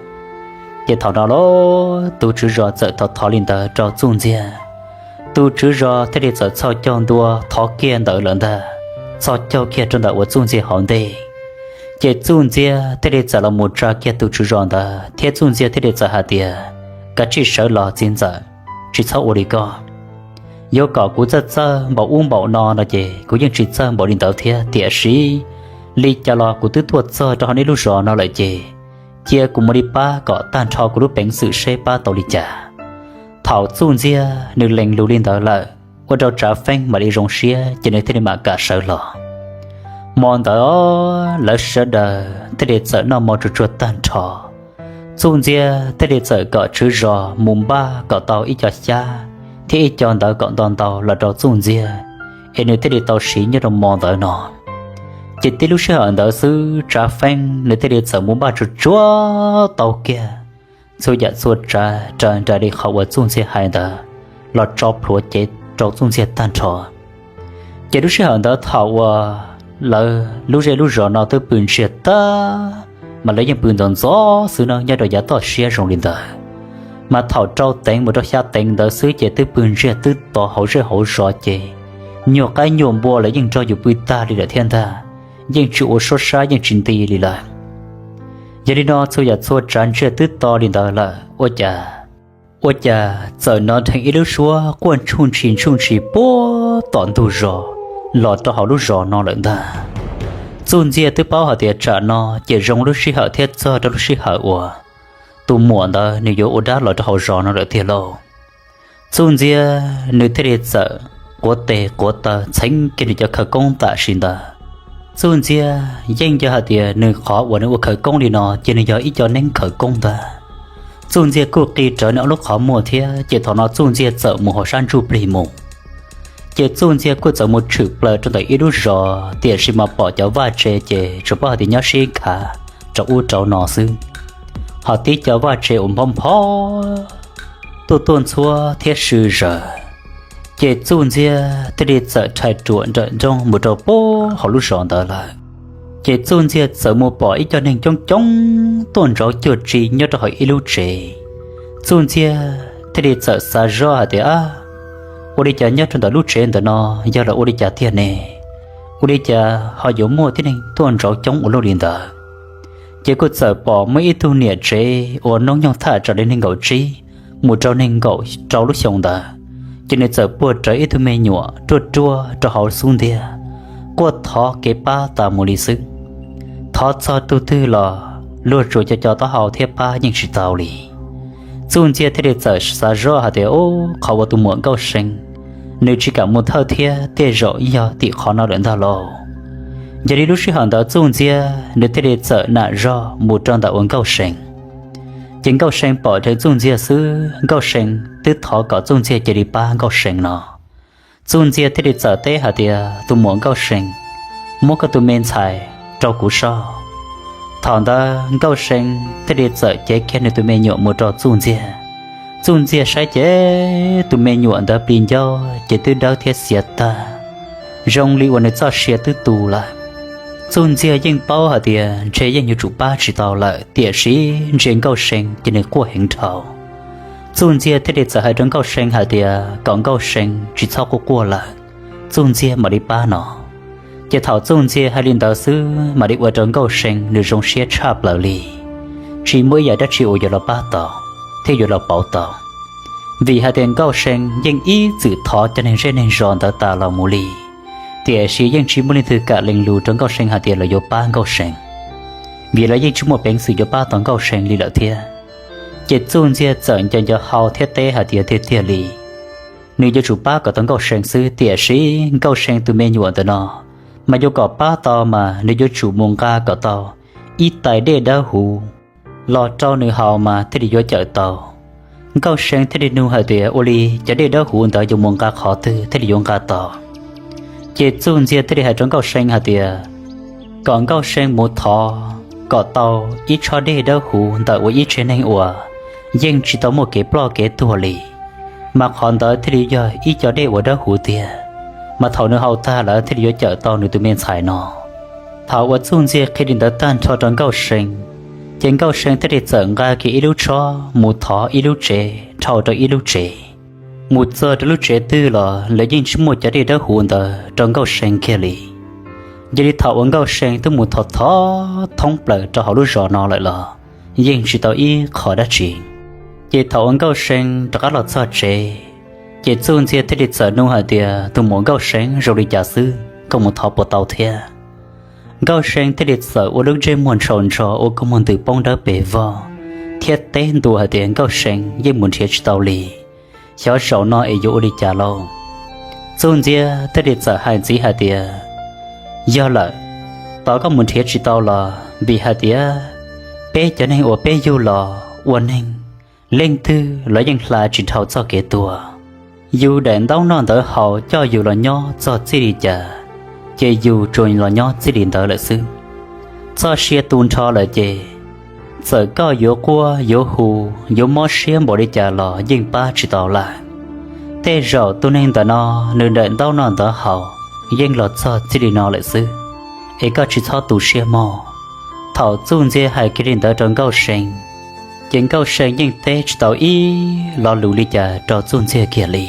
Ces thaum no los tus tswv zos txawm thov thov li ntawd rau Txuj Ntxiag. Tus tswv zos thiaj li txawm txhos caug ntua thov kiag ntawd lawm ntag, txhos caug kiag rau ntawm uas Txuj Ntxiag hauv ntej. Ces Txuj Ntxiag thiaj li txawm los mus tsa kiag tus tswv zos ntawd thiab Txuj Ntxiag thiaj li txawm hais tias, kav tsij sawv los txiv ntxawm, tsis txhob ua li koj. Yuav kom kuv txawj txawj npaum ub npaum no no ces kuv yeej tsis txawj npaum li ntawd thiab, tiam sis li cas los kuv twb tuaj txog rau hauv nej lub zos no lawm ces cia kuv mus li pab kom tag nrho kuv lub peev xwm seb pab tau li cas. Thaum Txuj Ntxiag nws lees lus li ntawd lawm, ua rau Tsav Feej mam li zoo siab ces nws thiaj li mam kam sawv los. Hmo ntawd lawv sawv daws thiaj li txawm noj mov tsuag tsuag tag nrho. Txuj Ntxiag thiaj li txawm kom tswv zos mus npaj kom tau ib co xyab thiab ib co ntawv kom nto ntau los rau Txuj Ntxiag, es nws thiaj li tau siv nyob rau hmo ntawd no. Ces tib lub sij hawm ntawd xwb Tsav Feej nws thiaj li txawm mus npaj tsuag tsuag tau kiag txhua yam txhua tsav raws nraim li qhov uas Txuj Ntxiag hais ntawd los tso plhuav cev rau Txuj Ntxiag tag nrho. Ces lub sij hawm ntawd thaum uas lawv lub zej lub zos no twb pw ntsiag tag, mas lawv yeej pw ntxov ntxov xwb na nyob rau yav toj siab zoo li ntawd. Mas thaum rau teev mus rau xya teev ntawd xwb ces twb pw ntsiag twb to hauv zej hauv zos ces nyuag qaib nyuag npua lawv yeej nrog yus pw tag li lawm thiab ntag, yeej tsis ua suab sab yeej tsis nti li lawm. Yog li no txhua yam txhua tsav ntsiag twb to li ntawd lawm ua cas, ua cas txawm hnov dheev ib lub suab quaj ntsuj ntshis ntsuj ntshis puag tom ntug zos los rau hauv lub zos no lawm ntag. Txuj Ntxiag twb paub hais tias tsam no ces zoo lub sij hawm thiab txog rau lub sij hawm uas tus muam ntawd nws yuav ua dab los rau hauv zos no lawm tiag lauj. Txuj Ntxiag nws thiaj li txawm quav tes quav taw txheev kiag nws cov khawv koob tam sim ntawd. Txuj Ntxiag yeej yog hais tias nws qhov uas nws ua khawv koob li no ces nws yog ib co neeb khawv koob ntag. Txuj Ntxiag kuj qi rawv nws ob lub qhov muag thiab, ces thaum no Txuj Ntxiag txawm mus hauv sab ntsuj plig mus. Ces Txuj Ntxiag kuj txawm mus tshwm plaws rau ntawm ib lub zos, tiam sis mas pom cov vaj tse ces tsuas paub hais tias nyob sib khav rau ub rau no xwb, ho tib cov vaj tse uas nphob nphob tuaj tuaj ntxhuab thiab sw zaws. Ces Txuj Ntxiag thiaj li txawm rhais ruam nrawm nrooj mus rau pem hauv lub zos ntawd lawm. Ces Txuj Ntxiag txawm mus pom ib co neeg coob coob tuaj ntsauv cuag tsi nyob rau hauv ib lub tsev. Txuj Ntxiag thiaj li txawm xav zoj hais tias, Ab, ua li cas nyob rau ntawm lub tsev ntawm no yog los ua li cas tiag ne? Ua li cas ho yuav muaj tib neeg tuaj ntsauv coob ua luaj li ntawd? Ces kuj txawm pom muaj ib tug niam tsev uas noob nyoog thaj tsam li nees nkaum tsib mus rau nees nkaum rau lub xyoo ntawd, ces nws txawm puag rawv ib tug me nyuam ruaj ruaj rau hauv xub ntiag, quaj thov kev pab tas mus li xwb. Thov txog tus twg los luag tsuas co co taub hau thiab pab yeej tsis tau li. Txuj Ntxiag thiaj li txawm xav zoj hais tias, Ub, qhov uas tus muam Nkauj See nws tsis kam mus thawj thiab tej zaum yog tim qhov no lawm ntag lauj. Yog li lub sij hawm ntawd Txuj Ntxiag nws thiaj li txawm nam zog mus rau ntawm uas Nkauj See. Ces Nkauj See pom dheev Txuj Ntxiag xwb, Nkauj See twb thov kom Txuj Ntxiag cia li pab Nkauj See no. Txuj Ntxiag thiaj li txawm teb hais tias, Tus muam Nkauj See, muab koj tus me ntxhais rau kuv soj. Thaum ntawd Nkauj See thiaj li txawm cev kiag nws tus me nyuam mus rau Txuj Ntxiag. Txuj Ntxiag saib ces tus me nyuam ntawd plig ncauj ces twb dawb thiab xiav tag, zoo li uas nws txoj sia twb tu lawm. Txuj Ntxiag yeej paub hais tias ntshe yeej yuav tsum pab tsis tau lawm, tiam sis ntsia Nkauj See ces nws quaj heev dhau. Txuj Ntxiag thiaj li txawm hais rau Nkauj See hais tias kom Nkauj See tsis txhob quaj quaj lawm, Txuj Ntxiag mam li pab no. Ces thaum Txuj Ntxiag hais li ntawd xwb mam li ua rau Nkauj See nws zoo siab tshaj plaws li, tsis muaj ib yam dab tsi uas yuav los pab tau thiab yuav los pauv tau. Vim hais tias Nkauj See yeej ib txwm thov cov neeg zej neeg zos ntawd tas los mus li, tiam sis yeej tsis muaj leej twg kam lees lus rau Nkauj See hais tias lawv yuav pab Nkauj See, vim lawv yeej tsis muaj peev xwm yuav pab tau Nkauj See li lawm thiab. Ces Txuj Ntxiag txawm nco nco hau thiab teb hais tias tiag tiag li, nws yuav tsum pab kom tau Nkauj See xwb, tiam sis Nkauj See tus me nyuam ntawm no mas yuav kom pab tau mas nws yuav tsum mus nqa kom tau ib tais dej dawb huv los rau nws haus mas thiaj li yuav cawm tau. Nkauj See thiaj li nug hais tias, Ua li cov dej dawb huv ntawd yuav mus nqa qhov twg thiaj li yuav nqa tau? Ces Txuj Ntxiag thiaj li hais rau Nkauj See hais tias kom Nkauj See mus thov kom tau ib tshob dej dawb huv ntawm uas ib tsev neeg uas yeej tsis tau muaj kev ploj kev tuag li, mas qhov ntawd thiaj li yog ib co dej uas dawb huv tiag, mas thaum nws haus tag lawm thiaj li yuav cawm tau nws tus me ntxhais no. Thaum uas Txuj Ntxiag qhia li ntawd tag nrho rau Nkauj See, ces Nkauj See thiaj li txawm nqa kiag ib lub tshob mus thov ib lub tsev dhau rau ib lub tsev. Mus txog rau lub tsev twg los lawv yeej tsis muaj cov dej dawb huv ntawd rau Nkauj See kiag li. Yog li thaum uas Nkauj See twb mus thov thov thoob plaws rau hauv lub zos no lawm los yeej tsis tau ib qho dab tsi. Ces thaum uas Nkauj See rov qab los txog tsev, ces Txuj Ntxiag thiaj li txawm nug hais tias, Tus muam Nkauj See, zoo li cas xwb, koj mus thov puas tau thiab? Nkauj See thiaj li txawm ua lub ntsej muag ntshaus ntsho ua kua muag ntws poob dawb pes vog thiab teb ntua hais tias, Nkauj See, yeej mus nrhiav tsis tau li, xyov zaum no es yuav ua li cas lauj? Txuj Ntxiag thiaj li txawm hais ntxiv hais tias, Yog lawm, tos koj mus nrhiav tsis tau los vim hais tias peb cov neeg uas peb yug los ua neeg, leej twg los yeej hla tsis dhau txoj kev tuag. Yus daim ntaub noj ntawv haus coj yus los nyob txog txij li cas, ces yus tsuas los nyob txij li ntawd lawm xwb. Txoj sia tu nrho lawm ces txawm koj yuav quaj yuav hu, yuav mob siab npaum li cas los yeej pab tsis tau lawm. Tej zaum tus neeg ntawm no nws daim ntaub noj ntawv haus yeej los txog txij li no lawm xwb, es koj tsis txhob tu siab mog. Thaum Txuj Ntxiag hais kiag li ntawd rau Nkauj See, ces Nkauj See yeej teb tsis tau ib lo lus li cas rau Txuj Ntxiag kiag li.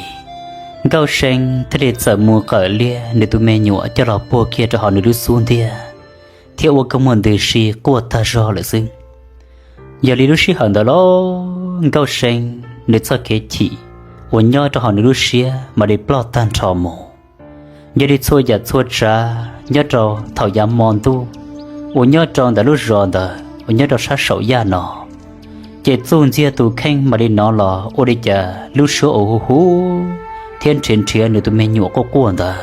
Nkauj See thiaj li txawm mus qawm liag nws tus me nyuam coj los puag kiag rau hauv nws lub xub ntiag, thiab ua kua muag ntws si quaj tag zog lawm xwb. Yog li lub sij hawm ntawd los Nkauj See nws txoj kev chim uas nyob rau hauv nws lub siab mam li ploj tag nrho mus. Yog li txhua yam txhua tsav nyob rau thaum yav hmo ntuj uas nyob rau ntawm lub zos ntawd uas nyob rau sab saum yaj no, ces Txuj Ntxiag tus kheej mam li hnov los ua li cas lub suab uas hu hu thiab nrhiav nrhiav nws tus me nyuam quaj quaj ntawd,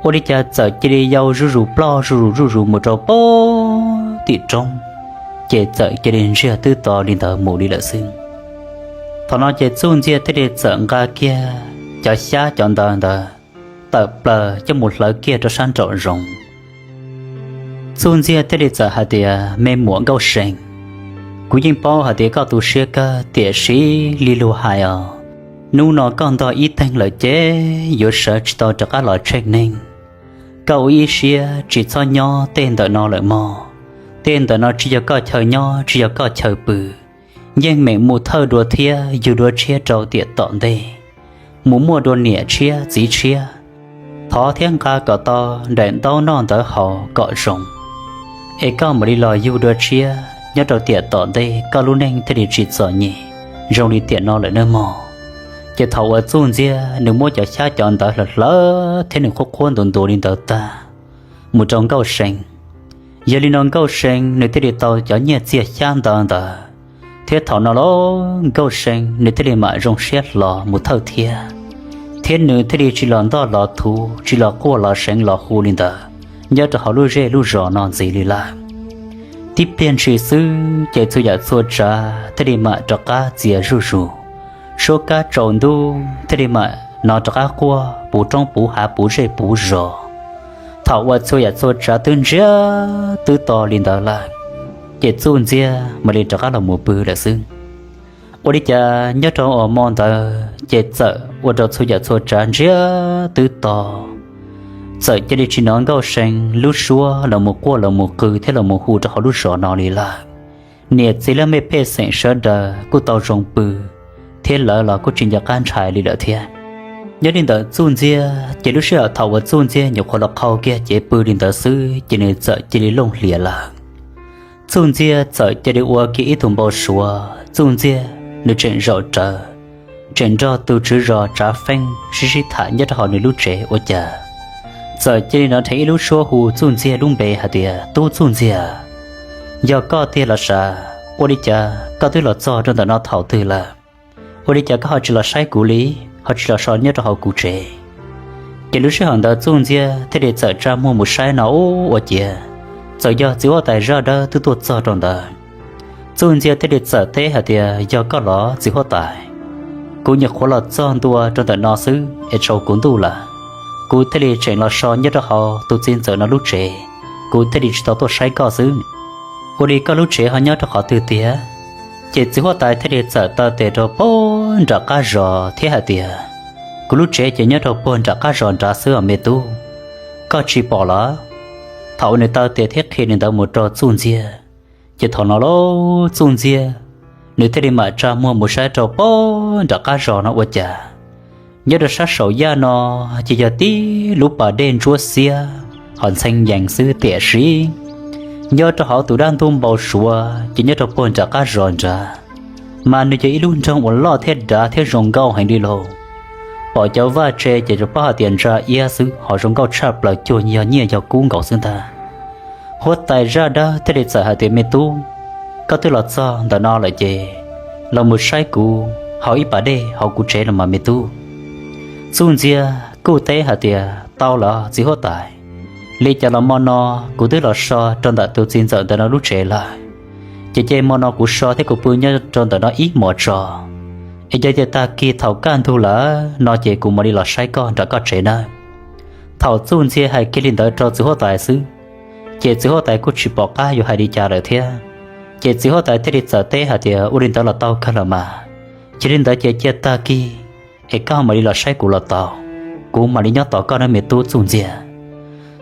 ua li cas txawm cia li yau zuj zus ploj zuj zus zuj zus mus rau pem tim roob, ces txawm cia li ntsiag twb to li ntawd mus li lawm xwb. Thaum no ces Txuj Ntxiag thiaj li txawm nqa kiag cov xyab cov ntawv ntawd tawm plaws coj mus hlawv kiag rau sab nraum zoov. Txuj Ntxiag thiaj li txawm hais tias, Me muam Nkauj See, kuv yeej paub hais tias koj tu siab kawg, tiam sis li luag hais os, hnub no koj ntog ib teeg lawm ces yuav sawv tsis tau rov qab los tsheej neeg. Koj ua ib siab tsis txhob nyob tej ntawm no lawm mog. Tej ntawm no tsis yog koj chaw nyob, tsis yog koj chaw pw. Yeej meem mus thawj dua thiab yug dua tshiab rau tiam tom ntej, mus muaj dua niam tshiab txiv tshiab. Thov thiab nqa kom tau daim ntaub noj ntawv haus kom zoo, es koj mam li los yug dua tshiab nyob rau tiam tom ntej, koj lub neej thiaj li tsis txom nyem zoo li tiam no lawm nawb mog. Ces thaum uas Txuj Ntxiag nws muab cov xyab cov ntawv hlawv hlawv thiab nws qhuab qhuab ntuav ntuav li ntawd tag mus rau Nkauj See. Yog li no Nkauj See nws thiaj li tau cov nyiaj txiag xyab ntawv ntawd, thiab thaum no los Nkauj See nws thiaj li mam zoo siab hlo mus thawj thiab, thiab nws thiaj li tsis los ntog los thuv, tsis los quaj los seev los hu li ntawd nyob rau hauv lub zej lub zos no ntxiv li lawm. Tib pliag ntshis xwb ces txhua yam txhua tsav thiaj li mam rov qab txias zuj zus, suab kab tsaus ntuj thiaj li mam hnov rov qab quaj puv roob puv hav puv zej puv zos. Thaum uas txhua yam txhua tsav twb ntsiag twb to li ntawd lawm, ces Txuj Ntxiag mam li rov qab los mus pw lawm xwb. Ua li cas nyob rau uas hmo ntawd ces txawm ua rau txhua yam txhua tsav ntsiag twb to, txawm cia li tsis hnov Nkauj See lub suab los mus quaj los mus qw thiab los mus hu rau hauv lub zos no li lawm. Niam txiv laj mej pej xeem sawv daws kuj tau zoo pw, thiab lawv los kuj tsis nco qab ntshai li lawm thiab. Nyob li ntawm Txuj Ntxiag ces lub sij hawm thaum uas Txuj Ntxiag nyuam qhuav los qhau kiag cev pw li ntawd xwb ces nws txawm cia li looj hlias lawm. Txuj Ntxiag txawm cia li ua kiag ib tug npau suav. Txuj Ntxiag nws tseem zaum rawv, tseem nrog tus tswv zos Tsav Feej sib sib tham nyob rau hauv nws lub tsev ua cas, txawm cia li hnov dheev ib lub suab hu Txuj Ntxiag lub npe hais tias, Tub Txuj Ntxiag, yog koj tiag los sav? Ua li cas koj twb los txog rau ntawm no thaum twg lawm? Ua li cas koj ho tsis los saib kuv li, ho tsis los so nyob rau hauv kuv tsev? Ces lub sij hawm ntawd Txuj Ntxiag thiaj li txawm tsa muag mus saib no ub, ua ciav txawm yog txiv huab tais Zaj Dawb twb tuaj txog rau ntawd. Txuj Ntxiag thiaj li txawm teb hais tias, Yog koj los txiv huab tais? Kuv nyuam qhuav los txog ntua rau ntawm no xwb es tsaus kuv ntuj lawm, kuv thiaj li tseem los so nyob rau hauv tus txiv ntxawm no lub tsev, kuv thiaj li tsis tau tuaj saib koj xwb. Ua li koj lub tsev ho nyob rau qhov twg tiag? Ces txiv huab tais thiaj li txawm taw tes rau puag nram qab zos thiab hais tias, Kuv lub tsev ces nyob rau puag nram qab zos nrad xwb os me tub, koj tsis pom los? Thaum uas nws taw tes thiab qhia li ntawd mus rau Txuj Ntxiag, ces thaum no lauj Txuj Ntxiag nws thiaj li mam tsa muag mus saib rau puag nram qab zos no ua cas nyob rau sab saum yaj no ces yog tib lub pas dej ntsuab xiab ho ntxhee yees xwb, tiam sis nyob rau hauv tus dab ntub npau suav ces nyob rau puag nram qab zos nrad mas nws yog ib lub nroog uas loj thiab dav thiab zoo nkauj heev li lauj. Pom cov vaj tse ces tsuas paub hais tias ntsa iab xwb, ho zoo nkauj tshaj plaws, cuag yog nyiaj yog kub nkaus xwb ntag. Huab tais Zaj Dawb thiaj li txawm hais tias, Me tub, koj twb los txog ntawm no lawm ces los mus saib kuv hauv ib pas dej hauv kuv tsev los mas me tub. Txuj Ntxiag kuj teb hais tias, Tau lawm txiv huab tais, li cas los hmo no kuv twb los so rau ntawm tus txiv ntxawm ntawm no lub tsev lawm, ces cia hmo no kuv so thiab kuv pw nyob rau ntawm no ib hmos tso, es yog tias tag kis thaum kaj ntug lawm no ces kuv mam li los saib koj nram koj tsev nawb. Thaum Txuj Ntxiag hais kiag li ntawd rau txiv huab tais xwb, ces txiv huab tais kuj tsis pom qab yuav hais li cas lawm thiab. Ces txiv huab tais thiaj li txawm teb hais tias, Ua li ntawd los tau kawg los mas, yog li ntawd ces cia tag kis es koj mam li los saib kuv los tau, kuv mam li nyob tos koj nawb me tub Txuj Ntxiag.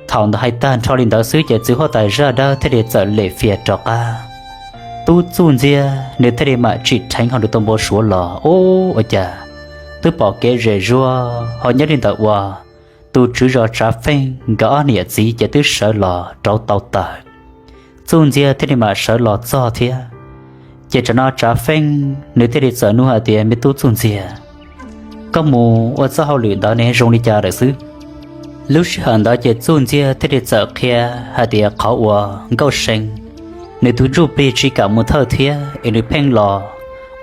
Thaum ntawd hais tag nrho li ntawd xwb ces txiv huab tais Zaj Dawb thiaj li txawm lem fias rov qab. Tub Txuj Ntxiag nws thiaj li mam tsim dheev hauv nws tus npau suav los, ub, ua cas twb pom kev zem zuag ho nyob li ntawd uas tus tswv zos Tsav Feej nkawd ob niam txiv ces twb sawv los rauv tau taws, Txuj Ntxiag thiaj li mam sawv los txog thiab. Ces tsam no Tsav Feej nws thiaj li txawm nug hais tias, Me tub Txuj Ntxiag, koj mus ua txoj hauj lwm ntawd ne zoo li cas lawm xwb? Lub sij hawm ntawd ces Txuj Ntxiag thiaj li txawm qhia hais tias qhov uas Nkauj See nws tus ntsuj plig tsis kam mus thawj thiab es nws pheej los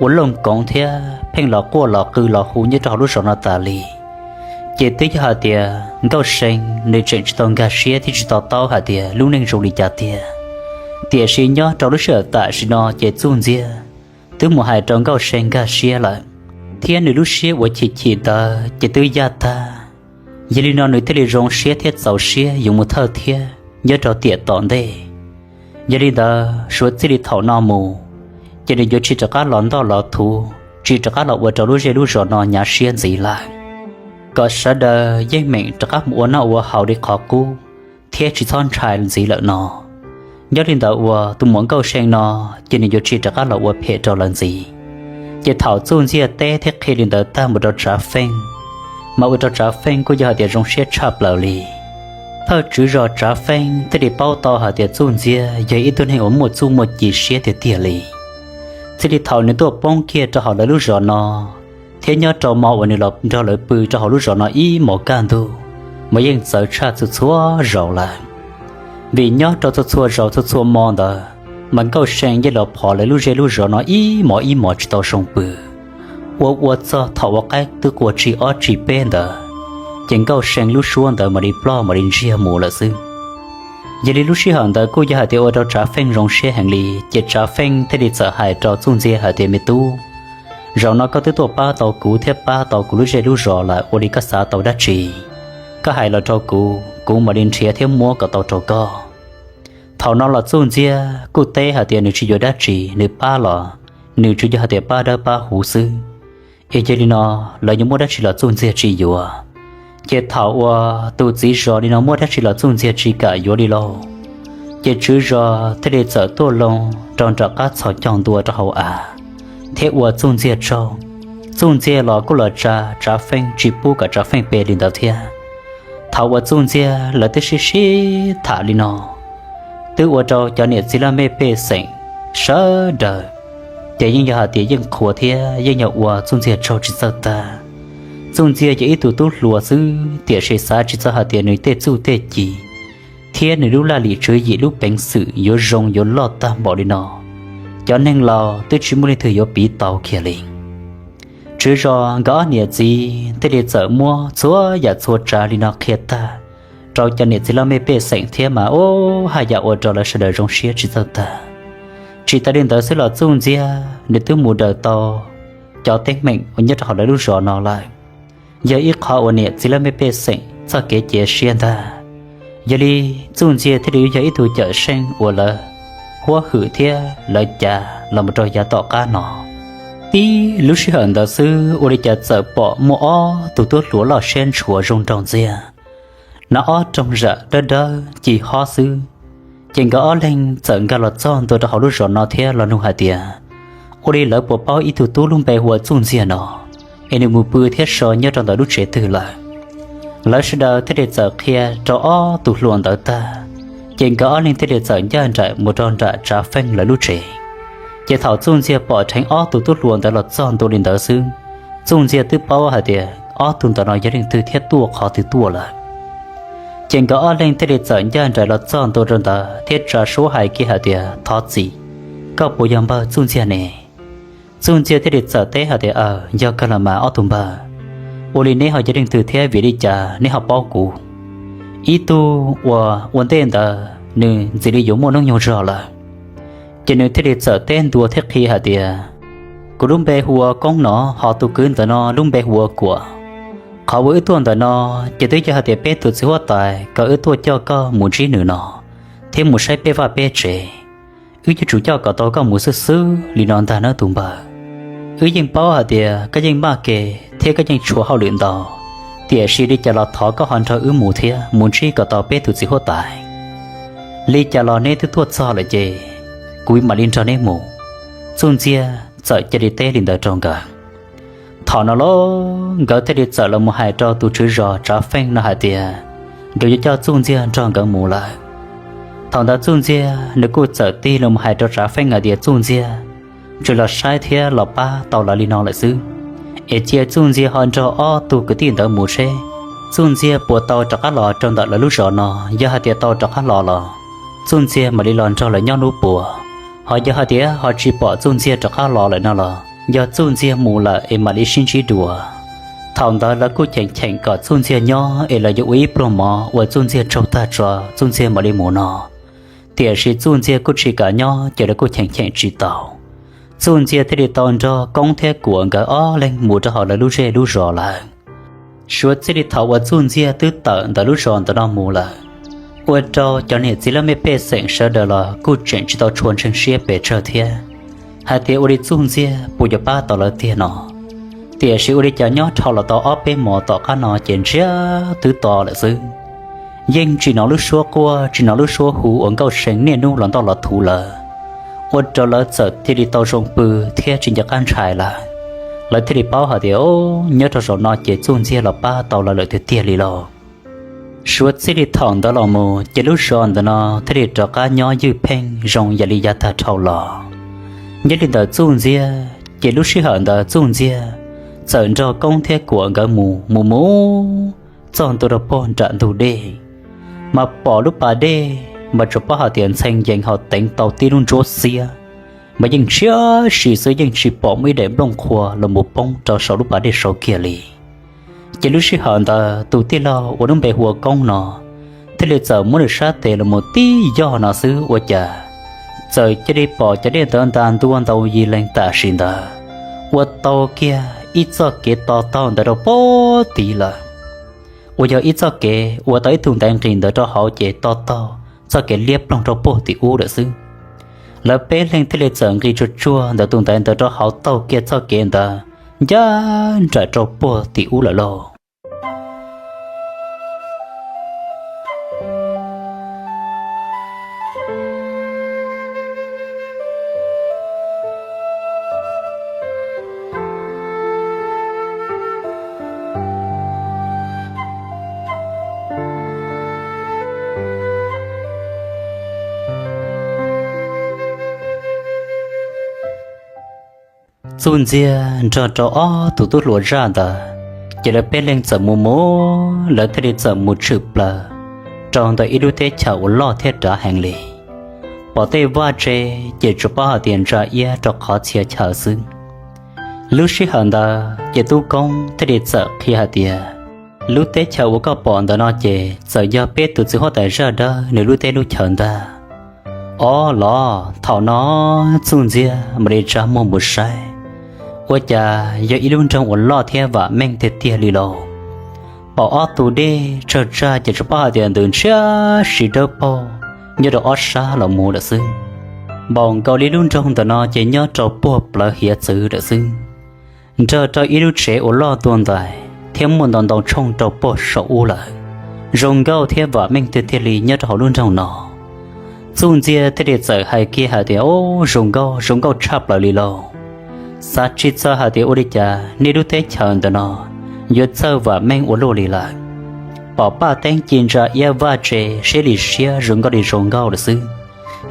ua looj koov thiab pheej los quaj los qw los hu nyob rau hauv lub zos no tas li, ces twb yog hais tias Nkauj See nws tseem tsis tau nkag siab thiab tsis to taub hais tias lub neej zoo li cas tiag. Tiam sis nyob rau lub sij hawm tam sim no ces Txuj Ntxiag twb mus hais rau Nkauj See nkag siab lawm. thiab nws lub siab uas chim chim ntawd ces twb yaj tag. Yog li no nws thiaj li zoo siab thiab txaus siab yuav mus thawj thiab nyob rau tiam tom ntej. Yog li ntawd suav txij li thaum no mus, ces nws yuav tsis rov qab los ntoj los thuv, tsis rov qab los ua rau lub zej lub zos no hnyav siab ntxiv lawm, kom sawv daws yeej meem rov qab mus ua noj ua haus li qhov qub thiab tsis txhob ntshai ntxiv lawm no. Nyob li ntawd uas tus muam Nkauj See no ces nws yuav tsis rov qab los ua phem rau lawv ntxiv. Ces thaum Txuj Ntxiag teb thiab qhia li ntawd tag mus rau Tsav Feej, mas ua rau Tsav Feej kuj yog hais tias zoo siab tshaj plaws li. Thawj tswv zos Tsav Feej thiaj li paub tau hais tias Txuj Ntxiag yog ib tug neeg uas muaj txuj muaj ci siab tiag tiag li. Txij li thaum nws tuaj poob kiag rau hauv lawv lub zos no, thiab nyob rau hmo uas nws los nrog lawv pw rau hauv lub zos no ib hmos kaj ntug, mas yeej txawv tshaj txhua txhua zaus lawm. Vim nyob rau txhua txhua zaus txhua txhua hmo ntawd, mas Nkauj See yeej los phov lawv lub zej lub zos no ib hmos ib hmos tsis tau zoo pw. Ua ua txog thaum uas qaib twb qua tsig ob tsig peb ntawd, ces Nkauj See lub suab ntawd mam li ploj mam li ntsiag mus lawm xwb. Yog li lub sij hawm ntawd kuj yog hais tias ua rau Tsav Feej zoo siab heev li, ces Tsav Feej thiaj li txawm hais rau Txuj Ntxiag hais tias, Me tub, zaum no koj twb tuaj pab tau kuv thiab pab tau kuv lub zej lub zos lawm, ua li koj xav tau dab tsi, koj hais los rau kuv, kuv mam li nrhiav thiab muab kom tau rau koj. Thaum no los Txuj Ntxiag kuj teb hais tias nws tsis yuav dab tsi, nws pab los nws tsuas yog hais tias pab dawb pab huv xwb, es yog li no lawv yuav muab dab tsi los Txuj Ntxiag tsis yuav. Ces thaum uas tus txiv zos li no muab dab tsi los Txuj Ntxiag tsis kam yuav li lauj, ces tswv zos thiaj li txawm tuaj loo rau nram qab txhos caug ntua rau hauv av thiab ua Txuj Ntxiag tsaug. Txuj Ntxiag los kuj los tsa Tsav Feej tsis pub kom Tsav Feej pe li ntawd thiab. Thaum uas Txuj Ntxiag lawv twb sib sib tham li no, twb ua rau cov niam txiv laj mej pej xeem sawv daws ces yeej yog hais tias yeej qhuas thiab yeej yog ua Txuj Ntxiag tsaug tsis txawj tag. Txuj Ntxiag yog ib tug tub hluas xwb tiam sis xav tsis txog hais tias nws tej txuj tej ci thiab nws lub laj lim tswv yim lub peev xwm yuav zoo yuav loj tag npaum li no, cov neeg laus twb tsis muaj leej twg yuav piv tau kiag li. Tswv zos nkawd ob niam txiv thiaj li txawm muab txhua yam txhua tsav li no qhia tag rau cov niam txiv laj mej pej xeem thiab mas ub haj yam ua rau lawv sawv daws zoo siab tsis txawj tag. Tsis tas li ntawd xwb los Txuj Ntxiag nws twb mus daws tau cov teeb meem uas nyob rau hauv lawv lub zos no lawm, yog ib qho uas niam txiv laj mej pej xeem txoj kev cia siab ntag. Yog li Txuj Ntxiag thiaj li yog ib tug cawm seej uas lawv huab hwm thiab lawv cav los mus rau yav tom qab no. Tib lub sij hawm ntawd xwb ua li cas txawm pom muaj ob tug tub hluas loj siab ntshua zoo nraug ntxiag, hnav ob roog zam dawb dawb ci hob xwb. Ces nkawd ob leeg txawm nkag los txog ntua rau hauv lub zos no thiab los nug hais tias, ua li lawv puas paub ib tug tub lub npe hu ua Txuj Ntxiag no, es nws mus pw thiab so nyob rau ntawm lub tsev twg lawm? Lawv sawv daws thiaj li txawm qhia rau ob tug hluas ntawd tag, ces nkawd ob leeg thiaj li txawm ncaj nraim mus rau nram Tsav Feej lawv lub tsev. Ces thaum Txuj Ntxiag pom dheev ob tug tub hluas ntawd los txog ntua li ntawd xwb, Txuj Ntxiag twb paub hais tias ob tug ntawd no yog leej twg thiab tuaj qhov twg tuaj lawm. Ces nkawd ob leeg thiaj li txawm ncaj nraim los txog ntua rau ntawd thiab tsa suab hais kiag hais tias, thov txim, koj puas yog npawg Txuj Ntxiag ne? Txuj Ntxiag thiaj li txawm teb hais tias, aws, yog kawg los mas ob tug npawg. Ua li neb ho yog leej twg thiab vim li cas neb ho paub kuv? Ib tug uas ua ntej ntawd nws ntxim li yuav muaj hnub nyoog zog lawm. Ces nws thiaj li txawm teb ntua thiab qhia hais tias, kuv lub npe hu ua Koob no, ho tus kwv ntawm no lub npe hu ua Kuam. Qhov uas wb tuaj ntawm no ces twb yog hais tias peb tus txiv huab tais kom wb tuaj coj koj mus ntsib nws no, thiab mus saib peb vaj peb tsev. Wb yuav tsum coj kom tau koj mus xwb xwb li no ntag nawb tus npawg. Wb yeej paub hais tias koj yeej maj kev thiab koj yeej tshuav hauj lwm ntau, tiam sis li cas los thov koj ho nrog wb mus thiab mus ntsib kom tau peb tus txiv huab tais. Li cas los neb twb tuaj txog lawm ces kuv mam li nrog neb mus. Txuj Ntxiag txawm cia li teb li ntawd rau nkawd. Thaum no los nkawd thiaj li txawm los mus hais rau tus tswv zos Tsav Feej no hais tias, nkawd yuav coj Txuj Ntxiag nrog nkawd mus lawm. Thaum ntawd Txuj Ntxiag nws kuj txawm tig los mus hais rau Tsav Feej hais tias, Txuj Ntxiag, tsuas los saib thiab los pab tau lawv li no lawm xwb, es cia Txuj Ntxiag ho nrog ob tug kwv tij ntawd mus seb Txuj Ntxiag puas tau rov qab los rau ntawm lawv lub zos no. Yog hais tias tau rov qab los los Txuj Ntxiag mam li los nrog lawv nyob hnub puas. Ho yog hais tias ho tsis pom Txuj Ntxiag rov qab los lawm no los yog Txuj Ntxiag mus lawm es mam li sib ntsib dua. Thaum ntawd lawv kuj cheem cheem kom Txuj Ntxiag nyob es lawv yuav ua ib pluag mov ua Txuj Ntxiag tsaug tag tso Txuj Ntxiag mam li mus no. Tiam sis Txuj Ntxiag kuj tsis kam nyob ces lawv kuj cheem cheem tsis tau. Txuj Ntxiag thiaj li tau nrog Koob thiab Kuam nkawd ob leeg mus rau hauv lawv lub zej lub zos lawm. Suav txij li thaum uas Txuj Ntxiag twb tawm ntawm lub zos ntawm no mus lawm, ua rau cov niam txiv laj mej pej xeem sawv daws los kuj tseem tsis tau tshua ntseeg siab pes tsawg thiab, hais tias ua li Txuj Ntxiag puas yuav pab tau lawv tiag no. Tiam sis ua li cas nyob dhau los tau ob peb hmos tom qab no ces ntsiag twb to lawm xwb. Yeej tsis hnov lub suab quaj tsis hnov lub suab hu uas Nkauj See niaj hnub los ntoj los thuv lawm, ua rau lawv txawm thiaj li tau zoo pw thiab tsis nco qab ntshai lawm. Lawv thiaj li paub hais tias, o, nyob rau zaum no ces Txuj Ntxiag los pab tau lawv lawm tiag tiag li lauj. Suav txij li thaum ntawd los mus ces lub zos ntawm no thiaj li rov qab nyob ywj pheej zoo yam li yav tag dhau los. Nyob li ntawm Txuj Ntxiag ces lub sij hawm ntawd Txuj Ntxiag txawm nrog Koob thiab Kuam nkawd mus mus mus txog ntua rau puag nram ntug dej, mas pom lub pas dej mas tsuas paub hais tias ntxhee yees ho teev tau tib lub ntsuab xiab, mas yeej ntshiab si xwb, yeej tsis pom muaj ib daim nplooj qhua los mus poob rau saum lub pas dej saud kiag li. Ces lub sij hawm ntawd tus tij laug uas lub npe hu ua Koob no thiaj li txawm muab nws sab tes los mus tib yog no xwb ua cas txawm cia li pom cov dej ntawd nta ntua ntau yig leeg tam sim ntawd ua tau kiag ib txoj kev to taug ntawd rau puag tid lawm, uas yog ib txoj kev ua tau ib tug ntaiv nqis ntawd rau hauv ces to taug txoj kev liab ploog rau puag tim ub lawm xwb. Lawv peb leeg thiaj li txawm nqis tsuag tsuag ntawm tus ntaiv ntawd rau hauv taug kiag txoj kev ntawd ncaj nraim rau puag tim ub lawm lauj. Txuj Ntxiag nrog rau ob tug tub hluas zaj ntawd, ces lawv peb leeg txawm mus mus, lawv thiaj li txawm mus tshwm plaws rau ntawm ib lub teb chaws uas loj thiab dav heev li. Pom tej vaj tse ces tsuas paub hais tias ntsa iab rau qhov txhia chaw xwb. Lub sij hawm ntawd ces Tub Koob thiaj li txawm qhia hais tias, lub teb chaws uas koj pom ntawm no ces txawm yog peb tus txiv huab tais zaj dawb nws lub teb lub chaw ntag. Ob los thaum no Txuj Ntxiag mam li tsa muag mus saib, ua cas yog ib lub nroog uas loj thiab vam meej tiag tiag li lauj. Pom ob tug dej tsawg tsawg ces tsuas paub hais tias ntws ntshiab si dawb paug nyob rau ob sab los mus lawm xwb. Npaum nkaus li lub nroog ntawm no ces nyob rau puag plawv hiav txwv lawm xwb. Nrog rau ib lub tsev uas loj ntuag ntais thiab muaj ntau ntau tshooj rau puag saum ub lawm, zoo nkauj thiab vam meej tiag tiag li nyob rau hauv lub nroog no. Txuj Ntxiag thiaj li txawm hais kiag hais tias, o, zoo nkauj, zoo nkauj tshaj plaws li lauj. Xav tsis txog hais tias ua li cas nej lub teb chaws ntawm no yuav txawj vam meej ua luaj li lawm. Pom paj teeb ci ntsa iab vaj tse siab li siab zoo nkauj li zoo nkauj lawm xwb.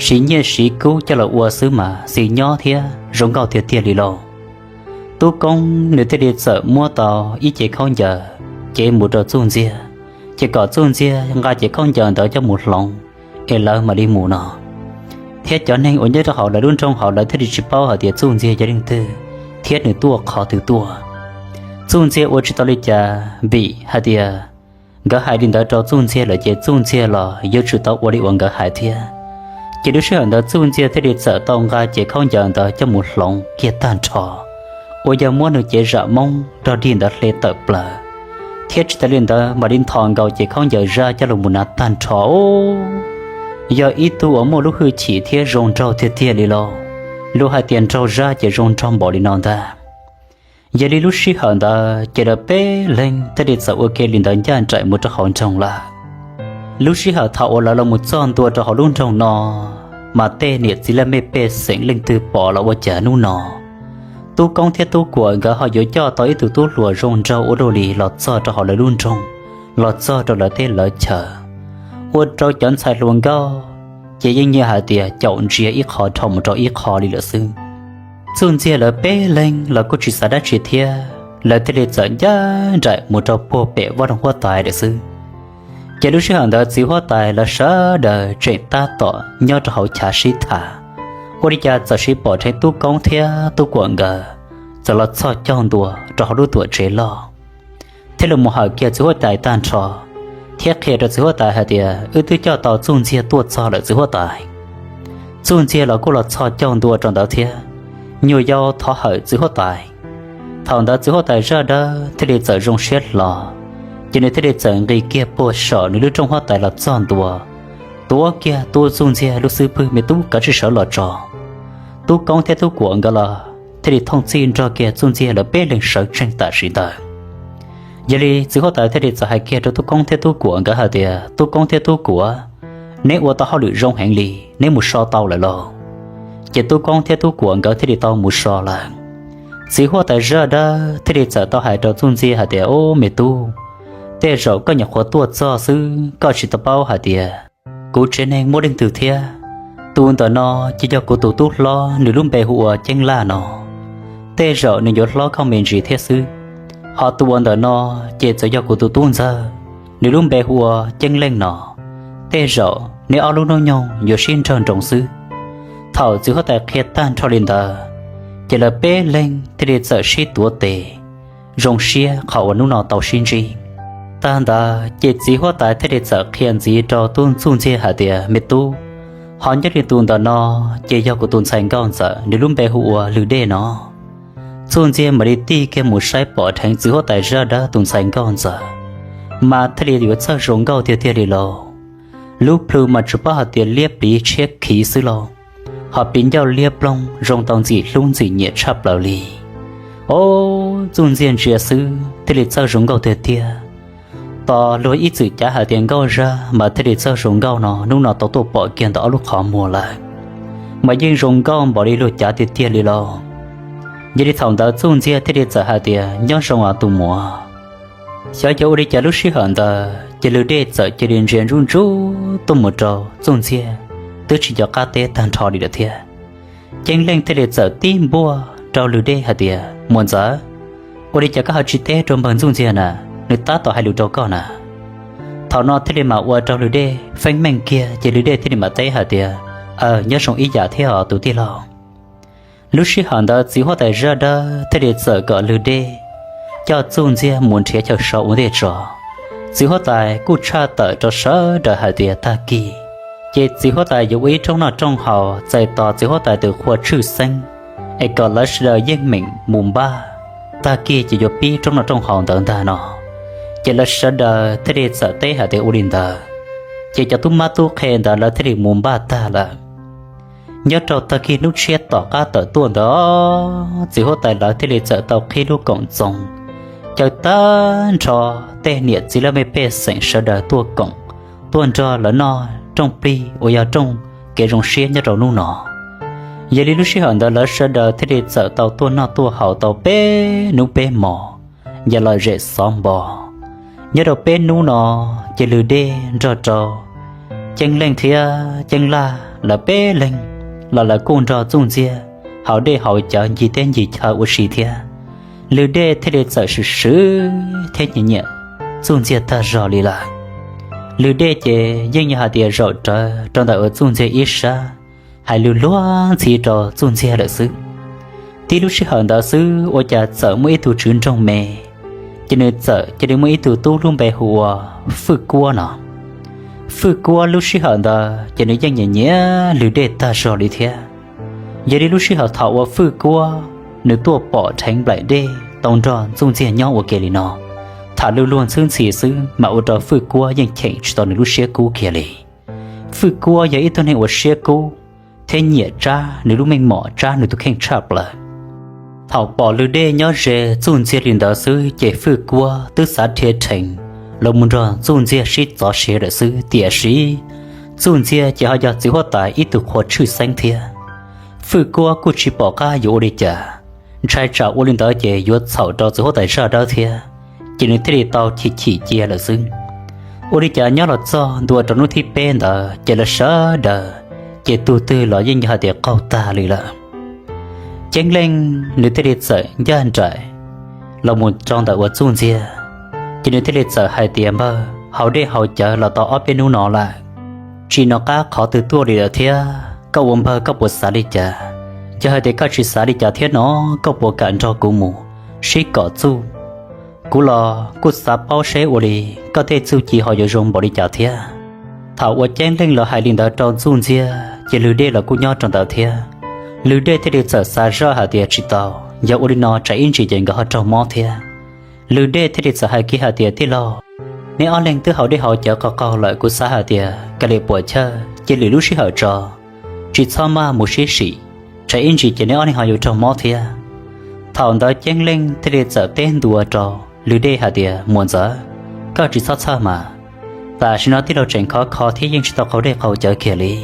Siv nyiaj siv kub coj los ua xwb mas xis nyob thiab zoo nkauj tiag tiag li lauj. Tub Koob nws thiaj li txawm muab tau ib cev khaub ncaws cev mus rau Txuj Ntxiag, ces kom Txuj Ntxiag nqa cev khaub ncaws ntawd coj mus hloov es lawv mam li mus no. Thiab cov neeg uas nyob rau hauv lawv lub nroog hauv lawv thiaj li tsis paub hais tias Txuj Ntxiag yog leej twg thiab nws tuaj qhov twg tuaj. Txuj Ntxiag ua tsis tau li cas vim hais tias nkawd hais li ntawd rau Txuj Ntxiag lawm ces Txuj Ntxiag los yuav tsum tau ua li uas nkawd hais thiab. Ces lub sij hawm ntawd Txuj Ntxiag thiaj li txawm tau nqa cev khaub ncaws ntawd coj mus hloov kiag tag nrho, uas yog muab nws cev zam Hmoob rog dig ntawd hle tawm plaws, thiab tsis tas li ntawd mam li nthos nkaus cev khaub ncaws zaj coj los mus hnav tag nrho. Yog ib tug uas muaj lub hwj chim thiab zoo nraug tiag tiag li lauj, luag hais tias nraug zaj ces zoo nraug npaum li no ntag. Yog li lub sij hawm ntawd ces lawv peb leeg thiaj li txawm ua ke li ntawd ncaj nraim mus rau hauv nroog lawm. Lub sij hawm thaum uas lawv los mus txog ntua rau hauv lub nroog no, mas tej niam txiv laj mej pej xeem leej twg pom los ua cas hnub no Tub Koob thiab Tub Kuam nkawd ho yuav coj tau ib tug tub hluas zoo nraug ua luaj li los txog rau hauv lawv lub nroog, los txog rau lawv teb lawv chaw, ua rau cov ntxhais hluas nkauj ces yeej nyiam hais tias caum ntsia ib qho dhau mus rau ib qho li lawm xwb. Txuj Ntxiag lawv peb leeg los kuj tsis xav dab tsi thiab, lawv thiaj li txawm ncaj nraim mus rau puag pem vaj loog huab tais lawm xwb. Ces lub sij hawm ntawd txiv huab tais lawv sawv daws tseem tab tom nyob rau hauv chav sib tham, ua li cas txawm sis pom dheev Tub Koob thiab Tub Kuam nkawd txawm los txhoj caug ntua rau hauv lub tuam tsev loj, thiab los mus hawm kiag txiv huab tais tag nrho, thiab qhia rau txiv huab tais hais tias, wb twb coj tau Txuj Ntxiag tuaj txog lawm txiv huab tais. Txuj Ntxiag los kuj los txhoj caug ntua rau ntawd thiab, nyuam yaus thov hawm txiv huab tais. Thaum ntawd txiv huab tais zaj dawb thiaj li txawm zoo siab hlo, ces nws thiaj li txawm nqis kiag puag saum nws lub rooj huab tais los txog ntua, tuav kiag tub Txuj Ntxiag lub xub pwg, Me tub, kav tsij sawv los tso. Tub Koob thiab Tub Kuam nkawd los thiaj li thooj txhij nrog kiag Txuj Ntxiag lawv peb leeg sawv tsees tam sim ntawd. Yog li txiv huab tais thiaj li txawm hais kiag rau Tub Koob thiab Tub Kuam nkawd hais tias, Tub Koob thiab Tub Kuam, neb ua tau hauj lwm zoo heev li, neb mus so tau lawm lauj? Ces Tub Koob thiab Tub Kuam nkawd thiaj li tau mus so lawm. Txiv huab tais zaj dawb thiaj li txawm tau hais rau Txuj Ntxiag hais tias, Ub, me tub, tej zaum koj nyuam qhuav tuaj txog xwb, koj tsis tau paub hais tias kuv tsev neeg muaj leej twg thiab. Tus ntawm no ces yog kuv tus tub hlob, nws lub npe hu ua Ceeb Laj no. Tej zaum nws yuav hlob koj me ntsis thiab xwb. Ho tus uas ntawm no ces txawm yog kuv tus tub ntxawg, nws lub npe hu ua Ceeb Leej no. Tej zaum neb ob lub hnub nyoog yuav sib nrog nroos xwb. Thaum txiv huab tais qhia tag nrho li ntawd, ces lawv peb leeg thiaj li txawm sib tuav tes, zoo siab qhov uas hnub no tau sib ntsib. Tag ntawd ces txiv huab tais thiaj li txawm qhia ntxiv rau tub Txuj Ntxiag hais tias, Me tub, ho nyob li tus ntawm no ces yog kuv tus ntxhais nkauj ntxawm, nws lub npe hu ua Lwg Dej no. Txuj Ntxiag mam li tig kiag mus saib pom dheev txiv huab tais zaj dawb tus ntxhais nkauj ntxawm, mas thiaj li yuav txawj zoo nkauj tiag tiag li lauj. Lub plhu mas tsuas paub hais tias liab pliv tshiab khiv xwb lauj, ho pliv ncauj liab ploog zoo tau ntxim hlub ntxim nyiam tshaj plaws li. Ob, Txuj Ntxiag ntsia xwb thiaj li txawj zoo nkauj tiag tiag. Tos luag ib txwm cav hais tias nkauj zaj mas thiaj li txawj zoo nkauj no, hnub no tau tuaj pom kiag ntawm ob lub qhov muag lawm, mas yeej zoo nkauj npaum li luag cav tiag tiag li lauj. Yog li thaum ntawd Txuj Ntxiag thiaj li txawm hais tias, Nyob zoo os tus muam. Xyov yog ua li cas lub sij hawm ntawd ces Lwg Dej txawm cia li ntsia ntsuj ntsuj tuaj mus rau Txuj Ntxiag, twb tsis nco qab teb tag nrho li lawm thiab. Ceeb Leej thiaj li txawm tib npuaj rau Lwg Dej hais tias, Muam ntxawm, ua li cas koj ho tsis teb rau npawg Txuj Ntxiag na, nws tab tom hais lus rau koj na? Thaum no thiaj li mam ua rau Lwg Dej feeb meej kiag, ces Lwg Dej thiaj li mam teb hais tias, Aw, nyob zoo ib yam thiab os tus tij laug. Lub sij hawm ntawd txiv huab tais zaj dawb thiaj li txawm kom Lwg Dej coj Txuj Ntxiag mus nrhiav chaw so ua ntej tso. Txiv huab tais kuj tshaj tawm rau sawv daws hais tias tag kis ces txiv huab tais yuav ua ib rooj noj rooj haus txais tos txiv huab tais tus qhua tshwj xeeb, es kom lawv sawv daws yeej meem mus npaj, tag kis ces yuav pib rooj noj rooj haus ntawd ntag no. Ces lawv sawv daws thiaj li txawm teb hais tias ua li ntawd, ces cov tub mab tub qhe ntawd lawv thiaj li mus npaj tag lawm. Nyob rau tag kis hnub tshiab tom qab tawm tuaj ntawd, txiv huab tais lawv thiaj li txawm tau qhib lub koom txoos, caw tag nrho tej niam txiv laj mej pej xeem sawv daws tuaj koom, tuaj nrog lawv noj rooj plig uas yog rooj kev zoo siab nyob rau hnub no. Yog li lub sij hawm ntawd lawv sawv daws thiaj li txawm tau tuaj noj tuaj haus tau peb hnub peb hmos, yam lom zem xov npo. Nyob rau peb hnub no, ces Lwg Dej nrog rau Ceeb Leej thiab Ceeb Laj lawv peb leeg los lawv kuj nrog Txuj Ntxiag haus dej haus cawv ncig teb ncig chaw ua si thiab. Lwg Dej thiaj li txawm swm swm thiab nyiam nyiam Txuj Ntxiag tag zog li lawm. Lwg Dej ces yeej yog hais tias zaum rawv rau ntawm uas Txuj Ntxiag ib sab, hais lus luag ntxhi rau Txuj Ntxiag lawm xwb. Tib lub sij hawm ntawd xwb ua cas txawm muaj ib tug tswv nroog me, ces nws txawm cia li muaj ib tug tub lub npe hu ua Fwj Kuab no. Fwj Kuab lub sij hawm ntawd ces nws yeej nyiam nyiam Lwg Dej tag zog li thiab. Yog li lub sij hawm thaum uas Fwj Kuab nws tuaj pom dheev nplaim dej tau nrog Txuj Ntxiag nyob ua ke li no, tham lus luag ntxhi ntxhi xwb mas ua rau Fwj Kuab yeej cheem tsis tau nws lub siab kub kiag li. Fwj Kuab yog ib tug neeg uas siab kub thiab nyiam Tsab nws lub meej mom, Tsab nws tus kheej tshaj plaws. Thaum pom Lwg Dej nyob ze Txuj Ntxiag li ntawd xwb ces Fwj Kuab twb xav dhia rhees los mus nrog Txuj Ntxiag sib txov siav lawm xwb, tiam sis Txuj Ntxiag ces ho yog txiv huab tais ib tug qhua tshwj xeeb thiab. Fwj Kuab kuj tsis pom qab yuav ua li cas, ntshai tsam ua li ntawd ces yuav txhaum rau txiv huab tais zaj dawb thiab, ces nws thiaj li tau chim chim cia lawm xwb. Ua li cas nyob los txog ntua rau hnub thib peb ntawd ces lawv sawv daws ces tus twg los yeej yog hais tias qaug tag li lawm. Ceeb Leej nws thiaj li txawm ncaj nraim los mus rau ntawm uas Txuj Ntxiag, ces nws thiaj li txawm hais tias, Npawg, haus dej haus cawv los tau ob peb hnub no lawm, tsis nco qab qhov twg tuaj li lawm thiab. Koj ua npawg koj puas xav li cas? Yog hais tias koj tsis xav li cas thiab no, koj puas kam nrog kuv mus sib kom txuj? Kuv los kuj xav paub seb ua li koj tej txuj ci ho yuav zoo npaum li cas thiab. Thaum uas Ceeb Leej lawv hais li ntawd rau Txuj Ntxiag ces Lwg Dej los kuj nyob rau ntawd thiab. Lwg dej thiaj li txawm xav zoj hais tias tsis tau, yog ua li no tsam ib ntsis ces nkawd ho raug mob thiab. Lwg dej thiaj li txawm hais kiag hais tias tij laug, neb ob leeg twb haus dej haus cawv qaug qaug lawm, kuv xav hais tias kav liam puam chawj cia lwm lub sij hawm tso, tsis txhob maj mus sib sim, tsam ib ntsis ces neb ob leeg ho yuav raug mob thiab. Thaum ntawd Ceeb Leej thiaj li txawm teb ntua rau Lwg dej hais tias muam ntxawm, koj tsis txhob txhawj mas, tam sim no tij laug tseem khov kho thiab yeej tsis tau qaug dej qaug cawv kiag li,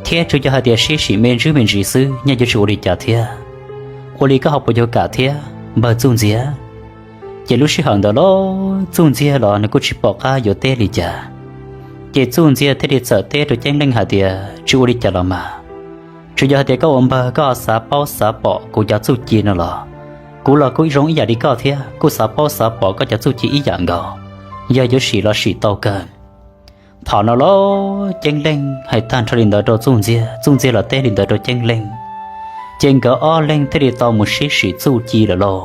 thiab tsuas yog hais tias sib sim me ntsis me ntsis xwb yeej yuav tsis ua li cas thiab. Ua li koj ho puas yuav kam thiab npawg Txuj Ntxiag? Ces lub sij hawm ntawd los Txuj Ntxiag los nws kuj tsis pom qab yuav teb li cas. Ces Txuj Ntxiag thiaj li txawm teb rau Ceeb Leej hais tias tsis ua li cas los mas, tsuas yog hais tias koj ua npawg koj xav paub xav pom kuv cov txuj ci no los, kuv los kuj zoo ib yam li koj thiab kuj xav paub xav pom koj cov txuj ci ib yam nkaus, yog yuav sim los sim tau kawg. Thaum no los Ceeb Leej hais tag nrho li ntawd rau Txuj Ntxiag, Txuj Ntxiag los teb li ntawd rau Ceeb Leej, ces nkawd ob leeg thiaj li tau mus sib sim txuj ci lawm lauj.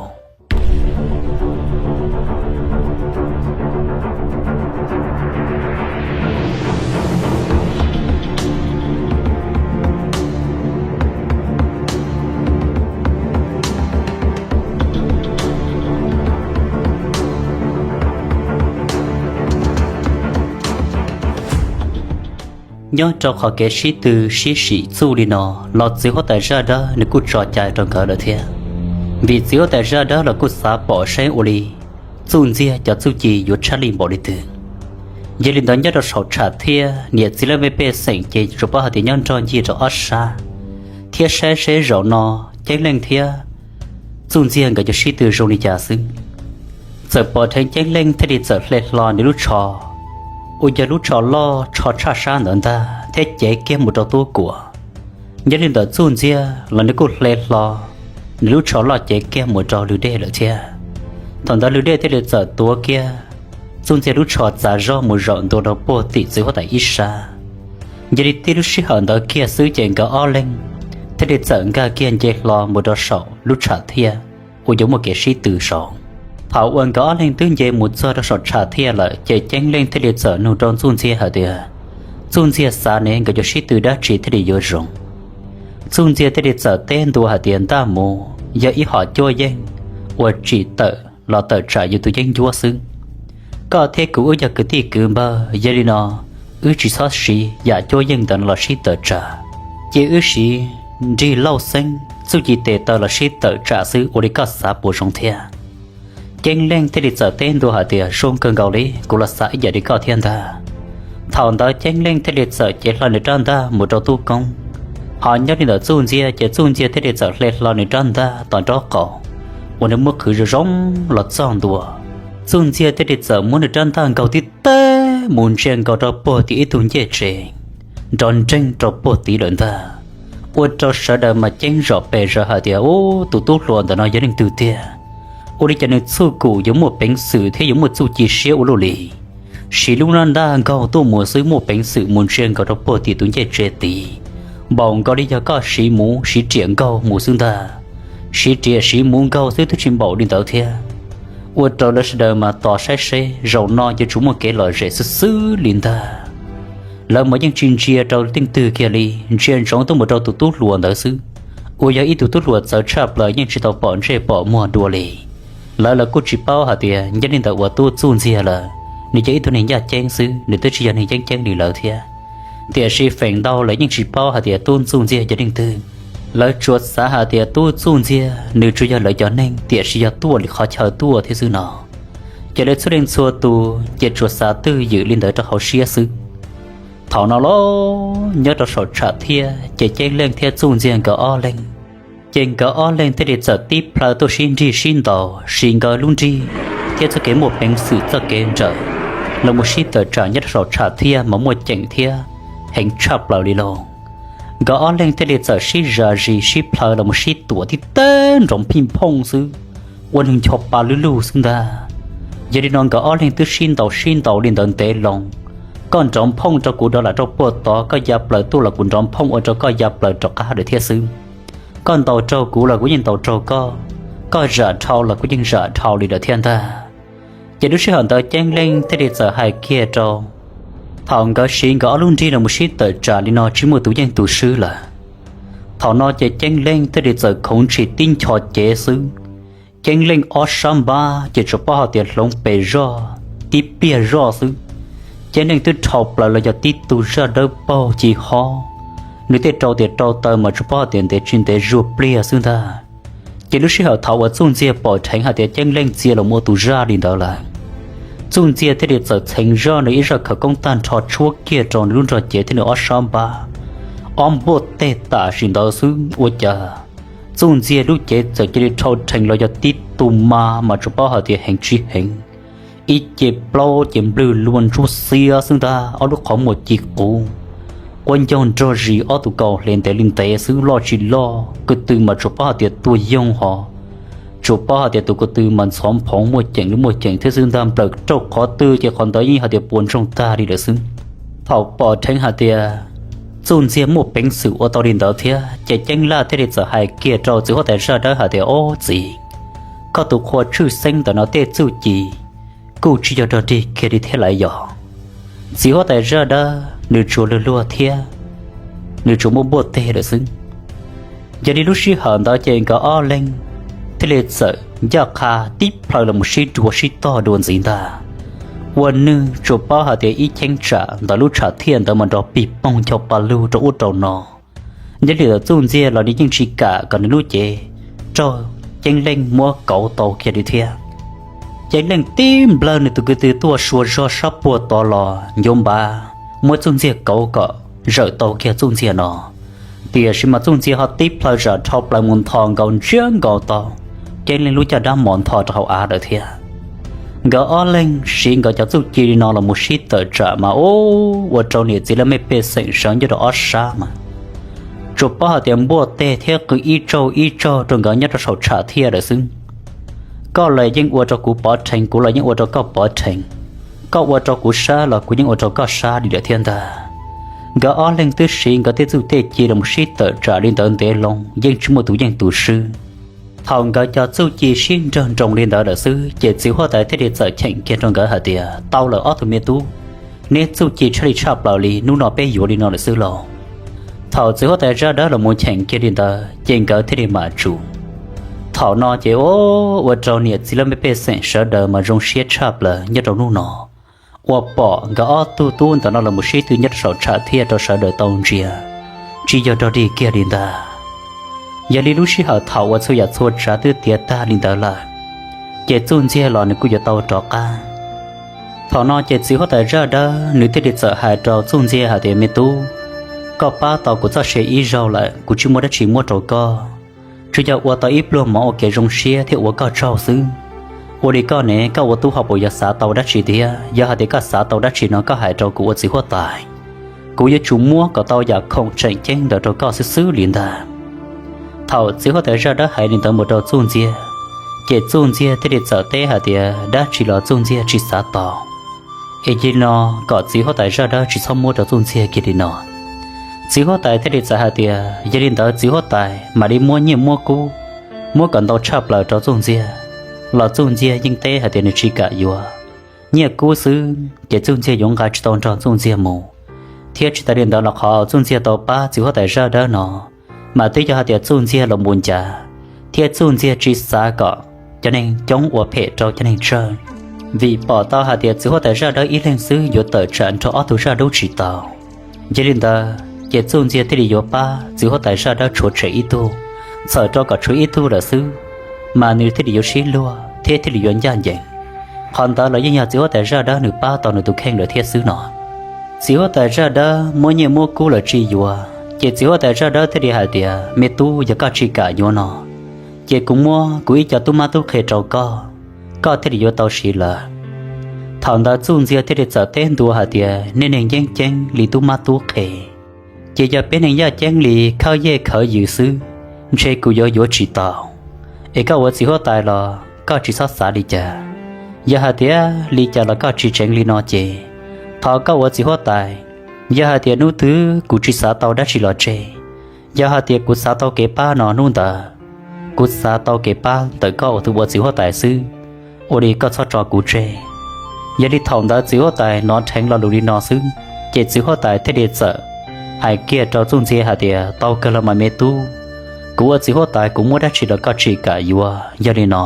Nyob rau qhov kev sib tw sib sim txuj li no los txiv huab tais zaj dawb nws kuj tso cai rau nkawd lawm thiab, vim txiv huab tais zaj dawb los kuj xav pom saib ua li Txuj Ntxiag cov txuj ci yuav tshaj lij npaum li twg. Yog li ntawd nyob rau saum tsham thiaj niam txiv laj mej pej xeem ces tsuas paub hais tias nyob nrog ncig rau ob sab thiab saib seb zaum no Ceeb Leej thiab Txuj Ntxiag nkawd cov sib tw zoo li cas xwb. Txawm pom dheev Ceeb Leej thiaj li txawm hle hlo nws lub tsho uas yog lub tsho loj tsho tshaj sab ntawd ntag thiab cev kiag mus rau tub kuam. Nyob li ntawm Txuj Ntxiag los nws kuj hle hlo nws lub tsho loj cev kiag mus rau Lwg dej lawm thiab. Thaum ntawd Lwg dej thiaj li txawm tuav kiag Txuj Ntxiag lub tsho txav zog mus zaum ntua rau puag tim txiv huab tais ib sab. Yog li tib lub sij hawm ntawd kiag xwb ces nkawd ob leeg thiaj li txawm nkag kiag nce hlo mus rau saum lub tsham thiaj uas yuav muaj kev sib tw saud. Thaum uas nkawd ob leeg twb nce mus txog rau saum tsham thiaj lawm ces Ceeb Leej thiaj li txawm nug rau Txuj Ntxiag hais tias, Txuj Ntxiag xav ne, nkawd yuav sib tw dab tsi thiaj li yuav zoo? Txuj Ntxiag thiaj li txawm teb ntua hais tias, ntaj mus yog ib hom cuab yeej uas tsim tawm los tawm tsam yus tus yeeb ncuab xwb. Koj thiab kuv wb yog kwv tij kwv npawg, yog li no wb tsis txhob siv yam cuab yeej ntawd no los sib tawm tsam, cia wb siv nrig lauj xeeb txuj ci tes taw los sib tawm tsam xwb, ua li koj xav puas zoo thiab? Ceeb Leej thiaj li txawm teb ntua hais tias, zoo kawg nkaus li, kuv los xav ib yam li koj thiab ntag. Thaum ntawd Ceeb Leej thiaj li txawm cev hlo nws rab ntaj mus rau tub koob, ho nyob li ntawm Txuj Ntxiag ces Txuj Ntxiag thiaj li txawm hle hlo nws rab ntaj tos nraub qaum uas nws muab qhwv zoo zoo los txog ntua. Txuj Ntxiag thiaj li txawm muab nws rab ntaj nkaug tib teg mus ntsia nkaus rau puag tim ib tug ncej tsev nrov nreeg rau puag tid lawm ntag. Ua rau sawv daws mas ceeb zom pes zaws hais tias, ub, tus tub hluas ntawm no yog leej twg tiag? Ua li cas nws txuj kum yuav muaj peev xwm thiab yuav muaj txuj ci siab ua luaj li? Siv lub rab ntaj nkaug tuaj mus xwb muaj peev xwm mus ntsia nkaus rau puag tim tus ncej tsev tid, npaum nkaus li yog koj siv muv siv riam nkaug mus xwb ntag. Siv riam siv muv nkaug xwb twb tsis npaum li ntawd thiab. Ua rau lawv sawv daws mas tos saib seb zaum no yuav tsum muaj kev lom zem xwb xwb li ntag. Lawv mas yeej tsis ntsia rau leej twg kiag li, ntsia ntsoov tuaj mus rau tus tub hluas ntawd xwb, uas yog ib tug tub hluas txawv tshaj plaws yeej tsis tau pom ntsej pom muag dua li. Lawv los kuj tsis paub hais tias nyob li ntawm uas tub Txuj Ntxiag lawm, nws yog ib tug neeg ncaj ceeb xwb, nws twb tsis yog neeg yeeb ceeb li lawv thiab. Tiam sis feem ntau lawv yeej tsis paub hais tias tub Txuj Ntxiag yog leej twg. Lawv tsuas xav hais tias tub Txuj Ntxiag nws tsuas yog lawv cov neeg tiam sis yog tuaj li qhov chaw tuaj thiab xwb no. Ces lawv txhua leej txhua tus ces tsuas xav twj ywm li ntawd rau hauv siab xwb. Thaum no los nyob rau saum tsham thiaj ces Ceeb Leej thiab Txuj Ntxiag nkawd ob leeg, ces nkawd ob leeg thiaj li txawm tib plhaw tuaj sib nrig sib ntaus, siv nkawd lub nrig thiab txoj kev muaj peev xwm txoj kev nrawm los mus sib tawm tsam nyob rau saum tsham thiaj mas muaj ceem thiab heev tshaj plaws li lauj. Nkawd ob leeg thiaj li txawm sib zam zis sib plhaw los mus sib tuam tib teg nrov phij phooj xwb, ua neeg ncho pa lug lug xwb ntag. Yog li no nkawd ob leeg twb sib ntaus sib ntaus li ntawd ntev loo, koj nrov phooj rau kuv rov lam rau puag tod, koj ya plaws tuaj los kuv nrov phooj ua rau koj ya plaws rov qab lawm thiab xwb. Koj ntaus raug kuv los kuv yeej ntaus raug koj, koj zam dhau los kuv yeej zam dhau li lawm thiab ntag. Ces lub sij hawm ntawd Ceeb Leej thiaj li txawm hais kiag rau, thaum nkawd siv nkawd ob lub nrig los mus sib tawm tsam li no tsis muaj tus yeej tus swb lawm. Thaum no ces Ceeb Leej thiaj li txawm khoov ntshis tib ncho cev xwb. Ceeb Leej ob sab npab ces tsuas paub hais tias hloov pes zog tib pliag zoj xwb. Ceeb Leej twb dhau plaws los yog tib tug zaj dawb paug ci hob, nws tej rau tias rau taw mas tsuas paub hais tias ntev tsis ntev zuag pliag xwb ntag. Ces lub sij hawm thaum uas Txuj Ntxiag pom dheev hais tias Ceeb Leej txia los ua tus zaj li ntawd lawm, Txuj Ntxiag thiaj li txawm txheev zoj nws ib zaj khawv koob tag nrho tshuab kiag rau nws lub nrog cev thiab nws ob sab npab, ob npuaj teg tam sim ntawd xwb ua cas Txuj Ntxiag lub cev txawm cia li dhau dheev los yog tib tug ma mas tsuas paub hais tias heev tsis heev, ib ce plaub ces nplwg luaj ntsuab xiab xwb ntag, ob lub qhov muag ci quv, quab ncaug nrog zis ob tug kaus hlev ntev li ntev xwb, loj tsis loj, ko tw mas tsuas paub hais tias tuag yoog hos, tsuas paub hais tias tus ko tw mas ntxhov phoov muaj ceem li muaj ceem thiab xwb ntag, nplawm rau qhov twg ces qhov ntawd yeej hais tias puas ntsoog tag li lawm xwb. Thaum pom dheev hais tias Txuj Ntxiag muaj peev xwm ua tau li ntawd thiab ces Ceeb Leej thiaj li txawm hais kiag rau txiv huab tais zaj dawb hais tias, Ob txiv, koj tus qhua tshwj xeeb ntawm no tej txuj ci kuj tsis yog rog dig kiag li thiab lawm yog? Txiv huab tais zaj dawb nws tsuas luag luag thiab nws tsuas muaj npuaj teg lawm xwb. Yog li lub sij hawm ntawd ces nkawd ob leeg thiaj li txawm ncaj qha tib plhaw los mus sib dua sib tog dua ntxiv ntag, ua nwg tsuas paub hais tias ib cheeb tsam ntawm lub tsham thiaj ntawd mas nrov pig poog ncho pa lug rau ub rau no. Nyob li ntawd Txuj Ntxiag los nws yeej tsis kam kom nws lub cev raug Ceeb Leej muab kauv tau kiag li thiab. Ceeb Leej tib nplawg nws tus kwv tw tuaj sua zog sab puag tod los ncuav npav muab Txuj Ntxiag kauv kom zawm tau kiag Txuj Ntxiag no. Tiam sis mas Txuj Ntxiag ho tib plhaw zam dhau plaws mus ntho nkaus ntsiab nkaus tau Ceeb Leej lub caj dab mos ntho rau hauv av lawm thiab. Nkawd ob leeg siv nkawd cov txuj ci li no los mus sib tawm tsam mas ua rau niam txiv laj mej pej xeem sawv nyob rau ob sab mas tsuas paub hais tias npuaj teg thiab qw ib tsaug ib tsaug rau nkawd nyob rau saum tsham thiaj lawm xwb. Koj los yeej ua rau kuv pov rhees, kuv los yeej ua rau koj pov rhees. Koj ua rau kuv sab los kuv yeej ua rau koj sab li lawm thiab ntag. Nkawd ob leeg twb siv nkawd tej txuj tej ci los mus sib tawm tsam li ntawd ntev loo yeej tsis muaj tus yeej tus swb. Thaum nkawd cov txuj ci sib nrawg nroos li ntawd lawm xwb ces txiv huab tais thiaj li txawm cheem kiag rau nkawd hais tias, Tau lawm ob tug me tub, neb txuj ci tshaj li tshaj plaws li, hnub no peb yuav li no lawm xwb lauj. Thaum txiv huab tais zaj dawb los mus cheem kiag li ntawd ces nkawd thiaj li mam tsum. Thaum no ces ua rau niam txiv laj mej pej xeem sawv daws mas zoo siab tshaj plaws nyob rau hnub no, uas pom nkawd ob tug tub ntawm no los mus sib tw nyob rau saum tsham thiaj rau sawv daws tau ntsia, tsis yog rog dig kiag li ntag. Yog li lub sij hawm thaum uas txhua yam txhua tsav twb tiav tag li ntawd lawm, ces Txuj Ntxiag los nws kuj yuav tau rov qab. Thaum no ces txiv huab tais zaj dawb nws thiaj li txawm hais rau Txuj Ntxiag hais tias, Me tub, koj pab tau kuv txoj sia ib zaug lawm, kuv tsis muaj dab tsi muab rau koj, tsuas yog ua tau ib pluag mov ua kev zoo siab thiab ua koj tsaug xwb. Ua li koj ne, koj ua tub ho puas yuav xav tau dab tsi thiab? Yog hais tias koj xav tau dab tsi no koj hais rau kuv ua txiv huab tais, kuv yuav tsum muab kom tau yam khoom tseem ceeb ntawd rau koj xwb xwb li ntag. Thaum txiv huab tais zaj dawb hais li ntawd mus rau Txuj Ntxiag, ces Txuj Ntxiag thiaj li txawm teb hais tias dab tsi los Txuj Ntxiag tsis xav tau. Es yog li no, kom txiv huab tais zaj dawb tsis txhob muab rau Txuj Ntxiag kiag li no. Txiv huab tais thiaj li txawm hais tias, Yog li ntawd txiv huab tais mam li muab nyiaj muab kub, muab kom ntau tshaj plaws rau Txuj Ntxiag, los Txuj Ntxiag yeej teb hais tias nws tsis kam yuav. Nyiaj kub xwb ces Txuj Ntxiag yuav nqa tsis tau nrog Txuj Ntxiag mus, thiab tsis tas li ntawd los qhov Txuj Ntxiag tau pab txiv huab tais zaj dawb no mas twb yog hais tias Txuj Ntxiag los npuav ncav, thiab Txuj Ntxiag tsis xav kom cov neeg coob ua phem rau cov neeg tsawg, vim pom tau hais tias txiv huab tais zaj dawb ib leeg xwb yuav tawm tsam nrog ob tug zaj dub tsis tau. Yog li ntawd ces Txuj Ntxiag thiaj li yuav pab txiv huab tais zaj dawb tshuav tshem ib tug, txhawm rau kom tshuav ib tug lawm xwb, mas nws thiaj li yuav sib luag thiab thiaj li yuav ncaj ncees. Qhov ntawd los yeej yog txiv huab tais zaj dawb nws pab tau nws tus kheej lawm thiab xwb no. Txiv huab tais zaj dawb muab nyiaj muab kub lawm tsis yuav, ces txiv huab tais zaj dawb thiaj li hais tias, Me tub, yog koj tsis kam yuav no, ces kuv muab kuv ib co tub mab tub qhe rau koj, koj thiaj li yuav tau siv lawm. Thaum ntawd Txuj Ntxiag thiaj li txawm teb ntua hais tias, Nej neeg yeeb ceeb li tub mab tub qhe, ces yog peb neeg yaj ceeb li khawb yej khawv yws xwb, ntshe kuv yuav yuav tsis tau. Es koj ua txiv huab tais los koj tsis txhob xav li cas. Yog hais tias li cas los koj tsis tseev li no ces thov koj ua txiv huab tais, yog hais tias hnub twg kuv tsis xav tau dab tsi los tseg, yog hais tias kuv xav tau kev pab no hnub ntawd kuv xav tau kev pab ntawm koj ua tus ua txiv huab tais xwb, ua li koj txhob tso kuv tseg. Yog li thaum ntawd txiv huab tais hnov dheev lo lus li no xwb, ces txiv huab tais thiaj li txawm hais kiag rau Txuj Ntxiag hais tias, Tau kawg los mas me tub, kuv ua txiv huab tais kuv muaj dab tsi los koj tsis kam yuav. Yog li no,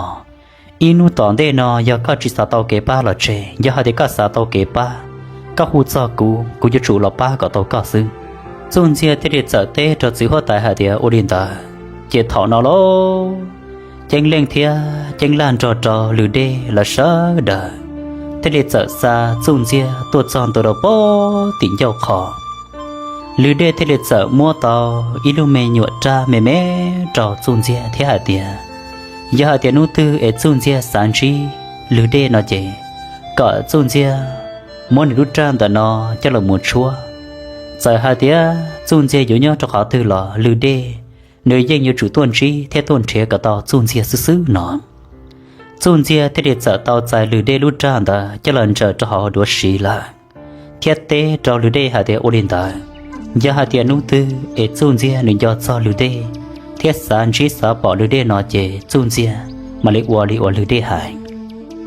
ib hnub tom ntej no yog koj tsis xav tau kev pab los tseg, yog hais tias koj xav tau kev pab, koj hu txog kuv, kuv yuav tsum los pab kom tau koj xwb. Txuj Ntxiag thiaj li txawm teb rau txiv huab tais hais tias, Ua li ntawd ces thaum no lauj, Ceeb Leej thiab Ceeb Laj nrog rau Lwm Dej lawv sawv daws thiaj li txawm xa Txuj Ntxiag tuaj txog ntua rau pem tim ncauj qhov. Lwm Dej thiaj li txawm muab tau ib lub me nyuam raj me me rau Txuj Ntxiag thiab hais tias, yog hais tias hnub twg es Txuj Ntxiag xav ntsib Lwm Dej no ces kom Txuj Ntxiag muab nws lub raj ntawm no coj los mus tshuab. Txawm hais tias Txuj Ntxiag yuav nyob rau qhov twg los Lwm Dej nws yeej yuav tsum tuaj ntsib thiab tuaj nrhiav kom tau Txuj Ntxiag xwb xwb no. Txuj Ntxiag thiaj li txawm tau txais Lwm Dej lub raj ntawd coj los ntsaws rau hauv duav siv lawm, thiab teb rau Lwm Dej hais tias, Ua li ntawd, yog hais tias hnub twg es Txuj Ntxiag nws nco txog Lwm Dej thiab xav ntsib xav pom Lwm Dej no ces Txuj Ntxiag mam li ua li uas Lwm Dej hais.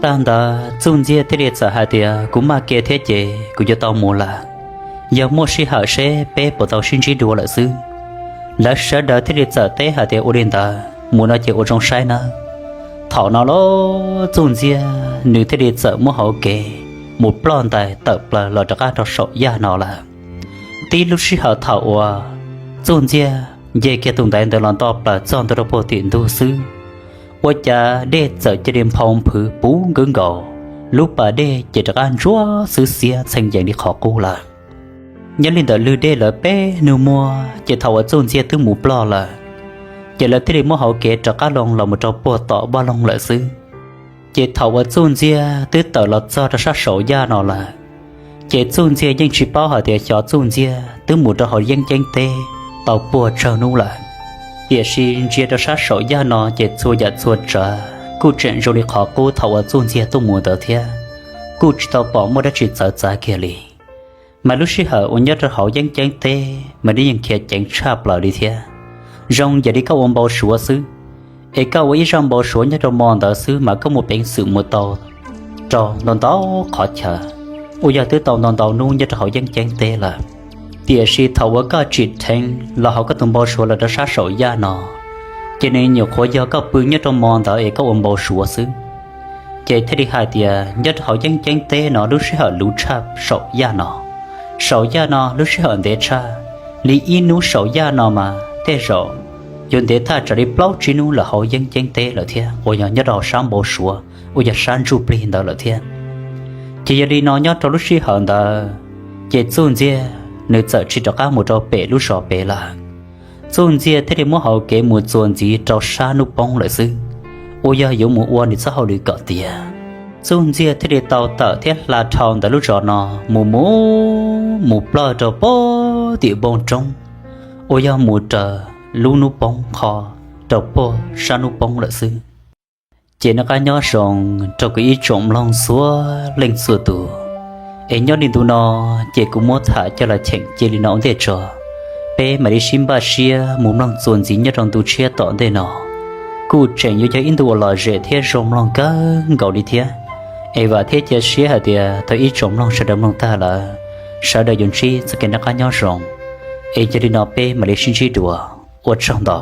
Tag ntawd Txuj Ntxiag thiaj li txawm hais tias, Kuv maj kiag thiab ces kuv yuav tau mus lawm. Yog muaj sij hawm seb peb puas tau sib ntsib dua lawm xwb. Lawv sawv daws thiaj li txawm teb hais tias, Ua li ntawd mus no ces ua zoo saib nawb. Thaum no lauj, Txuj Ntxiag nws thiaj li txawm muab hauv kev mus ploj ntais tawm plaws los rov qab rau saum yaj no lawm. Tib lub sij hawm thaum uas Txuj Ntxiag nce kiag tus ntaiv ntawd los nto plaws txog ntua rau puag tim ntug xwb, ua cas dej txawm cia li nphau nphwv puv nkaus nkaus, lub pas dej ces rov qab ntsuab xwb xiab ntxhee yees li qhov qub lawm. Nyob li ntawm Lwm Dej lawv peb nus muag ces thaum uas Txuj Ntxiag twb mus ploj lawm, ces lawv thiaj li muab hauv kev rov qab loo los mus rau puag tom vaj loog lawm xwb. Ces thaum uas Txuj Ntxiag twb tawm los txog rau sab saum yaj no lawm, ces Txuj Ntxiag yeej tsis paub hais tias xyov Txuj Ntxiag twb mus rau hauv yeeb ceeb teb tau puag tsawg hnub lawm. Tiam sis ntsia rau sab saum yaj no ces txhua yam txhua tsav kuj tseem zoo li qhov qub thaum uas Txuj Ntxiag tuaj mus ntawd thiab, kuj tsis tau pom muaj dab tsi txawv txav kiag li. Mas lub sij hawm uas nyob rau hauv yeeb ceeb teb mas nws yeej khiav ceev tshaj plaws li thiab, zoo yam li koj ua npau suav xwb. Es koj ua ib zaj npau suav nyob rau mo ntawd xwb mas koj muaj peev xwm mus tau rau ntau ntau qhov chaw, uas yog twb tau ntau ntau hnub nyob rau hauv yeeb ceeb teb lawm. Tiam sis thaum uas koj tsim dheev los hauv koj tus npau suav los rau sab saum yaj no, ces nws nyuam qhuav yog koj pw nyob rau mo ntawd es koj ua npau suav xwb. Ces thiaj li hais tias nyob rau hauv yeeb ceeb teb no lub sij hawm luv tshaj saum yaj no. Saum yaj no lub sij hawm ntev tshaj, li ib hnub saum yaj no mas tej zaum yuav ntev thaj tsam li plaub tsib hnub lawm hauv yeeb ceeb teb lawm thiab, uas yog nyob rau sab npau suav uas yog sab ntsuj plig ntawd lawm thiab. Ces yog li no nyob rau lub sij hawm ntawd, ces Txuj Ntxiag nws txawm tsis rov qab mus rau pem lub zos pem lawm. Txuj Ntxiag thiaj li muab hauv kev mus txuas ntxiv rau sab hnub poob lawm xwb, uas yog yuav mus ua nws txoj hauj lwm kom tiav. Txuj Ntxiag thiaj li tau tawm thiab hla dhau ntawm lub zos no mus mus mus ploj rau puag tim npoo roob, uas yog mus raws lub hnub poob qho rau puag sab hnub poob lawm xwb. Ces noj qab nyob zoo rau kuv ib tsoom mloog txhua leej txhua tus. Es nyob li ntu no, ces kuv muab tham coj los cheem cia li no ua ntej tso, peb mam li sib npaj siab mus mloog txuas ntxiv nyob rau ntu tshiab tom ntej no. Kuj tseem yuav yog ib ntu uas lom zem thiab zoo mloog kawg nkaus li thiab. Es vam thiab cia siab hais tias thaum ib tsoom mloog sawv daws mloog tag lawm, sawv daws yuav ntsib txoj kev noj qab nyob zoo. Es yog li no peb mam li sib ntsib dua, ua tsaug ntau.